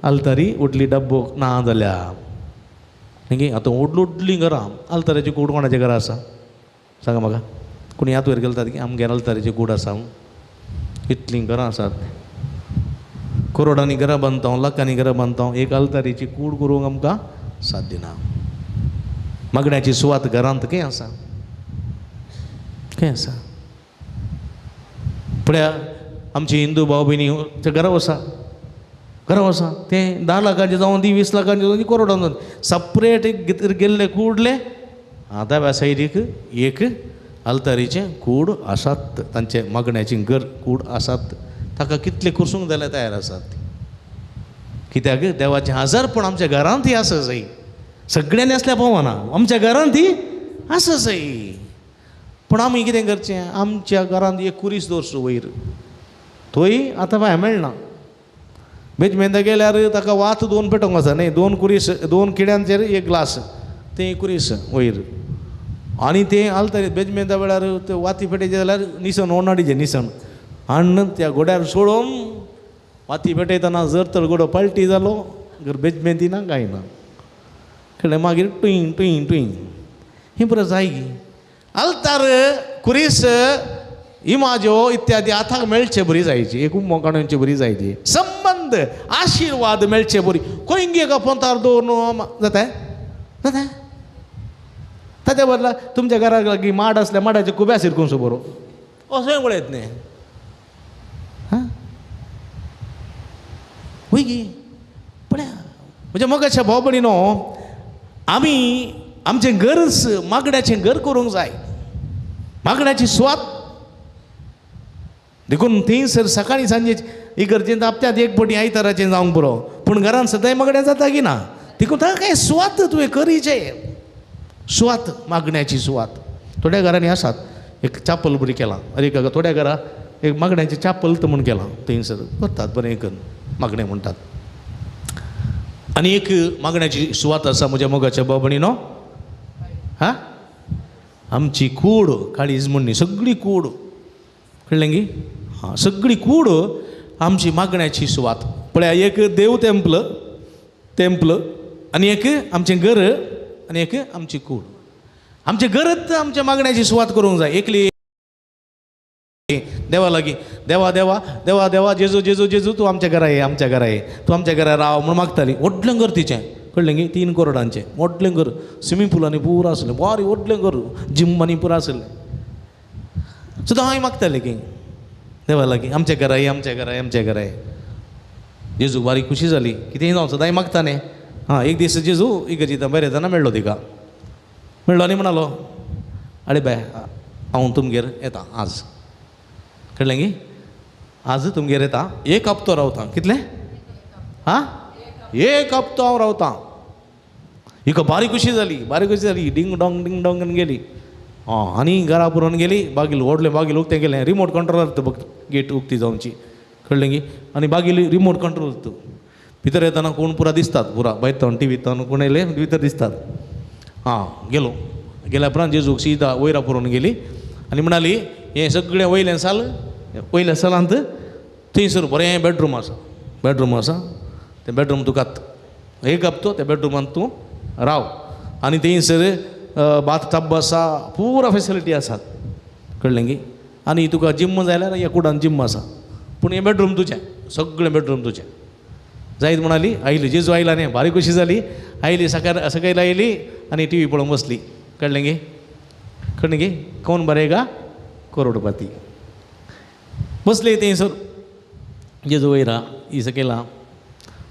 आल्तारी उडली डब्बो ना जाल्या. मागीर आतां व्हडली व्हडलीं घरां, आल्ताराची कूड कोणाच्या घरा आसा सांगा म्हाका? कोण याद वयर गेलतात की आमगेर आल्तारीची कूड आसा? इतलीं घरां आसात, करोडांनी घरां बांदता, लाखांनी घरां बांदता, एक आल्तारीची कूड करूंक आमकां साथ दिना. मागण्याची सुवात घरांत खंय आसा? खंय आसा? पळया आमची हिंदू भाव भयणी ते घरा वसा, घरा वसा, तें 10 लाखांचें जावं दी, 20 लाखांचें जावं दी, करोडां जावं दी, सपरेट एक भितर गेल्ले कुडले दाव्या सायडीक एक आल्तारीचें कूड आसात, तांचे मागण्याची घर कूड आसात. ताका कितले कुर्सूंक जाल्यार तयार आसात. कित्याक देवाचें हजारपण आमच्या घरांत ही आसा जाय, सगळ्यांनी आसल्या पावना, आमच्या घरांत ही आसा जाय. पूण आमी कितें करचें, आमच्या घरांत एक कुरीस दवरचो वयर, थंय आतां भायर मेळना. बेजमेंता गेल्यार ताका वात 2 पेटोवंक आसा न्ही, 2 कुरीस, 2 किड्यांचेर 1 ग्लास, तें कुरीस वयर. आनी तें आलतरी बेजमेंता वेळार ते वाती पेटयचे जाल्यार निसण ओनाडीचें निसण हाडून त्या गोड्यार सोडून वाती पेटयतना जर तर गोडो पलटी जालो घर बेजमेंती ना कांय ना, कळ्ळें? मागीर टुईं टुईं टुईं ही पुरो जाय. आल्तार कुरीस इमाज्यो इत्यादी आतां मेळचे बरी जायची, एक उमो काडूनची बरी जायची, संबंद आशिर्वाद मेळचे बरी. खंय एका पोंतार दवरून जाता जाता. ताच्या बदला तुमच्या घराक लागीं माड आसल्यार माडाचे खुब्या शिरकून सो बरो असोय पळयत न्ही. हां वय गी पळया म्हणजे मोगाच्या भाव भयणीनो, आमी आमचें गरज मागण्याचें घर करूंक जाय, मागण्याची सुवात. देखून थंयसर सकाळीं सांजे इगर्जेंत आपत्यांत एक पटी आयताराचें जावंक पुरो, पूण घरान सदांय मागण्या जाता की ना. देखून ताका काय सुवात तुवें करीचे सुवात, मागण्याची सुवात. थोड्या घरांनी आसात एक चापल बरी केलां, अरे काका थोड्या घरा एक मागण्याची चापल तर म्हूण केलां, थंयसर करतात बरें करून मागणें म्हणटात. आनी एक मागण्याची सुवात आसा म्हज्या मोगाच्या भाव भयणीनो, हां आमची कूड काळीज म्हणणी सगळी कूड, कळ्ळें गी? हां सगळी कूड आमची मागण्याची सुवात. पळया एक देव टेम्पल टेम्पल आनी एक आमचें घर आनी एक आमची कूड. आमचें घरच आमच्या मागण्याची सुवात करूंक जाय. एकली देवा लागीं देवा देवा देवा देवा जेजू जेजू जेजू तूं आमच्या घरा ये, आमच्या घरा ये, तूं आमच्या घरा राव म्हूण मागताली. व्हडलें घर तिचें, कळ्ळें गी? 3 करोडांचें व्हडलें घर, स्विमींग पूल आनी पुरो आसलें, बरें व्हडलें घर, जिम आनी पुरो आसलें. सुद्दां हांवें मागतालें की देवा लागीं आमच्या घरा ये, आमच्या घरा ये, आमच्या घरा ये. जेजू बारीक खुशी जाली, कितेंय जावं सदांय मागता न्ही. हां एक दीस जेजू इगर्जेंत भायर येतना मेळ्ळो तिका, मेळ्ळो आनी म्हणालो, आरे बाय हांव तुमगेर येता आज, कळ्ळें गी? आज तुमगेर येता, एक हप्तो रावता. कितलें? हां एक हप्तो हांव रावता. हिका बारीक खुशी जाली, बारीक खुशी जाली, डिंग डोंग डिंग डोंग गेली. आं आनी घरा पुरोवन गेली, बागील व्हडलें बागील उक्तें केलें, रिमोट कंट्रोल बघ गेट उक्ती जावची, कळ्ळें गी? आनी बागील रिमोट कंट्रोल तूं भितर येतना कोण पुरा दिसतात, पुरा भायर तावन टी व्ही तावन कोण येयले भितर दिसतात. आं गेलो, गेल्या उपरांत जेजूक सीधा वयरा पुरोवन गेली आनी म्हणाली, हें सगळें वयलें साल, वयल्या सालांत थंयसर बरें बेडरूम आसा, बेडरूम आसा, तें बेडरूम तुका एक हप्तो त्या बेडरुमांत तूं राव आनी थंयसर बाथ टब आसा, पुरा फेसिलिटी आसात, कळ्ळें गी? आनी तुका जिम जाय जाल्यार ह्या कुडान जिम आसा, पूण हें बेडरूम तुजें, सगळें बेडरूम तुजें. जायत म्हणाली, आयली जेजू आयला न्ही, बारीक खुशी जाली, आयली सकाळ सकयल आयली आनी टी व्ही पळोवंक बसली, कळ्ळें गी? कळ्ळें गी? कोण बरें गा करोडपती बसली थंयसर जेजू वयरा ही सकयला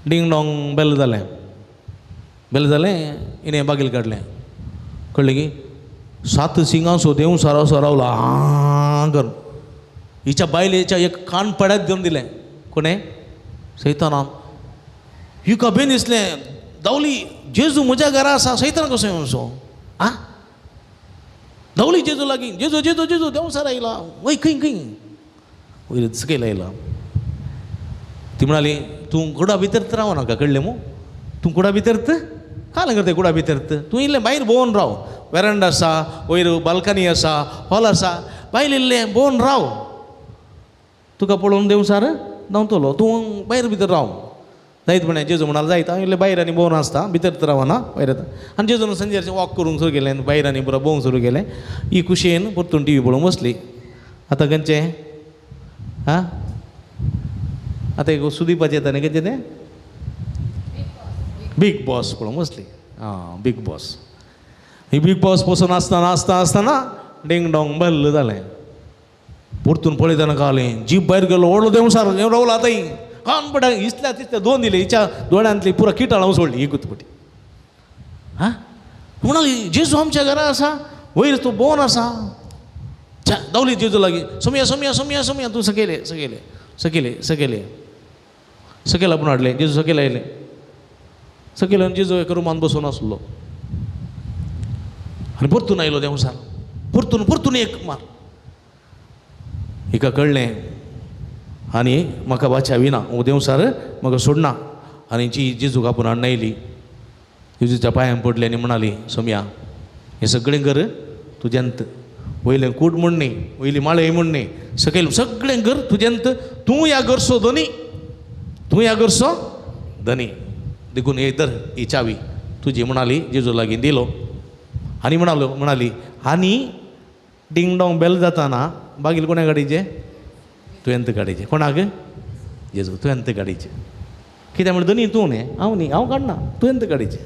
डिंग डोंग बेल जालें, बेल जालें, हिणें बागील काडलें, कळ्ळें गी? 7 सिंगां सो देव सराव सरावला आं करून हिच्या बायलेच्या एक कान पड्यात घेवन दिलें. कोणें? सैतानान. हिका बेन दिसलें, धांवली, जेजू म्हज्या घरा आसा, सैतान कसो येवन सो? आं धांवली जेजू लागीं, जेजू जेजू जेजू देंवचार आयला, वय खंय खंय वयर सकयल आयला. ती म्हणाली तूं कुडा भितर राव नाका, कळ्ळें मू, तूं कुडा भितर काल करता, कुडा भितर तूं इल्लें भायर भोंवन राव, वेरंडा आसा, वयर बाल्कनी आसा, हॉल आसा, भायर इल्लें भोंवन राव, तुका पळोवन देंवचार धांवतलो, तूं भायर भितर राव. जायत म्हळें जेजू म्हणाल जायत, हांव इल्लें भायर आनी भोंवन आसता, भितर तर रावना, भायर येता. आनी जेजून संजेर वॉक करूंक सुरू केलें, भायर आनी पुरो भोंवंक सुरू केलें. ही खुशयेन परतून टी व्ही पळोवंक बसली. आतां खंयचें आं, आतां एक सुदीपाचें येता न्ही, खंयचें तें बीग बॉस पळोवंक बसली. आं, बीग बॉस. ही बीग बॉस पसून आसतना आसतना आसतना डिंग डोंग बल्ल जालें. परतून पळयतना कळ्ळें जीप भायर गेलो, व्हडलो देंवचार रावला आतां कान पडा इतल्या तितल्या दोन दिले, हिच्या दोळ्यांतली पुरा किटाळ हांव सोडली ही गुतपटी. हां, म्हणाली जेजू आमच्या घरा आसा, वयर तूं भोंवन आसा. धांवली जेजू लागीं, सोमया सोमया सोमया सोमया, तूं सकयले सकयले सकयले सकयले सकयल आपूण हाडलें. जेजू सकयल आयलें, सकयल येवन जेजू एका रुमान बसून आसलो. आनी परतून आयलो देंवचार, परतून परतून एक मार. हिका कळ्ळें आनी म्हाका वाचावी ना, हो देंवचार म्हाका सोडना. आनी जी जेजूक आपूण हाडून आयली, जेजूच्या पांयां पडली आनी म्हणाली सोमया हें सगळें घर तुज्यांत, वयलें कूड म्हूण न्ही, वयली माळय म्हूण न्ही, सकयल सगळें घर तुज्यांत, तूं ह्या घरचो धनी, तूं ह्या घरचो धनी, देखून हे धर ही चावी तुजी. म्हणाली जेजू लागीं दिलो. आनी म्हणालो म्हणाली आनी डिंग डोंग बेल जाताना बागील कोणा गाडीचें, तुवें काडीचें, कोणाक जेजू, तुवें काडीचें. कित्याक म्हणलें धनी तूं न्ही, हांव न्ही, हांव काडना, तुवें काडीचें.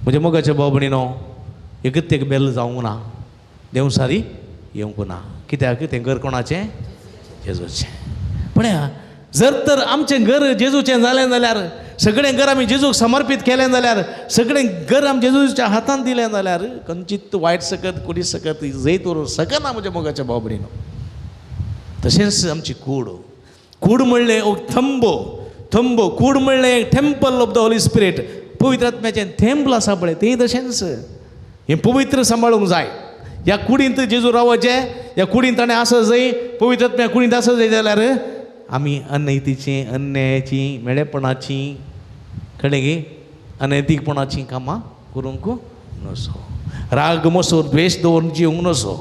म्हज्या मोगाच्या भाव भयणीनो, एकच एक बेल जावंक ना, देंवचारी येवंक ना, कित्याक तें घर कोणाचें, जेजूचें. पळया, जर तर आमचें घर जेजूचें जालें जाल्यार, सगळें घर आमी जेजूक समर्पीत केलें जाल्यार, सगळें घर आमी जेजूच्या हातांत दिलें जाल्यार, खंयचीच वायट सकत कुडी सकत जैत व्हरूंक शकना म्हज्या मोगाच्या भाव भयणीनो. तशेंच आमची कूड, कूड म्हणलें एक थंबो, थंबो, कूड म्हणलें temple of the Holy Spirit, पवित्र आत्म्याचें थेंबल आसा पळय, तें तशेंच हें पवित्र सांबाळूंक जाय. ह्या कुडींत जेजू रावचें, ह्या कुडींत ताणें आसत जाय, पवित्र आत्म्या कुडींत आसत जाय जाल्यार आमी अनैतीचीं, अन्यायाचीं, मेळेपणाचीं, कळ्ळें गी, अनैतीकपणाचीं कामां करूंक नसो, राग मसो द्वेश दवरून जिवंक नसो.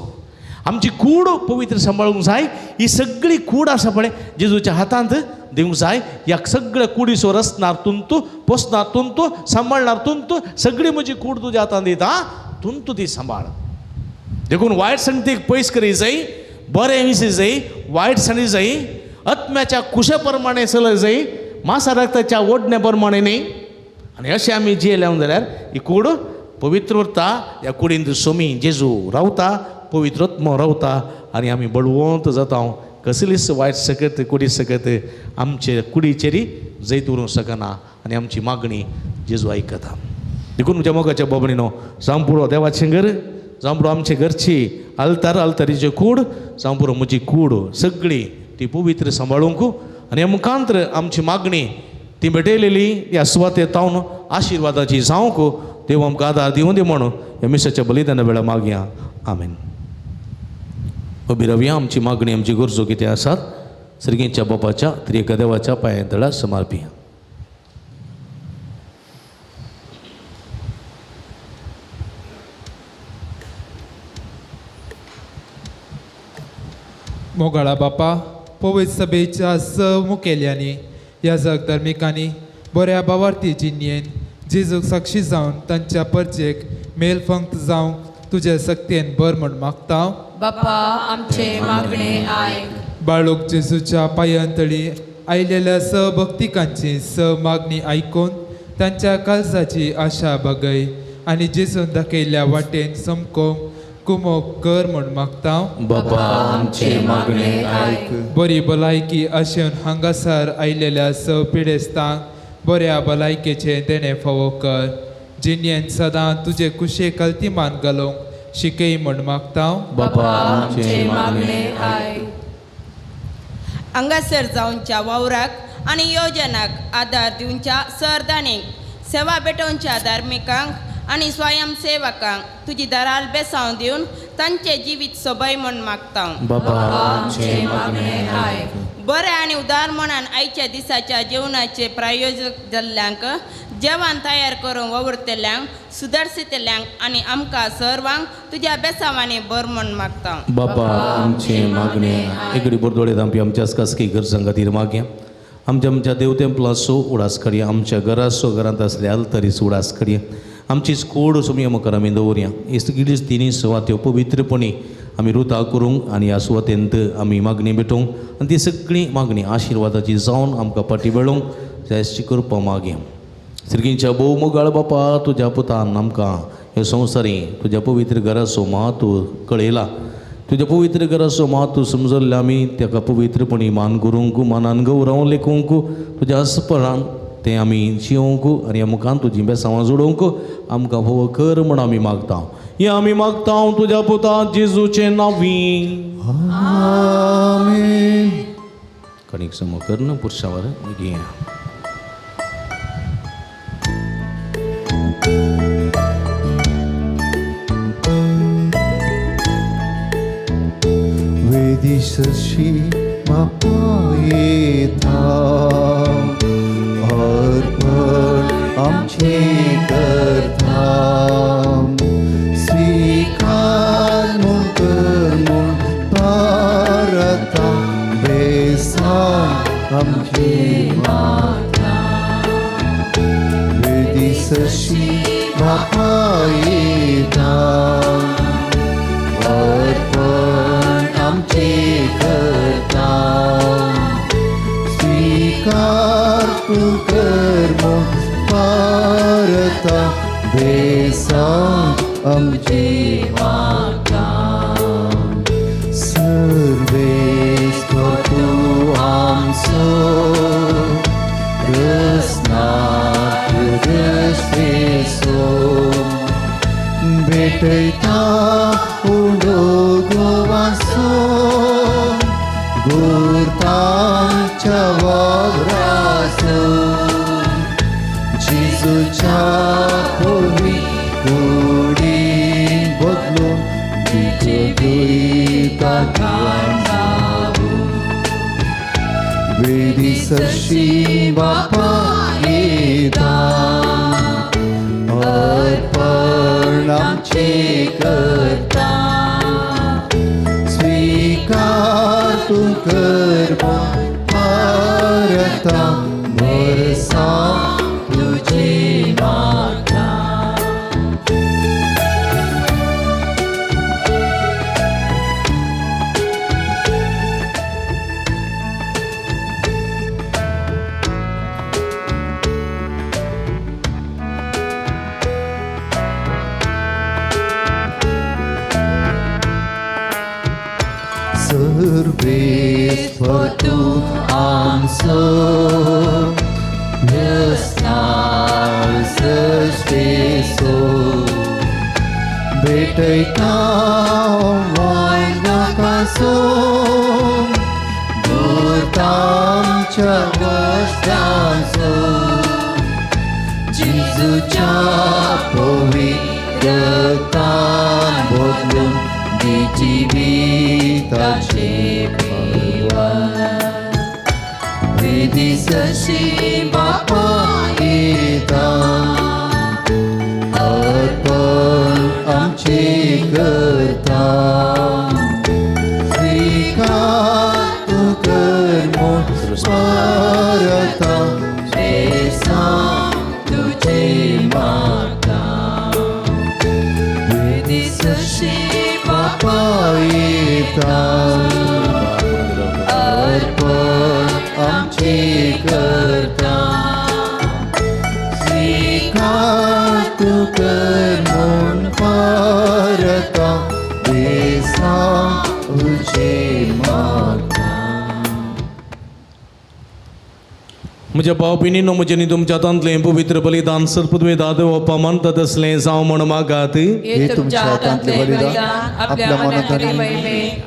आमची कूड पवित्र सांबाळूंक जाय. ही सगळी कूड आसा पळय जेजूच्या हातांत दिवंक जाय. ह्या सगळ्या कुडीचो रचणार तुंतू, पोसणार तुंतू, सांबाळणार तुंतू, सगळी म्हजी कूड तुज्या हातांत दिता, तुंतू ती सांबाळ. देखून वायट संगतीक पयस करी जाय, बरें विशी जाय, वायट संदी जाय, आत्म्याच्या कुशे प्रमाणे चलत जाय, मासा रक्ताच्या ओडणे प्रमाणे न्ही. आनी अशें आमी जियेले जाल्यार ही कूड पवित्र उरता. ह्या कुडींत सोमी जेजू रावता, पवित्र आत्मो रावता आनी आमी बळवंत जाता. कसलीच वायट सकत कुडी सकत आमचे कुडीचेर जैत उरूंक शकना आनी आमची मागणी जेजू आयकता. देखून म्हज्या मोगाच्या बाबणीनो, जावं पुरो देवाचें घर, जावं पुरो आमचे घरची आल्तार, आल्तारीची कूड, जावं पुरो म्हजी कूड, सगळी ती पवित्र सांबाळूंक आनी मुखांत्र आमची मागणी ती भेटयलेली ह्या सुवातेर तावन आशिर्वादाची जावंक देव आमकां आदार दिवं दी म्हणून ह्या मिसाच्या बलिदाना वेळार मागया. आमेन. उबी रावया. आमची मागणी, आमची गरजो कितें आसात सर्गींच्या बापाच्या त्रिएका देवाच्या पांयां तळा समर्पिया. मोगाळा बापा, पवित्र सभेच्या स मुखेल्यांनी, याजक धर्मिकांनी बऱ्या बावार्थी जिन्येन जेजूक साक्षी जावन तांच्या परजेक मेलफंक्त जावंक तुजे सक्तेन भर म्हूण मागता. बापा आमचे मागणे आयक. बाळूक जेजूच्या पांयांतळी आयलेल्या स भक्तिकांची स मागणी आयकून तांच्या काळजाची आशा भागय आनी जेजून दाखयल्ल्या वाटेन समकोंक कुमोक कर म्हूण मागता. बापा आमचे मागणे आयक. बरी भलायकी आशेवन हांगासर आयलेल्या स पिडेस्तांक बऱ्या भलायकेचें देणें फावो कर. जिणेन सदां तुजे कुशे कल्तिमान घालूंक शिकय म्हूण मागता. बापा आमचे मागणे आयक. हांगासर जावच्या वावराक आनी योजनाक आदार दिवच्या सरदानीक, सेवा भेटोवच्या धार्मिकांक आनी स्वयंसेवकांक तुजी दराल बेसांव दिवन तांचें जिवीत सोबय म्हूण मागता. बाबा आमचें मागणें आयक. बरें आनी उदार मनान आयच्या दिसाच्या जेवणाचे प्रायोजक जाल्ल्यांक, जेवण तयार करून वावुरतल्यांक, सुदारशितल्यांक आनी आमकां सर्वांक तुज्या बेसांवांनी बर म्हूण मागता. बाबा आमचें मागणें एकडे बोरदोळे दामपी आमच्या खासगी गरजां खातीर मागया. आमच्या आमच्या देव तेंपलाचो उडास करया, आमच्या घराचो घरांत आसल्या आल्तरीचो उडास करया, आमची कोड सोमया मुखार आमी दवरया. ही सगळी तिनूय सुवात्यो पवित्रपणी आमी रुता करूंक आनी ह्या सुवातेंत आमी मागणी भेटोवंक आनी ती सगळी मागणी आशिर्वादाची जावन आमकां फाटी मेळोवंक जायची कृपा मागया. सिरगींच्या भोव मोगाळ बापा, तुज्या पुतान आमकां हे संवसारी तुज्या पवित्र घराचो म्हत्व कळयला. तुज्या पवित्र घराचो म्हत्व समजल्ले आमी ताका पवित्रपणी मान करूंक, मानान गौरव लेखूंक, तुज्या अस्परान तें आमी जियोवंक आनी ह्या मुखान तुजी बेसांवां जोडोवंक आमकां भोव कर म्हूण आमी मागता. हें आमी मागता तुज्या पुता जेजूचें नांवी. आमेन. कणीक समो करून पुरसावर घेया. वेदीसशी बापा येता, अर्पण आमचे करता, स्वीकार म्हूण कर म्हूण परता, बेसा आमची मागता. वेदीसशी बापा येता, अर्पण आमचे करता, स्वीकार तूं कर म्हूण परता, बेसा आमची मागता. सर्वेस्पर तूं आमचो, रसनाथ रस्तेचो, भेटयता उंडो गोवाचो, गुरतांच्या वावराचो, जेजूच्या पवी कुडीन बदलून दिता वेदीसशी बापा येता, अर्पण आमचे करता, स्वीकार तूं कर परता, भरसा तुजी मागता. सर्वेस्पर तूं आमचो, सृश्टेचो, भेटयता वायनाकाचो, गुरतांच्या वस्त्रांचो, जेजूच्या पवित्रतान बदलून जिविताचे पिवन. वेदीसशी बापा येता, अर्पण आमचे करता, स्वीकार तूं कर म्हूण परता, बेसा तुजी मागता. वेदीसशी बापा येता, अर्पण आमचे करता, स्वीकार तूं कर म्हूण परता, बेसा तुजी मागता. म्हज्या भाव भयणीनो म्हजें न्ही तुमच्या हातांतलें पवित्र बलिदान सरपदवे दादो बाप्पा मानता तसलें जावं म्हण मागात. हे तुमच्या हातांतले बलिदान आपल्या मनात आणि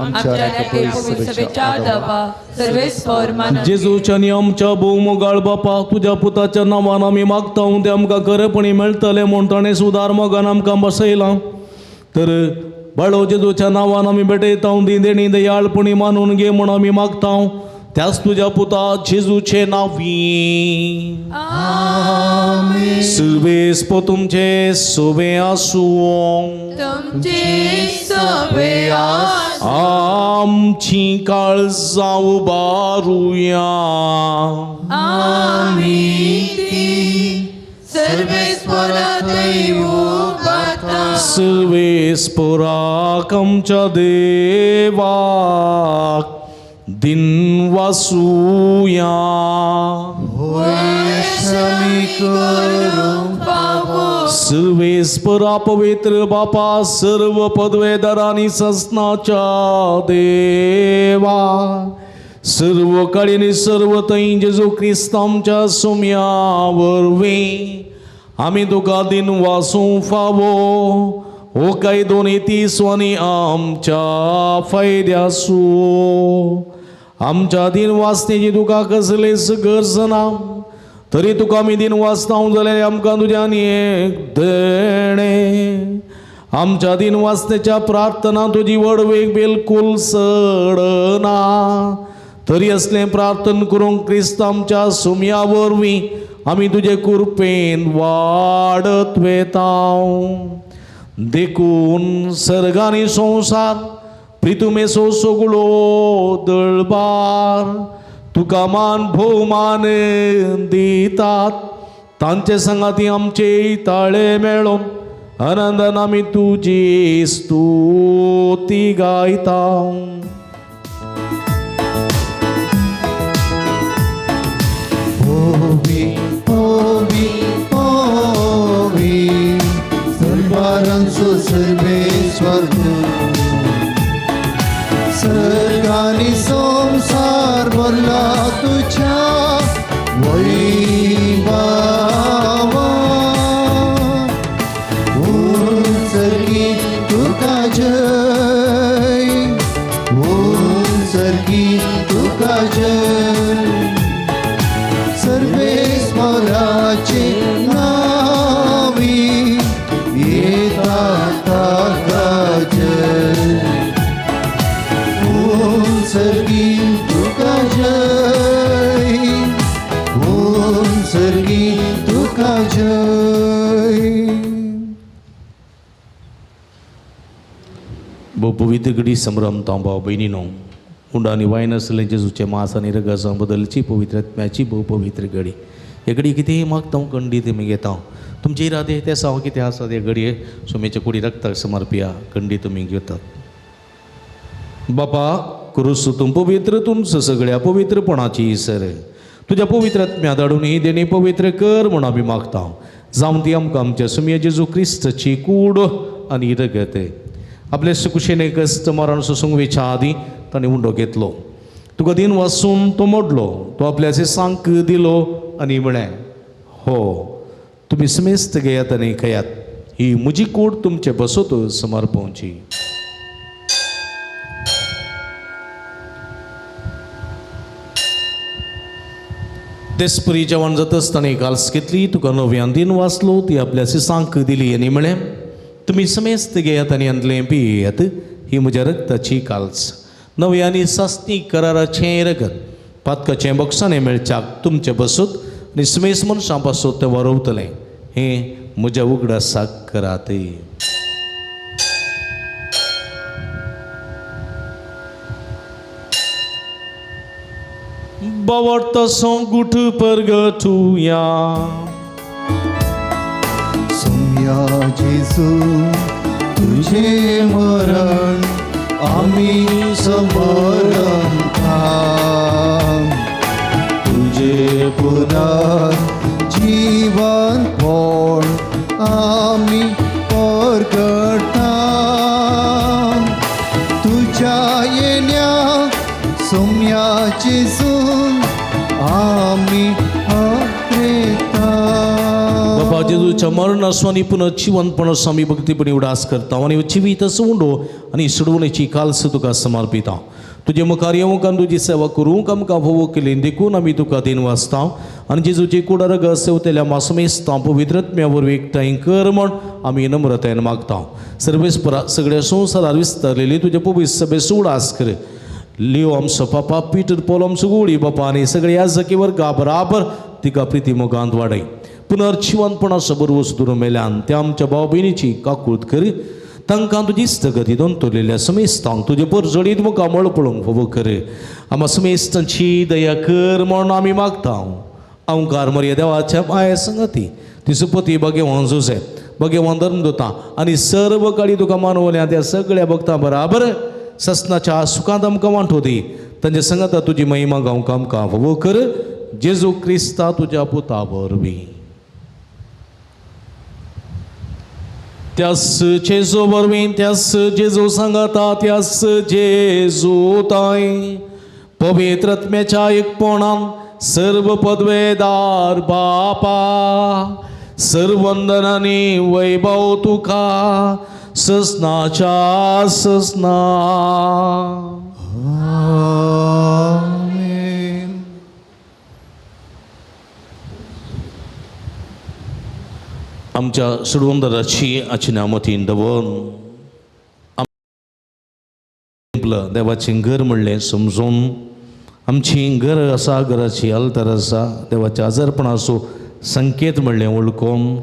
आमच्या पवित्र सभेच्या दबा सर्वेस्पर मान. जेजूच्या आनी आमच्या भोवमोगाळ बापा तुज्या पुताच्या नांवान आमी मागता तें आमकां खरेपणी मेळटलें म्हूण ताणें सुदार मोगान आमकां बसयलां. तर बाळो जेजूच्या नांवान आमी भेटयता ती देणी दयाळपणी मानून घे म्हूण आमी मागता त्याच तुज्या पुता जेजूचे नांवी. सुवेस तुमचे सोबे आसूं. तुमचे सोबे आसूं. आमची काळजां उबारुया. आमी ती सर्वेस्परा थंय उबारता. सर्वेस्पराक आमच्या देवाक दिन वासूया. सर्वेस्परा पवित्र बापा सर्व पदवेदारांनी ससनाच्या देवा सर्व काळीनी सर्व थंय जेजू क्रिस्त आमच्या सुम्या वरवीं आमी तुका दिन वासूं फावो हो कायदो नीती स्वानी आमच्या फायद्यासू. आमच्या दिन वाचण्याची तुका कसलीच गरज ना तरी तुका आमी दिन वाचता जाल्यार आमकां तुज्यान एक देणें. आमच्या दिन वाचण्याच्या प्रार्थना तुजी वडवेक बिलकूल सडना तरी असलें प्रार्थना करूंक क्रिस्त आमच्या सुम्या वरवीं आमी तुजे कृपेन वाडत वेता. देखून सर्गानी संवसार प्रितुमेसो सगळो दळबार तुका मान भोवमान दितात. तांचे संगाती आमचे ताळे मेळोन आनंदान आमी तुजी स्तुती गायता. ओवी ओवी ओवी सर्वारांचो सर्वेश्वर सर्गानी संसार भरला तुझ्या वैभवा. उंचरगी तुका जय उंचरगी तुका जय सर्वेस्पराचे नावी येता ताका जय. उंचरगी तुका जय उंचरगी तुका जय. भोव पवित्र घडी संभ्रम भाव भयणीनो उंडा आनी वायन आसलें जेजूचें मांस आनी रगसा बदलची पवित्र आत्म्याची भोव पवित्र घडी. हे घडी कितेंय मागता हांव कंडी तुमी घेता. तुमचे इरादे ते साव कितें आसा ते घडये सुमेचे कुडी रक्ताक समर्पिया कंडी तुमी घेतात. बापा क्रुस तूं पवित्र तुमचं सगळ्या पवित्रपणाची सर तुज्या पवित्र आत्म्या धाडून ही देणी पवित्र कर म्हूण आमी मागता. जावं ती आमकां आमच्या सुमया जेजू क्रिस्ताची कूड आनी रगत. आपले सुकुशेने कश्ट मरण सोसूंक वेच्या आदीं ताणें उंडो घेतलो तुका दिन वासून तो मोडलो तो आपल्या सांक दिलो आनी म्हळें हो तुमी समेस्त घेयात आनी खायात ही म्हजी कूड तुमचे बसत समर्पवची. तेचपरी जेवण जातच ताणें काल्स घेतली तुका नव्यान दिन वाचलो ती आपल्या सांक दिली आनी म्हळें तुमी समेस्त घेयात आनी हांतलें पियेयात ही म्हज्या रक्ताची काल्स नवी आनी सासणी कराराचें रगत पातकाचें बक्षाणें मेळच्याक तुमचे बसूत आनी समेस्त मनशां पासून तें वरवतलें हें म्हज्या उगडासाक करात. बावडता संगूठ परगटुया. सोम्या जेजू तुझे मरण आमी समरता तुझे पुनर जीवन पण आमी परगटा. तुझ्या येण्या सोम्या जेजू आमी जेजूच्या मरणाचो आनी पुनर्जिवंतपणाचो आमी भक्तीपणी उडास करता आनी जिवीत उंडो आनी सोडवणेची कालस तुका समर्पिता. तुजे मुखार येवंक आनी तुजी सेवा करूंक आमकां भोव केली देखून आमी तुका दिन वाचता आनी जेजूची कुडरग सेवतेल्या मासमेस्तां पवित्रत्म्या वरवीं एकठांय कर म्हण आमी नम्रतायेन मागता. सर्वेस्परा सगळ्या संवसारार विस्तारलेली तुजे पवित्र सभेचो उडास कर. लियो आमचो पापा पीटर पॉल आमचो गोळी बापा आनी सगळे याजकी वर्गा बराबर तिका प्रिती मोगांत वाडय. पुनर्जिवंतपणाचो बरवस दुरून मेल्यान त्या आमच्या भाव भयणीची काकूत कर. तांकां तुजी स्थगती दोन समेस्तांक तुजे परजळीत मुखार मळ पळोवंक फावो कर. आमा समेस्तांची दया कर म्हूण आमी मागता. अंकार मरिया देवाच्या माये संगती ती सुपती भगवान जुजे भगवान धर्मदुता आनी सर्व काळी तुका मानवल्या त्या सगळ्या भक्तां बराबर ससनाच्या सुखांत आमकां वांटो दी. तांच्या संगता तुजी महिमा गावंक आमकां फावो कर. जेजू क्रिस्ता तुज्या पुता वरवीं. त्यास जेजू वरवीं त्यास जेजू सांगता त्यास जेजू ताय पवित्र आत्म्याच्या एकपणान सर्व पदवेदार बापा सर्वंदनानी वैभव तुका ससनाच्या ससना. आमेन. आमच्या सोडवंदराची आचिनामतीन दवरून देवाचें घर म्हणलें समजून आमची घर आसा घराची आल्तार आसा देवाच्या आजारपणाचो संकेत म्हणलें वळखून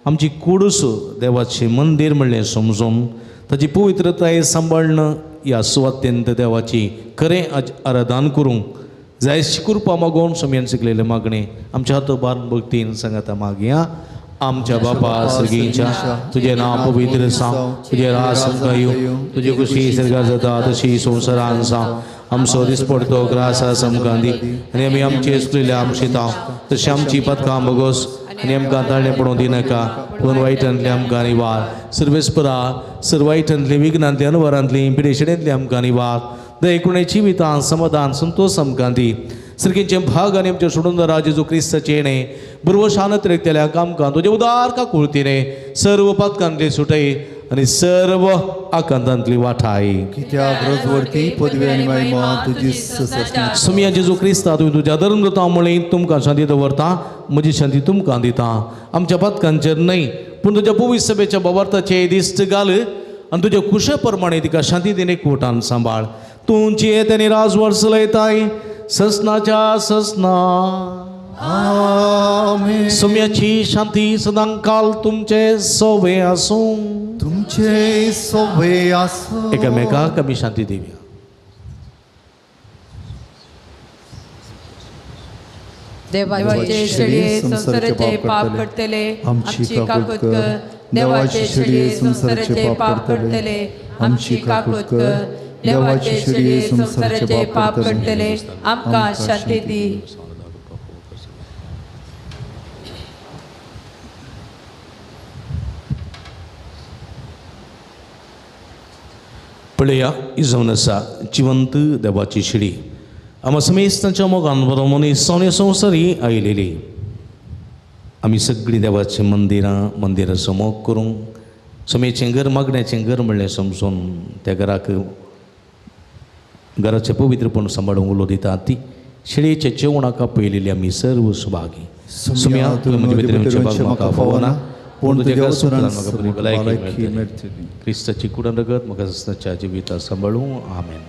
आमची कुडूस देवाचें मंदीर म्हणलें समजून ताची पवित्रताय सांबाळणं ह्या सुवातेंत देवाची खरें आराधन करूंक जायशी कृपा मागोवन समयान शिकलेलें मागणें आमच्या हात बार भक्तीन सांगाता मागया. आमच्या बापा सर्गीच्या तुजें नांव पवित्र जावं, तुजें राज आमकां येवं, तुजी खुशी सर्गार जाता तशी संवसारान जावं. आमचो दिसपडतो ग्रास आमकां दी आनी आमी आमचे चुकलेल्या आमशिता तशी आमची पदकां भोगोस आनी आमकां ताळणें पडोवंक दिनाका पूण वायटांतली आमकां निवार. सर्वेस्परा सर्व वायटांतली विघ्नांतली अनवरांतली पिडेशेंतली आमकां निवार. दयकुणे जिवितान समाधान संतोष आमकां दी. सर्गींचे भाग आनी आमच्या सोडून जेजू क्रिस्ताचें येणें बुरवो शानत रेखतल्या कामकां तुजें उदार काकुळतीने सर्व पातकांतली सुटय आनी सर्व आकांतांतली वाठाय. कित्याक रोजवरती पदवी आनी महिमा तुजी ससना. सुमिया जेजू क्रिस्ता तुवें तुज्या धर्मदूता मुळे तुमकां शांती दवरता म्हजी शांती तुमकां दिता. आमच्या पातकांचेर न्हय पूण तुज्या पवित्र सभेच्या बाबार्थाचे दिश्ट घाल आनी तुज्या कुशे प्रमाणे तिका शांती दिने कोटान सांबाळ. तुमची येत आनी राजवाड चलयताय ससनाच्या ससना. आमेन. सुम्याची शांती सदांकाल तुमचे सोवे आसूं. तुमचे सोवे आसूं. एकामेकाक आमी शांती दिवया. देवाचे शेळये संवसाराचे पाप काडटले आमची काकूत कर. देवाचे शेळये संवसाराचे पाप काडटले आमची काकूत कर. देवाचे शेळये संवसाराचे पाप काडटले आमकां शांती दी. पळया ही जावन आसा जिवंत देवाची शिडी आमा समेस्तांच्या मोगान बरो मनीस जावन संवसारी आयलेली. आमी सगळीं देवाचीं मंदिरां मंदिराचो मोग करूंक समेचें घर मागण्याचें घर म्हणलें समजून त्या घराक घराचें पवित्रपण सांबाळूंक उलो दिता ती शिळयेच्या जेवणाक आपयलेली आमी सर्व सुभागी. सुम्या तुवें म्हजे भितर येवचें भाग म्हाका फावना पूण तुज्या म्हाका बरी भलायकी मेळटली. क्रिस्ताची कुडान रगत म्हाका ससनाच्या जिविता सांबाळूं. आमेन.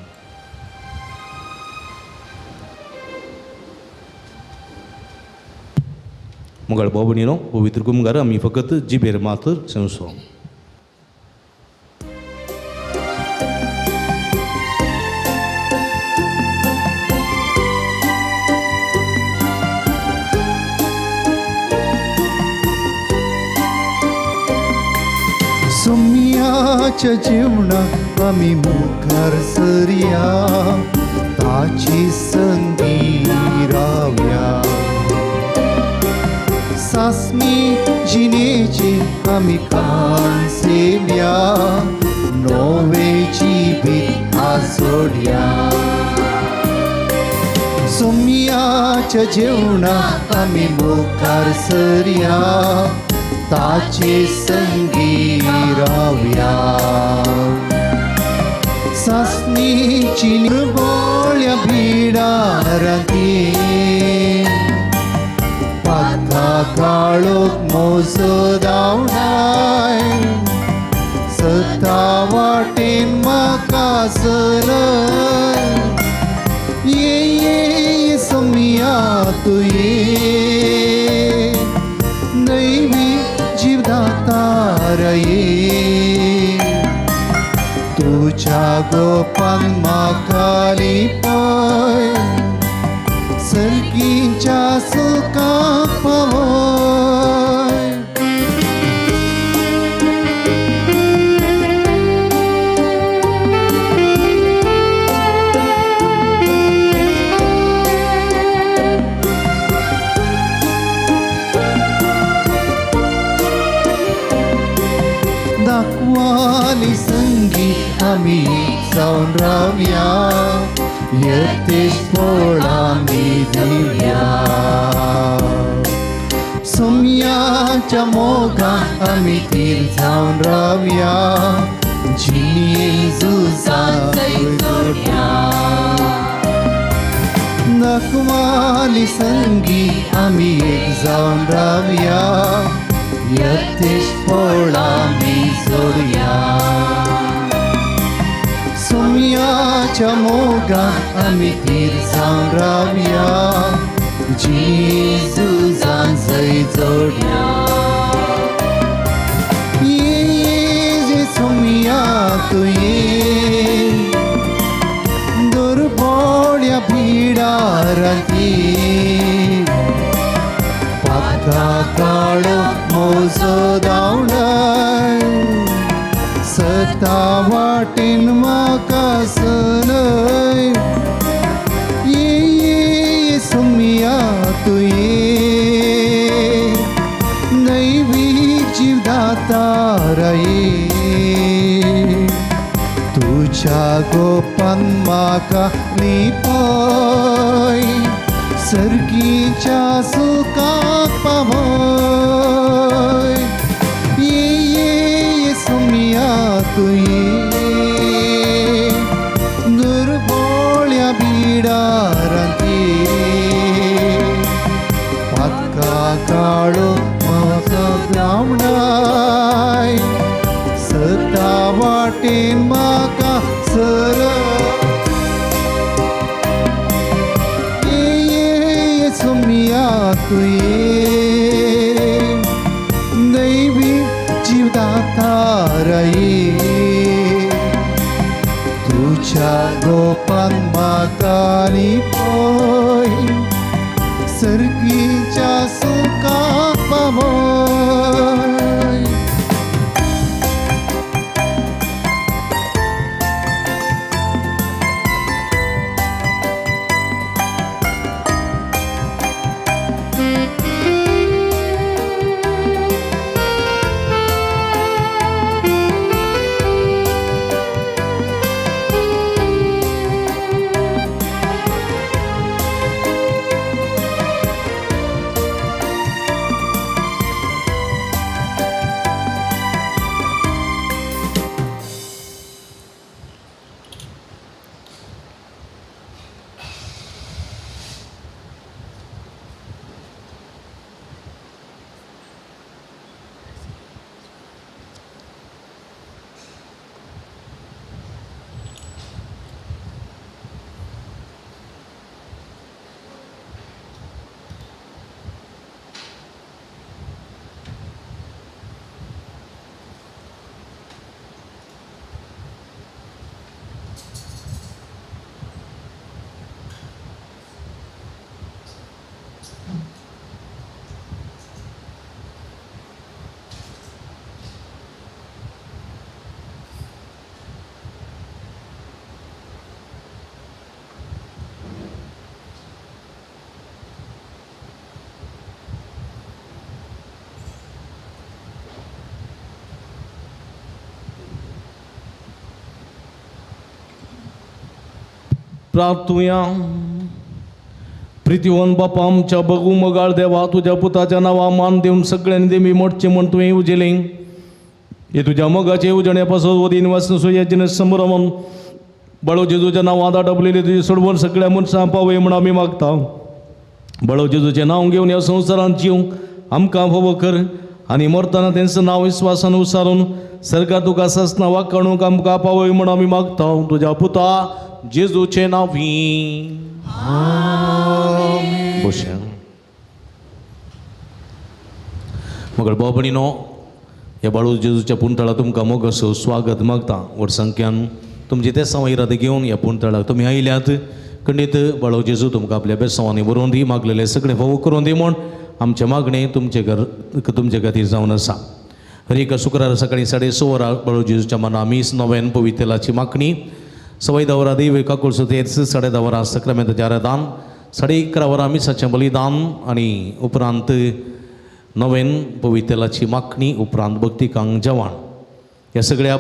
मुगाळ भाव भयणीनो पवित्र कुमगार आमी फकत जिबेर मात्र संवसो. सुम्याच्या जेवणाक आमी मुखार सरया ताची संगी रावया. सासमी जिणेची आमी खाण सेव्या नवे जिवीत आसोडया. सुम्याच्या जेवणाक आमी मुखार सरया ताचे संगी रावया सासणीची निर्बोळ्या भिडारांती पाथा काळोख मोजो धांवडाय सता वाटेन म्हाका चलय ये ये सोमिया तूं ये दैवी जीवदातार ये तुज्या गोपान म्हाका लिपय सर्गीच्या सुखाक पावय दाखवाली संगी आमी जावन रावया यतेश पोळांनी दिवया सोम्याच्या मोगान आमी थीर जावन रावया जिये झुजां जोडया दाखवाली संगी आमी एक जावन रावया यतेश पोळांनी जोडया सोम्याच्या मोगान आमी थीर जावन रावया जेजूजान जय जोडया ये सोम्या तूं ये दुर्बोळ्या भिडारांती पाथा काळो मोजो धांवडाय सता वाटेन म्हाका चलय ये ये सोमिया तूं ये दैवी जीवदातार ये तुज्या गोपान म्हाका लिपय सर्गीच्या सुखाक पावय ये ये सोमिया तूं ये दुर्बोळ्या भिडारांती पातका काळो म्हजो धांवडाय सता वाटेन म्हाका चलय ये सोमिया तूं ये दैवी जीवदातार ये तुज्या गोपान म्हाका लिपय सर्गीच्या सुखाक पावय प्रार्थुया। प्रितीवन बापा आमच्या बघू मगाळ देवा तुज्या पुताच्या नांवा मान दिवन सगळ्यांनी देमी मोडचे म्हण तुवें उजेलें हे तुज्या मोगाचे उजण्या पासून वदीन वाचून सुयाचें संभ्रमण बळो जेजूच्या नांवांत आटपलेली तुजी सोडवण सगळ्या मनशां पावय म्हण आमी मागता. बळो जेजूचें नांव घेवन ह्या संवसारांत जिवंक आमकां फावो कर आनी मरतना तेंचो नांव विस्वासान उसारून सरकार तुका ससना वाकाणूंक आमकां पावय म्हण आमी मागता तुज्या पुता जेजूचें नांवी. बशें मगळ भाव भयणीनो ह्या बाळू जेजूच्या पुणतळा तुमकां मोगासो स्वागत मागता. व्हड संख्यान तुमचे तेसांव इरादे घेवन ह्या पुणतळाक तुमी आयल्यात. खंडीत बाळू जेजू तुमकां आपल्या बेसांवांनी बरोवन दी मागलेले सगळें फावो करून दी म्हूण आमचें मागणें तुमचे घर तुमचे खातीर जावन आसा. हर एका शुक्रार सकाळीं 6:30 वरां बाळू जेजूच्या मना मीस नव्यान पवित्रलाची मागणी, 10:15 वरां देव काकुळसो तेर्स, 10:30 वरां सक्रामेंताचें आराधन, 11:30 वरां मिसाचें बलिदान आनी उपरांत नव्यान पवित्रलाची मागणी, उपरांत भक्तिकांक जेवण. ह्या सगळ्या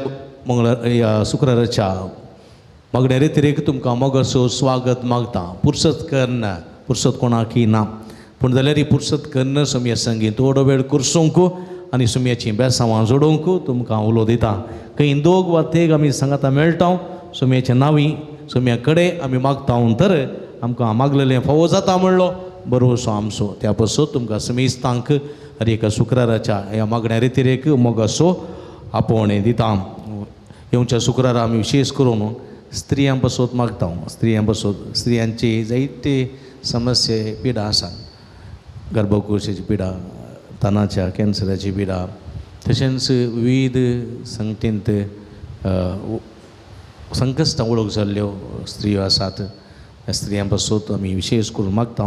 मंगळार ह्या शुक्राराच्या मागण्या रेतिरेक तुमकां मोगासो स्वागत मागता. पुरसत करना पुरसत कोणाकी ना पूण जाल्यार पुरसत करना सुमया संगीत थोडो वेळ कुरसूंक आनी सुमयाचीं बेसांवां जोडूंक तुमकां उलो दिता. खंय दोग वा तेग आमी सांगाता मेळटा सुमयाच्या नांवी सुमया कडेन आमी मागता तर आमकां मागलेलें फावो जाता म्हणलो बरोसो आमचो. त्या पासून तुमकां समेस्तांक हर एका शुक्राराच्या ह्या मागण्या रितिरेक मोगासो आपोवणें दिता. येवच्या शुक्रारा आमी विशेश करून स्त्रियां पासून मागता. स्त्रियां पासून स्त्रियांची जायते समस्ये पिडा आसात, गर्भकुशीची पिडा, तानाच्या कॅन्सराची पिडा, तशेंच विविध संगतींत संकश्टां वळख जाल्ल्यो स्त्रियो आसात. ह्या स्त्रियां पासून आमी विशेश करून मागता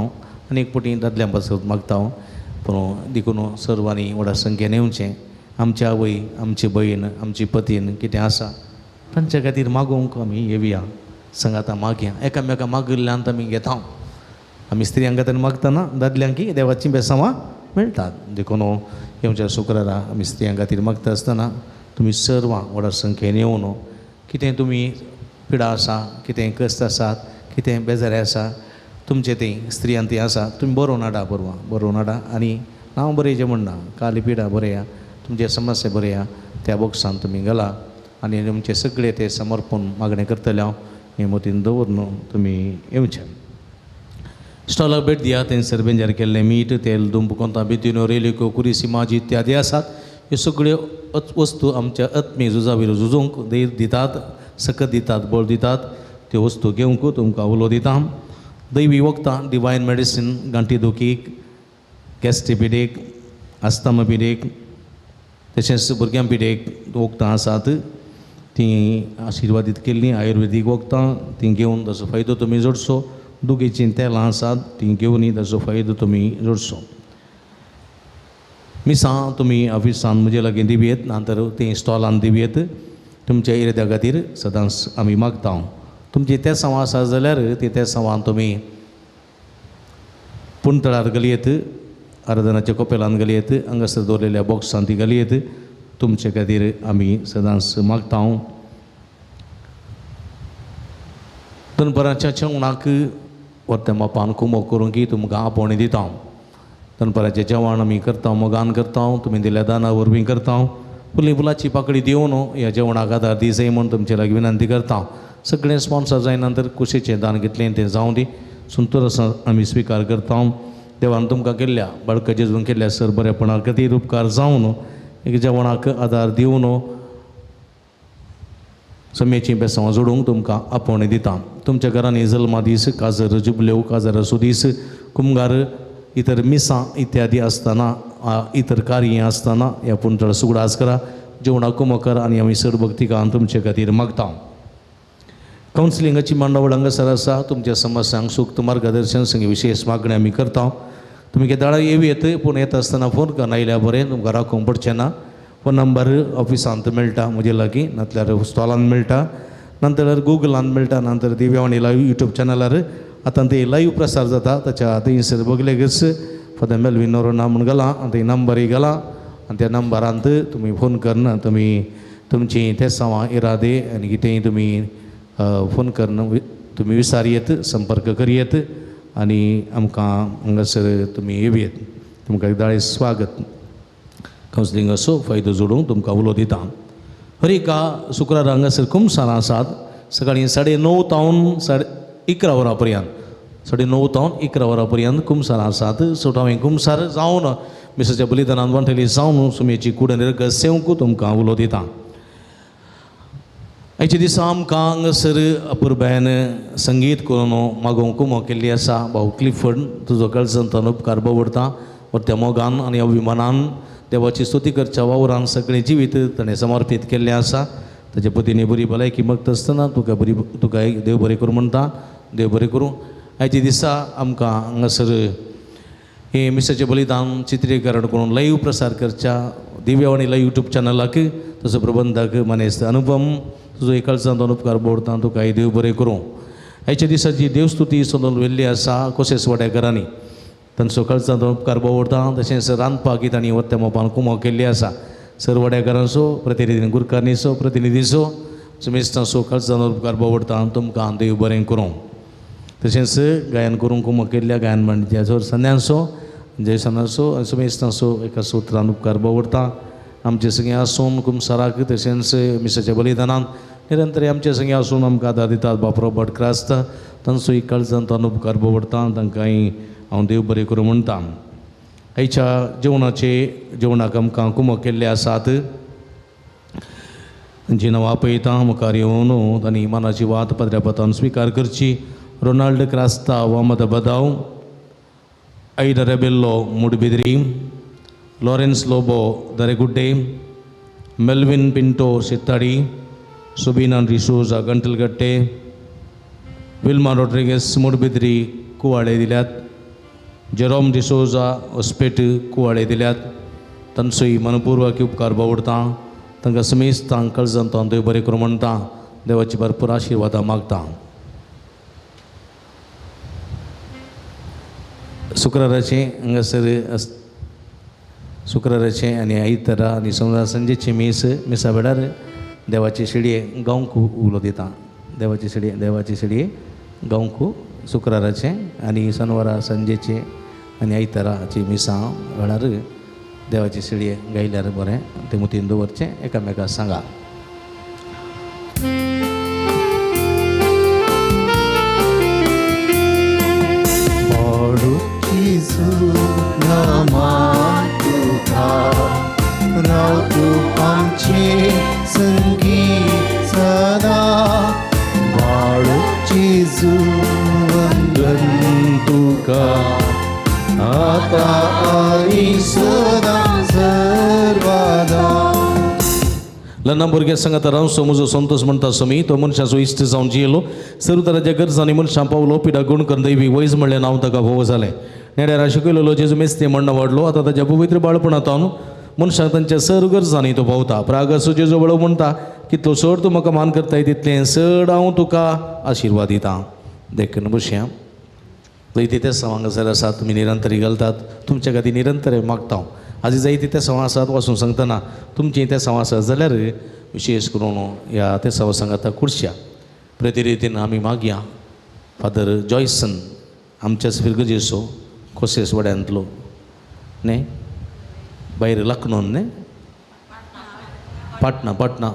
आनी एक पटी दादल्यां पासून मागता. पूण देखून सर्वांनी व्हडा संख्येन येवचें. आमची आवय, आमची भयण, आमची पतीन कितें आसा तांच्या खातीर मागोवंक आमी येवया, सांगाता मागया, एकामेका मागिल्ल्यान आमी घेता. आमी स्त्रियांक खातीर मागतना दादल्यांकी देवाचीं बेसांवां मेळटात. देखून येवच्या शुक्रारा आमी स्त्रियां खातीर मागता आसतना तुमी सर्वां व्हडा संख्येन येवन कितें तुमी पिडा आसा, कितें कश्ट आसात, कितें बेजारी आसा तुमचें तें स्त्रियां ती आसा तुमी बरोवन हाडा, बरोवन हाडा आनी नांव बरयचें म्हणना, काली पिडा बरया, तुमचे समस्या बरया, त्या बॉक्सान तुमी घाला आनी तुमचें सगळें तें समर्पण मागणें करतलें हांव हें मतीन दवरून तुमी येवचें. स्टॉलाक भेट दिया. थंयसर बेंजार केल्लें मीठ, तेल, दुंब, कोंता, बेतिनो, रेलिको, कुरिसी, माजी इत्यादी आसात. ह्यो सगळ्यो वस्तू आमच्या आत्मीय झुजावीर झुजूंक धैर्य दितात, सकत दितात, बळ दितात. त्यो वस्तू घेवंक तुमकां उलो दिता. दैवी वखदां, डिवायन मेडिसीन, गांठी दुखीक, गॅस्ट्री पिडेक, आस्थमा पिडेक, तशेंच भुरग्यां पिडेक वखदां आसात तीं आशिर्वादीत केल्लीं आयुर्वेदीक वखदां तीं घेवन ताचो फायदो तुमी जोडचो. दुगेचीं तेलां आसात तीं घेवनूय ताचो फायदो तुमी जोडचो. मिसां तुमी ऑफिसान म्हजे लागीं दिवयेत, ना तर तीं स्टॉलान दिवयेत. तुमच्या इराद्या खातीर सदांच आमी मागता. तुमची तेसांवां आसा जाल्यार ती तेसांवां तुमी पुणतळार घालयेत, आराधनाच्या कोपेलान घालयेत, हांगासर दवरलेल्या बॉक्सान ती घालयेत. तुमचे खातीर आमी सदांच मागता. दनपराच्या जेवणाक वर्ते मापान कुमो करूंक तुमकां आपोवणें दिता. दनपराचें जेवण आमी करता, मोगान करता, तुमी दिल्या दाना वरवीं करता. फुली फुलाची पाकळी दिवन ह्या जेवणाक आदार दी जाय म्हूण तुमचे लागीं विनंती करता. सगळें स्पॉन्सर जायना तर कुशीचें दान घेतलें तें जावं दी, सुंदर आमी स्विकार करता. देवान तुमकां केल्ल्या बाळका जेजून केल्ल्या सर बरेपणा खातीर उपकार जावन एक जेवणाक आदार दिवन सम्याचीं बेसांवां जोडूंक तुमकां आपोवणें दिता. तुमच्या घरांनी जल्मा दीस, काजर, जुबल्यो, काजर दीस, कुमगार, इतर मिसां इत्यादी आसतना, इतर कार्यां आसतना ह्या पुणतळ सुगडास करा, जेवणाक कुमो करा आनी आमी सर भक्तिकान तुमचे खातीर मागता. कावन्सिलिंगाची मांडावळ हांगासर आसा. तुमच्या समस्यांक सूक्त मार्गदर्शन संगी विशेश मागणें आमी करता. तुमी केदाळा येवं येत पूण येता आसतना फोन करून आयल्या बरें, तुमकां राखूंक पडचें ना. फोन नंबर ऑफिसांत मेळटा म्हजे लागीं, नातल्यार स्टॉलान मेळटा, नंतर गुगलान मेळटा, नंतर दिव्यावाणी लायव्ह युट्यूब चॅनलार आतां ते लायव्ह प्रसार जाता. ताच्या थंयसर बगलेकच फादर मेल्वीन नोरोना म्हूण घाला आनी थंय नंबरूय घाला आनी त्या नंबरांत तुमी फोन करून तुमी तुमचीं तेसांवां, इरादे आनी कितेंय तुमी फोन करून तुमी विचारयेत, संपर्क करयेत आनी आमकां हांगासर तुमी येवयेत. तुमकां एकदां स्वागत. कावन्सिलिंगाचो फायदो जोडूंक तुमकां उलो दिता. हर एका शुक्रारा हांगासर कुमसारां आसात. सकाळीं 9:30 तावन 11:30 वरां पर्यंत, 9:30 तावन 11 वरां पर्यंत कुमसारां आसात. सोटावें कुमसार जावन मिसाच्या बलिदानान वांटेली जावन सुमेची कुडन रगत सेवंक तुमकां उलो दिता. आयच्या दिसा आमकां हांगासर अपुरबायेन संगीत करून मागोवंक कुमो केल्ली आसा. भाऊ क्लिफर्ड तुजो कळसंतान उपकार बवडता. त्या मोगान आनी अभिमानान देवाची स्तुती करच्या वावरान सगळें जिवीत ताणें समर्पीत केल्लें आसा. ताच्या पतीन बरी भलायकी मागता आसतना तुका बरी तुका देव बरें करूं म्हणटा. देव बरें करूं. आयच्या दिसा आमकां हांगासर हें मिसाचें बलिदान चित्रीकरण करून लायव्ह प्रसार करच्या दिव्यवाणी लायव्ह यूट्यूब चॅनलाक तसो प्रबंधक मानेस्त अनुपम तुजो एकाळचांत उपकार बोडता. तुका देव बरें करूं. आयच्या दिसाची देवस्तुती सोदून व्हेल्ली आसा कोसेस वाड्याकरांनी तांचो कळचांत उपकार बोवडता. तशेंच रांदपाक तांणी वत्या मोपान कुमो केल्ली आसा. सर वाड्याकारांचो प्रतिनिधी गुरकारनीचो प्रतिनिधीचो सुमेस्तांचो कळचांत उपकार बोवडता. तुमकां देव बरें करूं. तशेंच गायन करूंक कुमो केल्ल्या गायन मांडच्या जोर संद्यांचो जयसनाचो सुमेस्तांचो एका सुत्रान उपकार बोवडता. आमचे सगळें आसून कुमसाराक तशेंच मिसाच्या बलिदानान निरंतर आमचे संगे आसून आमकां आदार दितात बाप रॉबर्ट क्रास्त तांचो एक कळचांत उपकार बोवडता. तांकां हांव देव बरें करूं म्हणटा. आयच्या जेवणाचे जेवणाक आमकां कुमो केल्ले आसात. तांची नांवां पळयता मुखार येवन तांणी मनाची वात पदऱ्या स्विकार करची. Ronald Crasta Ahmed Badao, Aida Rebello Moodbidri, Lawrence Lobo Daregudde, Melvin Pinto Sittadi, Subina D'Souza Gantalkatte, Wilma Rodrigues Moodbidri Kuvale दिल्यात, जेरोम डिसोजा हॉस्पेट कुवाळे दिल्यात. तांचोय मनपूर्वक उपकार बावडता. तांकां समेस्तांक कळजांत देव बरें करूं म्हणटा. देवाची भरपूर आशिर्वादां मागता. शुक्राराचें हांगासर शुक्राराचें आनी आयतारा आनी सोमवार सांजेचें मीस मिसा वेळार देवाची शेडये गांवक उलो दिता. देवाची शेडये देवाची शेडये गांवक शुक्राराचें आनी शनवारा सांजेचें आनी आयताराची मिसां वेळार देवाची शेडये गायल्यार बरें तें मुतीन दवरचें. एकामेकाक सांगा. संगीत सदा जेजू वंदन तुका आता आनी सदां सर्वदा. लहान भुरग्यां सांगाता रावचो म्हजो संतोष म्हणटा स्वामी. तो मनशाचो इश्ट जावन जियेलो. सर्व तराच्या गरजांनी मनशां पावलो. पिडा गुण करून दैवी वैज म्हणलें नांव ताका भोव जालें. नेड्यार शिकयलेलो जेजू मेस्ते म्हण्ण वाडलो. आतां ताच्या पवित्र बाळपणांत मनशाक तांच्या सर्व गरजांनी तो पावता. प्रागाचो जेजू बळो म्हणटा कितलो चड तूं म्हाका मान करताय तितलें चड हांव तुका आशिर्वाद दितां. देखून बसया. जायते ते सवां हांगासर आसात. तुमी निरंतर घालतात. तुमच्या खातीर निरंतर मागता हांव. आजी जायते ते सवां आसात वाचूंक सांगतना तुमचीं ते सवां आसात जाल्यार विशेश करून ह्या ते सवां सांगाता खुर्श्या प्रतिरितीन आमी मागया. फादर जॉयसन आमच्याच फिरगजेचो कोसेस वड्यांतलो न्ही भायर लखनौन न्ही पाटणा पाटणा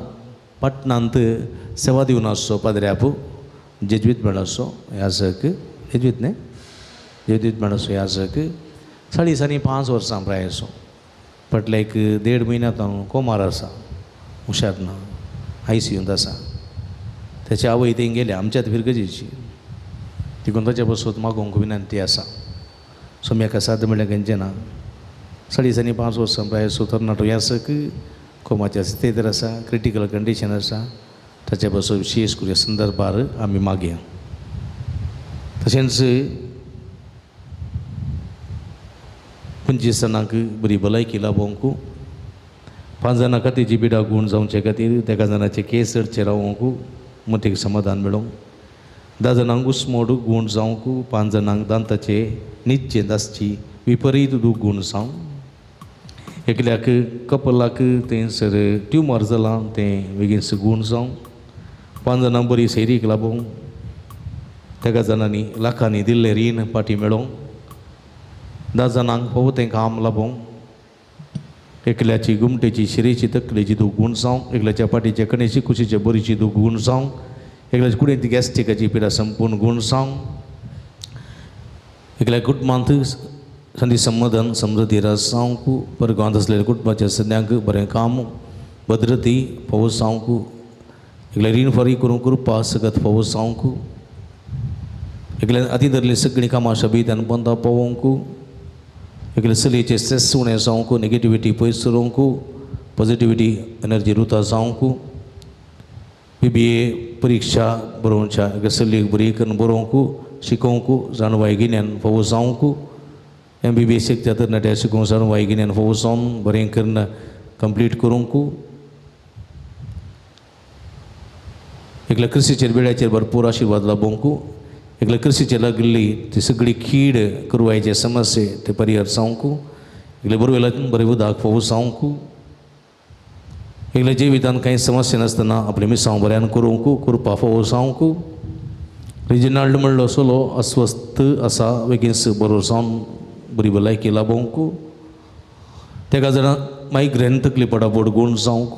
पाटणांत सेवा दिवन आसचो पाद्र्यापू जेज्वीत मेळासो याजक जेज्वीत न्ही जेज्वीत मेळासो याजक 5.5 वर्सां प्रायसो फाटल्या एक 1.5 म्हयन्यांत हांव कोमार आसा. हुशार ना आयसीयूंत आसा. त्याची आवय थंय गेल्या आमच्यात फिरगजेची. तिकून ताच्या पासून मागोवंक विनंती आसा. सोम्याक साद म्हणल्यार खंयचें ना. 5.5 वर्सां प्रायसो तरणाटो याजक कोमाच्या स्थितीर आसा. क्रिटिकल कंडिशन आसा. ताच्या पासून विशेश करून संदर्भार आमी मागया. तशेंच 25 जाणांक बरी भलायकी लाभोवंक, 5 जाणां खातीर पिडा गूण जावचे खातीर, 1 जाणाचे केस चडचे रावोवंक मतीक समाधान मेळोवंक, 10 जाणांक उस्मोड गूण जावंक, 5 जाणांक दांताचे निच्चेंत आसची विपरीत दूख गूण जावं, एकल्याक कपलाक थंयसर ट्युमर जालां तें बेगीन गूण जावं, 5 जाणांक बरी सैरीक लाभोवंक, तेगा जाणांनी लाखांनी दिल्लें रीण पाटी मेळोवंक, 10 जाणांक फावो तें काम लाबोवंक, एकल्याची गुमटेची शिरेची तकलेची दूख गूण जावंक, एकल्याच्या पाटीच्या कणेची कुशीचे बोरीची दूख गूण जावंक, एकल्याच्या कुडींत गॅस्ट्रिकाची पिडा संपूर्ण गूण जावंक, एकल्या कुटुंबांत संदी समाधान समृद्धी रस जावंक, परगांवांत आसलेल्या कुटुंबाच्या सद्यांक बरें काम भद्रती फावो जावंक, एकल्या रीण फारीक करूंक कृपा सगत फावो जावंक, एकल्यान आती धरली सगळीं कामां शबीत आनी बंदा पावोवंक, एकले चलयेचे स्ट्रेस उणें जावंक, नेगेटिविटी पयस उरोवंक, पॉजिटिविटी एनर्जी रुता जावंक, BBA परिक्षा बरोवच्या एका चलयेक बरी करून बरोवंक शिकोवंक जाणवाय गिन्यान फावो जावंक, MBBS शिकता तरणाट्या शिकोवंक जाणवाय गिन्यान फावो जावन बरें करून कंप्लीट करूंक, एकल्या क्रिस्तीचेर बेड्याचेर भरपूर आशिर्वाद लाबोवंक, एकल्या क्रिस्तीचेर लागिल्ली ती सगळी कीड कुरवायचे समस्ये ते परिहार जावंक, एकल्या बरवेला बरें उदक फावो जावंक, एकल्या जिवितांत कांय समस्या नासतना आपलें मिसांव बऱ्यान करूंक कृपा फावो जावंक. रिजिनाल्ड म्हणलो सोलो अस्वस्थ आसा बेगीन बरो जावन बरी भलायकी लाबोवंक, तेका जाणा मायग्रेन तकली पडापड गूण जावंक,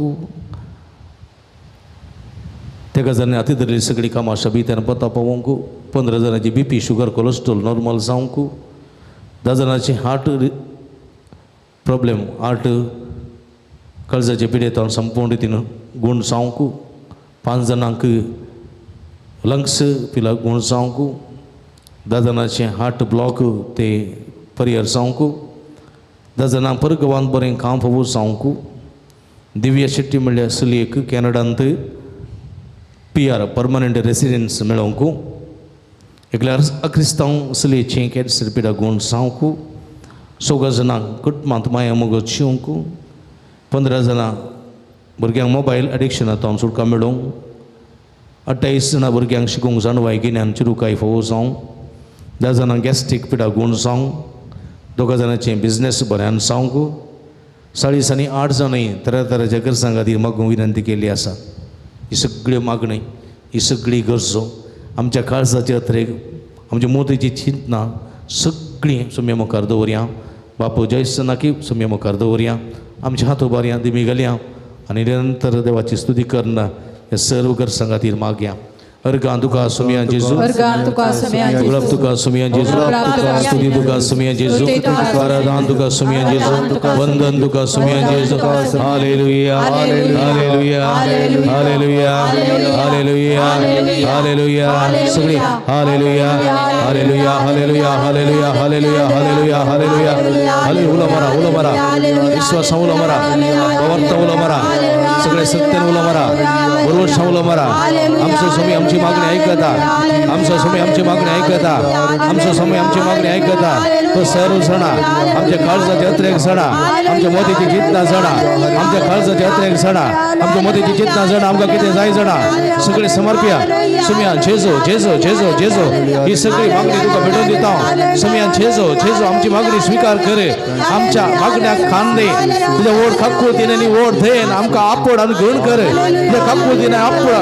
तेका जाणां हाती धरली सगळीं कामां शबीत्यान पता पावोवंक, 15 जाणांची BP sugar cholesterol normal जावंक, 10 जाणांची हार्ट प्रॉब्लेम हार्ट काळजाचे पिडेंत संपूर्ण रितीन गूण जावंक, 5 जाणांक लंग्स पिला गूण जावंक, 10 जाणांचे हार्ट ब्लॉक ते परिहर जावंक, 10 जाणांक परगवान बरें काम फावो जावंक. दिव्या शेट्टी म्हणल्यार चलयेक कॅनडांत PR permanent residence मेळोवंक, एकल्यार अक्रिस्तांव चलयेचें कॅन्सर पिडा गूण जावंक, 4 जाणांक कुटुंबांत माया मोग शिवंक, 15 जाणां भुरग्यांक मोबायल एडिक्शनांत सुटका मेळोवंक, 28 जाणां भुरग्यांक शिकूंक जाणवाय गिन्यान चिरुकाय फावो जावंक, 10 जाणांक गॅस्ट्रीक पिडा गूण जावंक, 2 जाणांचें बिजनेस बऱ्यान जावंक, 40 आनी 8 जाणांनी तरातराच्या गरजां खातीर मागूंक विनंती केल्ली आसा. ही सगळ्यो मागणी, ही सगळी गरजो आमच्या काळजाचे अत्रेक आमच्या मोतीची चिंतना सगळीं सुम्या मुखार दवरया. बापू जयसनाकी सुम्या मुखार दवरया, आमच्या हात उबारया, दिमी घालया आनी निरंतर देवाची स्तुती करना ह्या सर्व गरजां खातीर मागया. अर्गां तुका सुम्या जेजू, गुलाब तुका सुम्या जेजू, स्तुती तुका सुम्या जेजू, आराधना तुका सुम्या जेजू, वंदन तुका सुम्या जेजू. Hallelujah, hallelujah, hallelujah, hallelujah, hallelujah. सगळी hallelujah, hallelujah, hallelujah, hallelujah, hallelujah, hallelujah, hallelujah. Hallelujah. उलो मारा, उलो मारा, विश्वास उलो मारा, पवर्त उलो मारा, सगळे सत्य उलो मारा, बरोबर उलो मारा. आमचो स्वामी आमची मागणी ऐकता, आमचो स्वामी आमची मागणी ऐकता, आमचो स्वामी आमची मागणी ऐकता. तो सर्व सणा आमच्या काळजाचे अत्रेक सणा, आमच्या मोतीची चिंतना सणा, आमच्या काळजाचे अत्रेक सणा, आमच्या मोतीची चिंतना सणा, आमकां कितें जाय सणा सगळे समर्पया. सुम्या जेजो जेजो जेजो जेजो ही सगळी मागणी तुका भेटून दिता. सुम्या जेजो जेजो आमची मागणी स्विकार करे, आमच्या मागण्याक खान दे. तुझ्या ओढ काकुळतीन आनी ओढ then आमकां आपोड आनी गुण कर. तुझ्या काकुळतीन आपोड,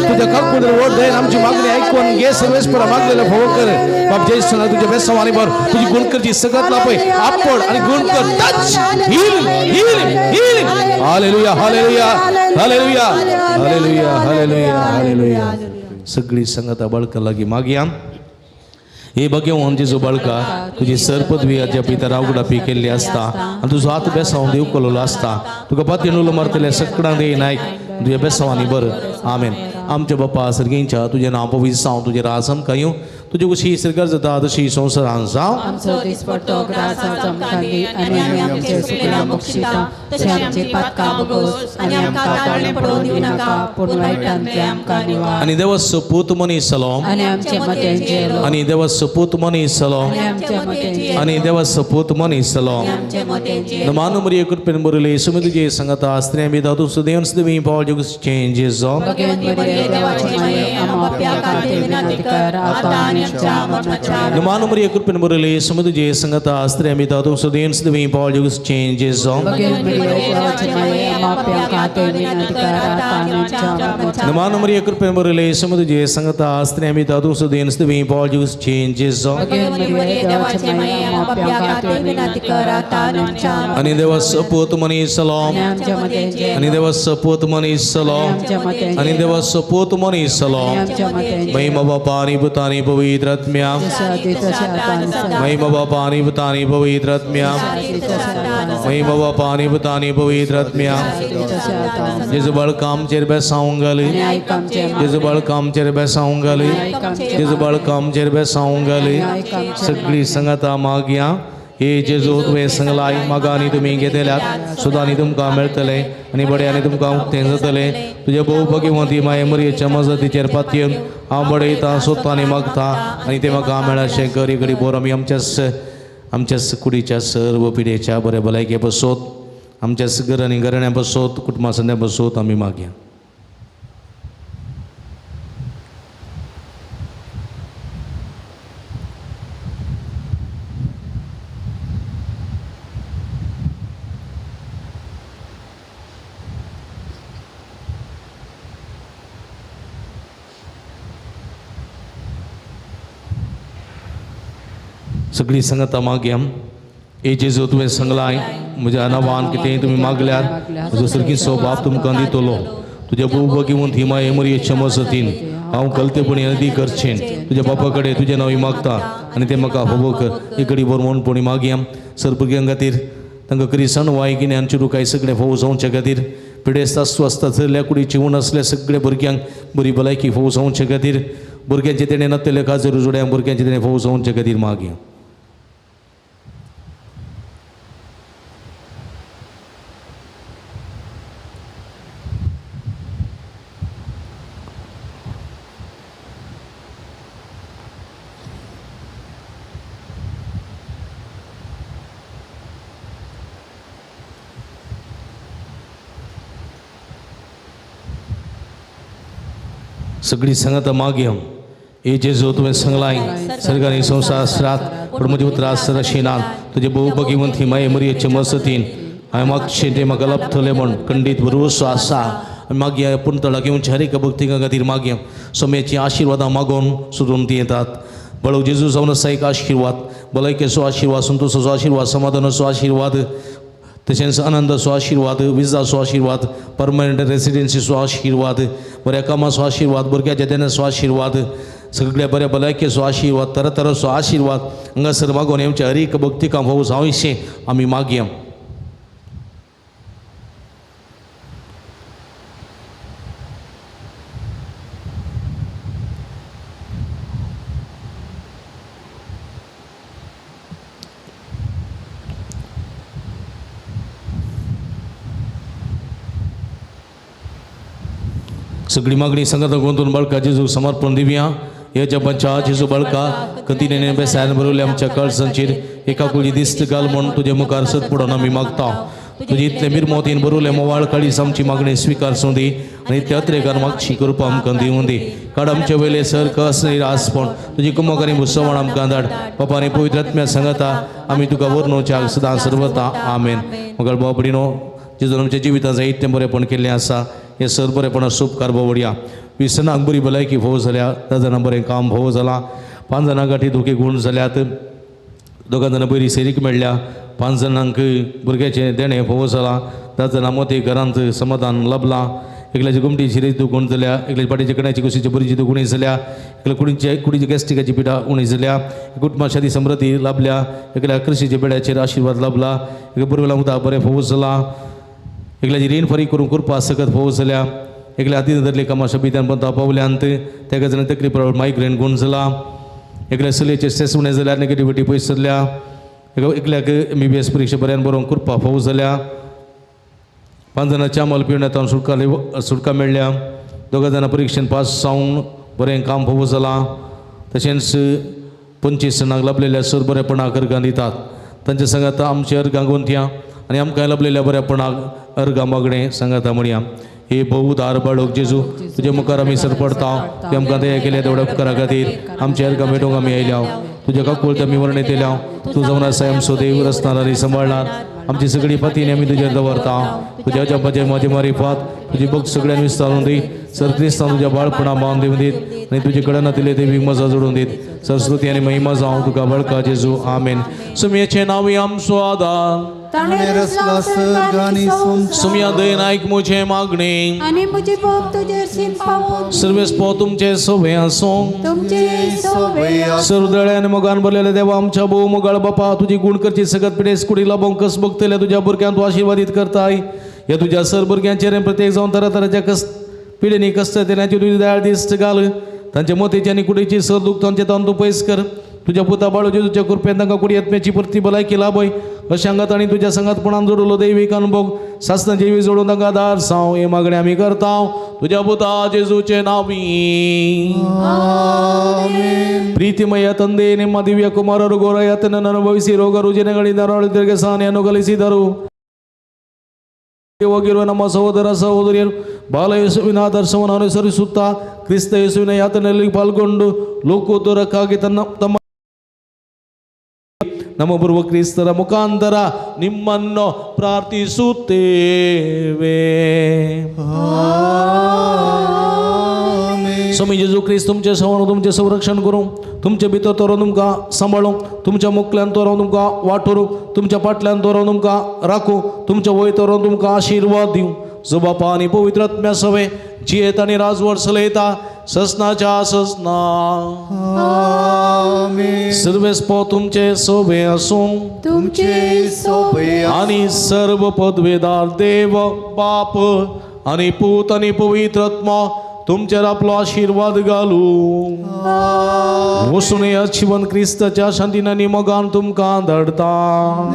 तुझ्या काकुळतीन ओढ then आमची मागणी ऐकून घे. सर्वेस्परा मागलेलं फावो कर. बाप जयसना तुझ्या बेसावानी भर, तुझी गुण करची सगळ्यात लापय आपोड आणि गुण कर. Touch, heal, heal, heal. Hallelujah, hallelujah, hallelujah, hallelujah, hallelujah, hallelujah. सगळी संगता बाळका लागी मागया. हे भाग्यवान जेजू बाळका, तुजी सर पदवी आज्या पिता रावगडापी केल्ली आसता आनी तुजो हात बेसावन देव कोलोलो आसता. तुका पातयेन उलो मारतले सकडां दे नायक तुज्या बेसावानी बर. आमेन. आमच्या बापा सर्गींच्या तुजें नांव पवित्र जावं, तुजें राज आमकां येवं, तुजी कशी सरकार जाता तशी संवसारान जावं. आमचो दिसपट्टो ग्रास आज आमकां दी आनी आमी आमचे चुकलां बक्षिता तशें आमचे पातकां भोगोस आनी आमकां ताळणें पडोवन दिवं नाका, पूण वायटांतलें आमकां निवार. आनी देवाचो पूत मनीस जालो, आनी आमचे मतें जेलो, आनी देवाचो पूत मनीस जालो, आनी आमचे मतें जेलो, आनी देवाचो पूत मनीस जालो. आमचे मतें जेलो. मान मरिये कृपेन भरिल्ले येशू तुजे सांगाता स्त्रियां बी दादू सुदेवन सुदेवी पावल जगचें जेजो. भगवंती मरिये देवाची माये, आम्हा पाप्यां खातीर विनंती कर, आतां आनी नमान मरिया कृपेन भरले सम तुजे संगता स्त्रियां भितर तूं सुदेन तुवें पावल जेजू। नमान मरिया कृपेन भरले सम तुजे संगता स्त्रियां भितर तूं सुदेन तुवें पावल जेजू। आणि देवा सपूत मनीस सलाम, आणि देवा सपूत मनीस सलाम, आणि देवा सपूत मनीस सलाम। महिमा बापा आणि पुता आणि पवित्र आत्म्या, महिमा बापा आणि पुता आणि पवित्र आत्म्या, महिमा बापा आणि पुता आणि पवित्र आत्म्या। जेजू बाळका आमचेर बेसावंक घाली, जेजू बाळका आमचेर बेसावंक घाली, जेजू बाळका आमचेर बेसावंक घाली। सगळी संगता मागया हे जेजू तुवें संगलाय मागा आनी तुमी घेतल्यात सुद्दां आनी तुमकां मेळटलें आनी बडें आनी तुमकां उक्तें जातलें। तुज्या भोव भगिवंती माये मरयेच्या मजतीचेर पातयेवन हांव बडयतां सोदतां आनी मागतां आनी तें म्हाका मेळाशें कर। घडी बोर आमी आमच्याच कुडीच्या सर्व पिढेच्या बऱ्या भलायके बसोत, आमच्याच घर आनी घराण्या बसोत, कुटुंबा संद्या बसोत आमी मागया। सगळी संगता मागया हे जेजू तुवें संगलाय म्हज्या नांवान कितेंय तुमी मागल्यार म्हजो सारकीचो बाप तुमकां दितलो। तुज्या भोव भगिवंत ही माये मरयेच्या मजतीन हांव कलतेपणी नदी करचेन तुज्या बापा कडेन तुजें नांव मागता आनी तें म्हाका होबो कर। एक घडी भर मौनपणी मागया सर भुरग्यां खातीर तांकां क्रिस्तांव वाय गिन्यान चिरुकाय सगळें फोव जावचे खातीर, पिडेस्त अस्वस्थ जाल्ल्या कुडीची उण आसल्या सगळ्या भुरग्यांक बरी भलायकी फोव जावचे खातीर, भुरग्यांचे तेणें नातलेले काजर जोड्यांक भुरग्यांचे तेणें फोव जावचे खातीर मागया। सगळी संगता मागया हे जेजू तुवें संगलाय सर्गानी संवसार रात पूण म्हजे उतरां रशिनात तुजे भोव भगिवंत ही माये मरयेचे मजतीन हांवें मागचें तें म्हाका लभतलें म्हूण खंडीत भरवसो आसा। आनी मागया पूण तळाक येवच्या हर एका भक्तिका खातीर मागया सोम्याची आशिर्वादां मागोवन सोदून ती येतात। बळव जेजू जावन आसा एक आशिर्वाद, भलायकेचो आशिर्वाद, संतोशाचो आशिर्वाद, समाधानाचो आशिर्वाद, तशेंच आनंदाचो आशिर्वाद, विजाचो आशिर्वाद, परमनंट रेसिडेन्सीचो आशिर्वाद, बऱ्या कामाचो आशिर्वाद, भुरग्याच्या देण्याचो आशिर्वाद, सगळ्या बऱ्या भलायकेचो आशिर्वाद, तरातराचो आशिर्वाद हांगासर मागोवन आमच्या हर एक भक्तिकां भोव जावशें आमी मागया। सगळी मागणी संगत गोंतून बाळका जेजू समर्पण दिवया। ह्या जपाच्या जेजू बाळका कतीने बेसायन भरवले आमच्या कळसांचेर एका कुळी दिस्त घाल म्हूण तुजे मुखार सत पडोवन आमी मागता। तुजे इतले मिरमोतीन भरवले मोवाळ काळीस आमची मागणी स्विकार दी आनी त्या अत्रेकार मागशी करपा आमकां दिवूं दी। काड आमचे वयले सर कस निरासपण तुजी कुमक आनी भुसवण आमकां धाड। बापा आनी पवित्र आत्म्या सांगता आमी तुका वर्णोवच्या सदां सर्वता आमेन। मगळ बाबडीनो जेजून आमच्या जिवितांत इतलें बरेपण केल्लें आसा हे सर बरेपणा सूप कारबावडया। 20 जाणांक बरी भलायकी भोव जाल्या, 10 जाणां बरें काम भोव जालां, 5 जाणां गांठी धोके गूण जाल्यात, 2 जाणां बरी सेरीक मेळ्ळ्या, 5 जाणांक भुरग्याचें देणें भोव जालां, 10 जाणां मोती घरांत समाधान लभलां, एकल्याची गुमटी शिरेची दुखून जाल्या, एकल्याची पाटीची कण्याची कुशीची बरीची दुखणी जाल्या, एकल्या कुडीची गॅस्ट्रिकाची पिठा उणी जाल्या, कुटुंबा शादी समृद्धी लाभल्या, एकल्या कृषीच्या बेड्याचेर आशिर्वाद लाभला, एका बुरवेला मुदा बरें भोव जालां, एकल्याची रीण फारीक करूंक कृपा सकत भोव जाल्या, एकल्या हातीन धरले कामां शबित्यान पंता पावल्यांत तेका जाणां तकली प्रमाण मायग्रेन गुण जाला, एकल्या चलयेचे स्ट्रेस उणें जाल्यार नेगेटिविटी पयस जाल्या, एकल्याक MBBS परिक्षा बऱ्यान बरोवंक कृपा भोव जाल्या, 5 जाणां च्या माल पिवण्यात सुटका मेळ्ळ्या, 2 जाणां परिक्षेन पास जावन बरें काम भोव जालां, तशेंच 25 जाणांक लाभलेल्या सर बरेपणाक अर्गां दितात। तांच्या सांगाता आमचे अर्गां गोंतया आनी आमकां लाभलेल्या बरेपणाक अर्गां मागणें सांगाता म्हणया। हे बहुदार बाळक जेजू तुज्या मुखार आमी सरपडता ते आमकां दया केल्या तेवड्या उपकारा खातीर आमच्या अर्गां भेटोवंक आमी आयल्या तुज्या काकुळट आमी वर्णयत येयल्या तूं जावन आसा आमचो देव रचणार आनी सांबाळणार आमची सगळी पतीन आमी तुजेर दवरता तुज्या जपाचे म्हजे मारिफात तुजी भक्त सगळ्यांनी विस्तारून दी सर क्रिस्तांव तुज्या बाळपणा बांद दिवन दीत आनी तुजे कडेन नातिल्ले देवी मजा जोडून दीत सरस्वती आनी महिमा जावं तुका बळका जेजू आमेन. सुमयेचें नांव आमचो आदार सुमया दयेन आयक म्हजें मागणें आनी म्हजी भोग तुजेर शीम पावोवन सर्वेस्पो तुमचें सोबें आसूं तुमचे सोबे सर्वदळ्या आनी मोगान भरलेल्या देवा आमच्या भोव मोगाळ बापा तुजी गुण करची सगत पिडेस कुडी लाबोवंक कस बघतल्या तुज्या भुरग्यांक तूं आशिर्वादीत करताय ह्या तुज्या सर भुरग्यांचेर प्रत्येक जावन तरा तराच्या कस पिडेनी कश्ट येतल्यांची तुजी दयाळ दिश्ट घाल तांच्या मतीची आनी कुडीची सर दूख तांचे तावन तूं पयस कर तुज्या पुता बाळूची तुज्या कृपेन तांकां कुडी आत्म्याची परती भलायकी लाभय अशें आंगात आनी तुज्या संगातपणान जोडलो दैवीक अनुभव सासना जेवी जोडून तांकां दार साव हे मागणें आमी करता तुज्या पुता जेजूचे नांवी. ಪ್ರೀತಿಮಯ ತಂದೆ, ನಿಮ್ಮ ದಿವ್ಯ ಕುಮಾರರು ಘೋರ ಯಾತನೆಯನ್ನು ಅನುಭವಿಸಿ ರೋಗ ರುಜಿನಗಳಿಂದ ನರಳುತ್ತಿರುವ ಸಹನೆಯನ್ನು ಕಲಿಸಿದರು. ಹೋಗಿರುವ ನಮ್ಮ ಸಹೋದರ ಸಹೋದರಿಯರು ಬಾಲ ಯೇಸುವಿನ ಆದರ್ಶವನ್ನು ಅನುಸರಿಸುತ್ತಾ ಕ್ರಿಸ್ತ ಯೇಸುವಿನ ಯಾತನೆಯಲ್ಲಿ ಪಾಲ್ಗೊಂಡು ಲೋಕೋದ್ಧಾರಕ್ಕಾಗಿ ತಮ್ಮ ನಮ್ಮ ಬರುವ ಕ್ರಿಸ್ತರ ಮುಖಾಂತರ ನಿಮ್ಮನ್ನು ಪ್ರಾರ್ಥಿಸುತ್ತೇವೆ. स्वामी जेजू क्रिस्त तुमचे सवन तुमचें संरक्षण करूं, तुमचे भितर तो तुमकां सांबाळूं, तुमच्या मुखल्यान तो तुमकां वाटोरूं, तुमच्या फाटल्यान तो तुमकां राखूं, तुमच्या वयर तो तुमकां आशिर्वाद दिवं. जो बापा आनी पवित्र आत्म्या सवे जियेत आनी राजवट चलयता ससनाच्या ससना. सर्वेस्पो तुमचे सोबे आसूं तुमचे सोबे आनी सर्व पदवेदार देव बाप आनी पूत आनी पवित्र आत्मा तुमचेर आपलो आशिर्वाद घालू. वसून ह्या जिवन क्रिस्ताच्या शांतीन आनी मोगान तुमकां धाडता.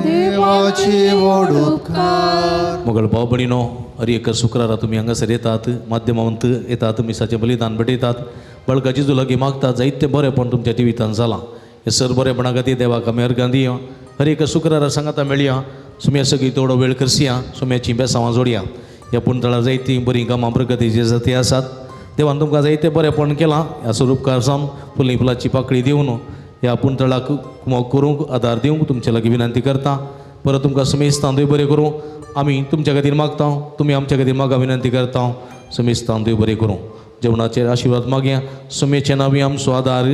देवाचे व्हड उपकार. मोगल भाव भयणीनो, हर एक शुक्रारा तुमी हांगासर येतात, माध्यमांत येतात, मिसाचें बलिदान भेटयतात, बळका जेजू लागीं मागतात. जायतें बरेंपण तुमच्या जिवितांत जालां. हें सर बरेंपणा खातीर देवाक आमी अर्गां दिया. हर एक शुक्रारा सांगाता मेळया, सुम्या सगळीं थोडो वेळ करसया, सुम्याचीं बेसांवां जोडया. ह्या पुणतळार जायतीं बरीं कामां प्रगतीची जाती आसात. देवान तुमकां जायतें बरेंपण केलां. ह्या स्वरूपकार जावन फुली फुलाची पाकळी दिवन ह्या पुणतळाक मोग करूंक आदार दिवंक तुमचे लागीं विनंती करता. परत तुमकां समेस्तान देव बरें करूं. आमी तुमच्या खातीर मागता, तुमी आमच्या खातीर मागा विनंती करता. समेस्तान देव बरें करूं. जेवणाचेर आशिर्वाद मागया. सुमेचे नांवी आमचो आदार.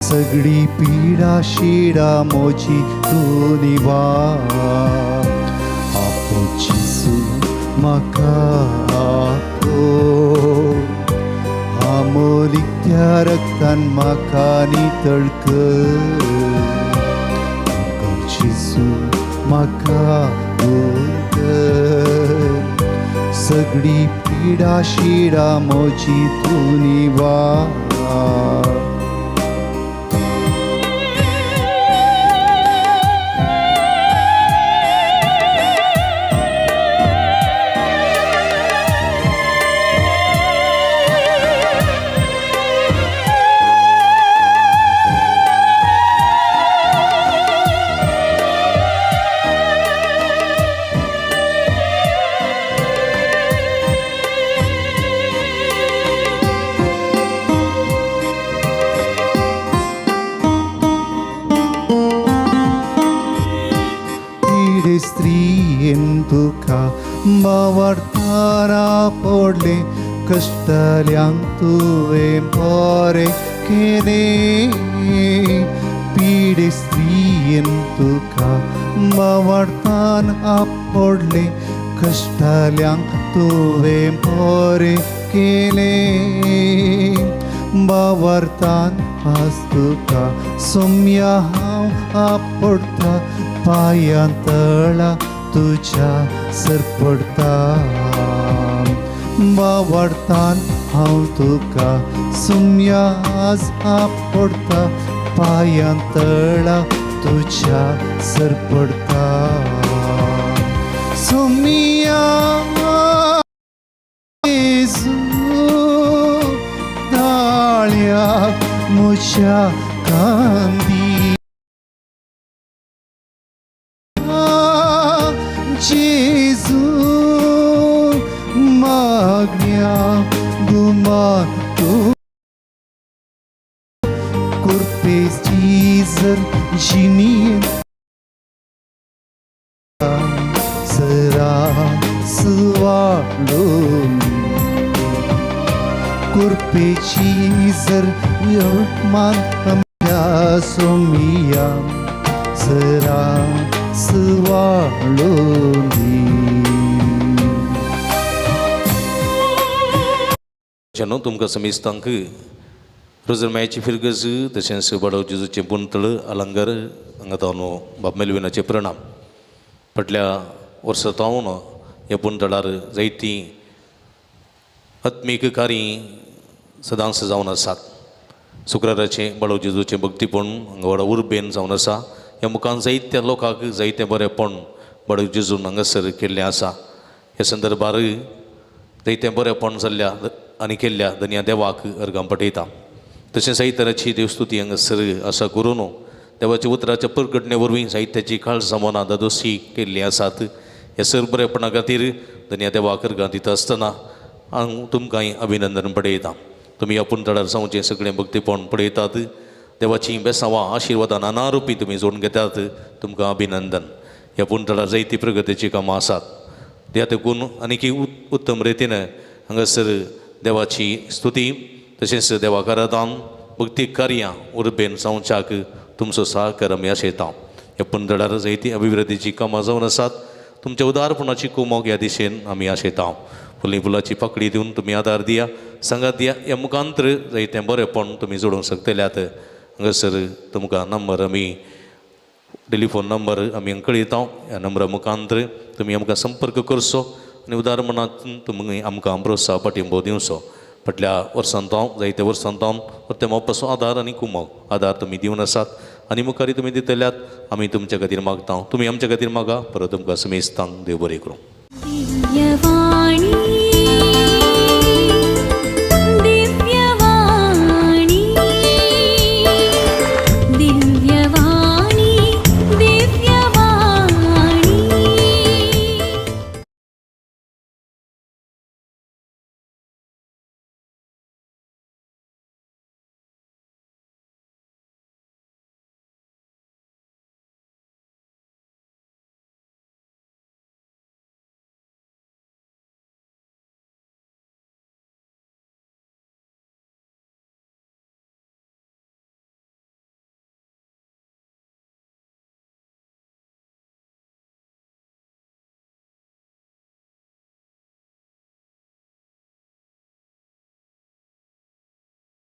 सगळी पीडा शिडा मोची तूं निवार. आपो जेजू म्हाका आपो, आमोलिकत्या रक्तान म्हाका नितळ कर. जेजू म्हाका उतर सगळी पिडा शिडा म्हजी तूं निवार. तुका बावडतारा पडले कश्टल्यांक तुवें बरें केलें. पिडे स्त्रियेन तुका बावडतान आपडले कश्टल्यांक तुवें बरें केलें. बावडतान आज तुका सोम्या हांव आपडता पांयां तळा तुज्या सरपडता. बावडतान हांव तुका सुम्या आज आपडता पांयां तळा तुज्या सरपडता. सुमिया जेजू दाळ्या म्हज्या कांदी जेजू मागण्या गुमान तूं कुर्पेची जर जिनी सरा सुवाळून कुर्पेची जर मान आमच्या सोमिया सरा सुवाळून. न्हू तुमकां समेस्तांक रोजरमायाची फिरगज तशेंच बडव जेजूचें पुंतळ अलंगर हांगा तावन बाब मेलविनाचे प्रणाम. फाटल्या वर्सा तावन ह्या पुंतळार जायतीं आत्मीक कार्यां सदांच जावन आसात. शुक्राराचें बडव जेजूचें भक्तीपण हांगा व्हडा उर्बेन जावन आसा. ह्या मुखान जायत्या लोकांक जायतें बरेंपण बडव जेजून हांगासर केल्लें आसा. ह्या संदर्भार जायतें बरेंपण जाल्ल्या आनी केल्ल्या धनया देवाक अर्गां पठयता. तशें साहित्याची देवस्तुती हांगासर आसा करून देवाच्या उतराच्या परगटणे वरवीं साहित्याची काळजां मनां दादोशी केल्लीं आसात. ह्या सर बरेपणा खातीर धनया देवाक अर्गां दिता आसतना हांव तुमकांय अभिनंदन पडयता. तुमी आपूण तळार जावचें सगळें भक्तीपण पळयतात. देवाचीं बेसांवां आशिर्वादां नाना रुपी तुमी जोडून घेतात. तुमकां अभिनंदन. ह्या पुणतळार जायती प्रगतीचीं कामां आसात. त्या तेकून आनीक उत्तम रितीन हांगासर देवाची स्तुती तशेंच देवाक आराधन भक्ती कार्यां उर्बेन जावच्याक तुमचो सहकार आमी आशयता. ह्या पुणतळार जायती अभिवृद्धीचीं कामां जावन आसात. तुमच्या उदारपणाची कुमोक ह्या दिशेन आमी आशयता. फुली फुलाची पाकळी दिवन तुमी आदार दिया सांगात दिया. ह्या मुखांतर जायतें बरेंपण तुमी जोडूंक शकतल्यात. हांगासर तुमकां नंबर आमी टेलिफोन नंबर आमी कळयता. ह्या नंबरा मुखांतर तुमी आमकां संपर्क करचो आनी उदार मनांत तुमी आमकां प्रोत्साह पाठिंबो दिवचो. फाटल्या वर्सान हांव जायत्या वर्सान हांव परते मोपाचो आदार आनी कुमक आदार तुमी दिवन आसात आनी मुखारी तुमी दितल्यात. आमी तुमच्या खातीर मागता, तुमी आमच्या खातीर मागा. परत तुमकां समेस्तांक देव बरें करूं.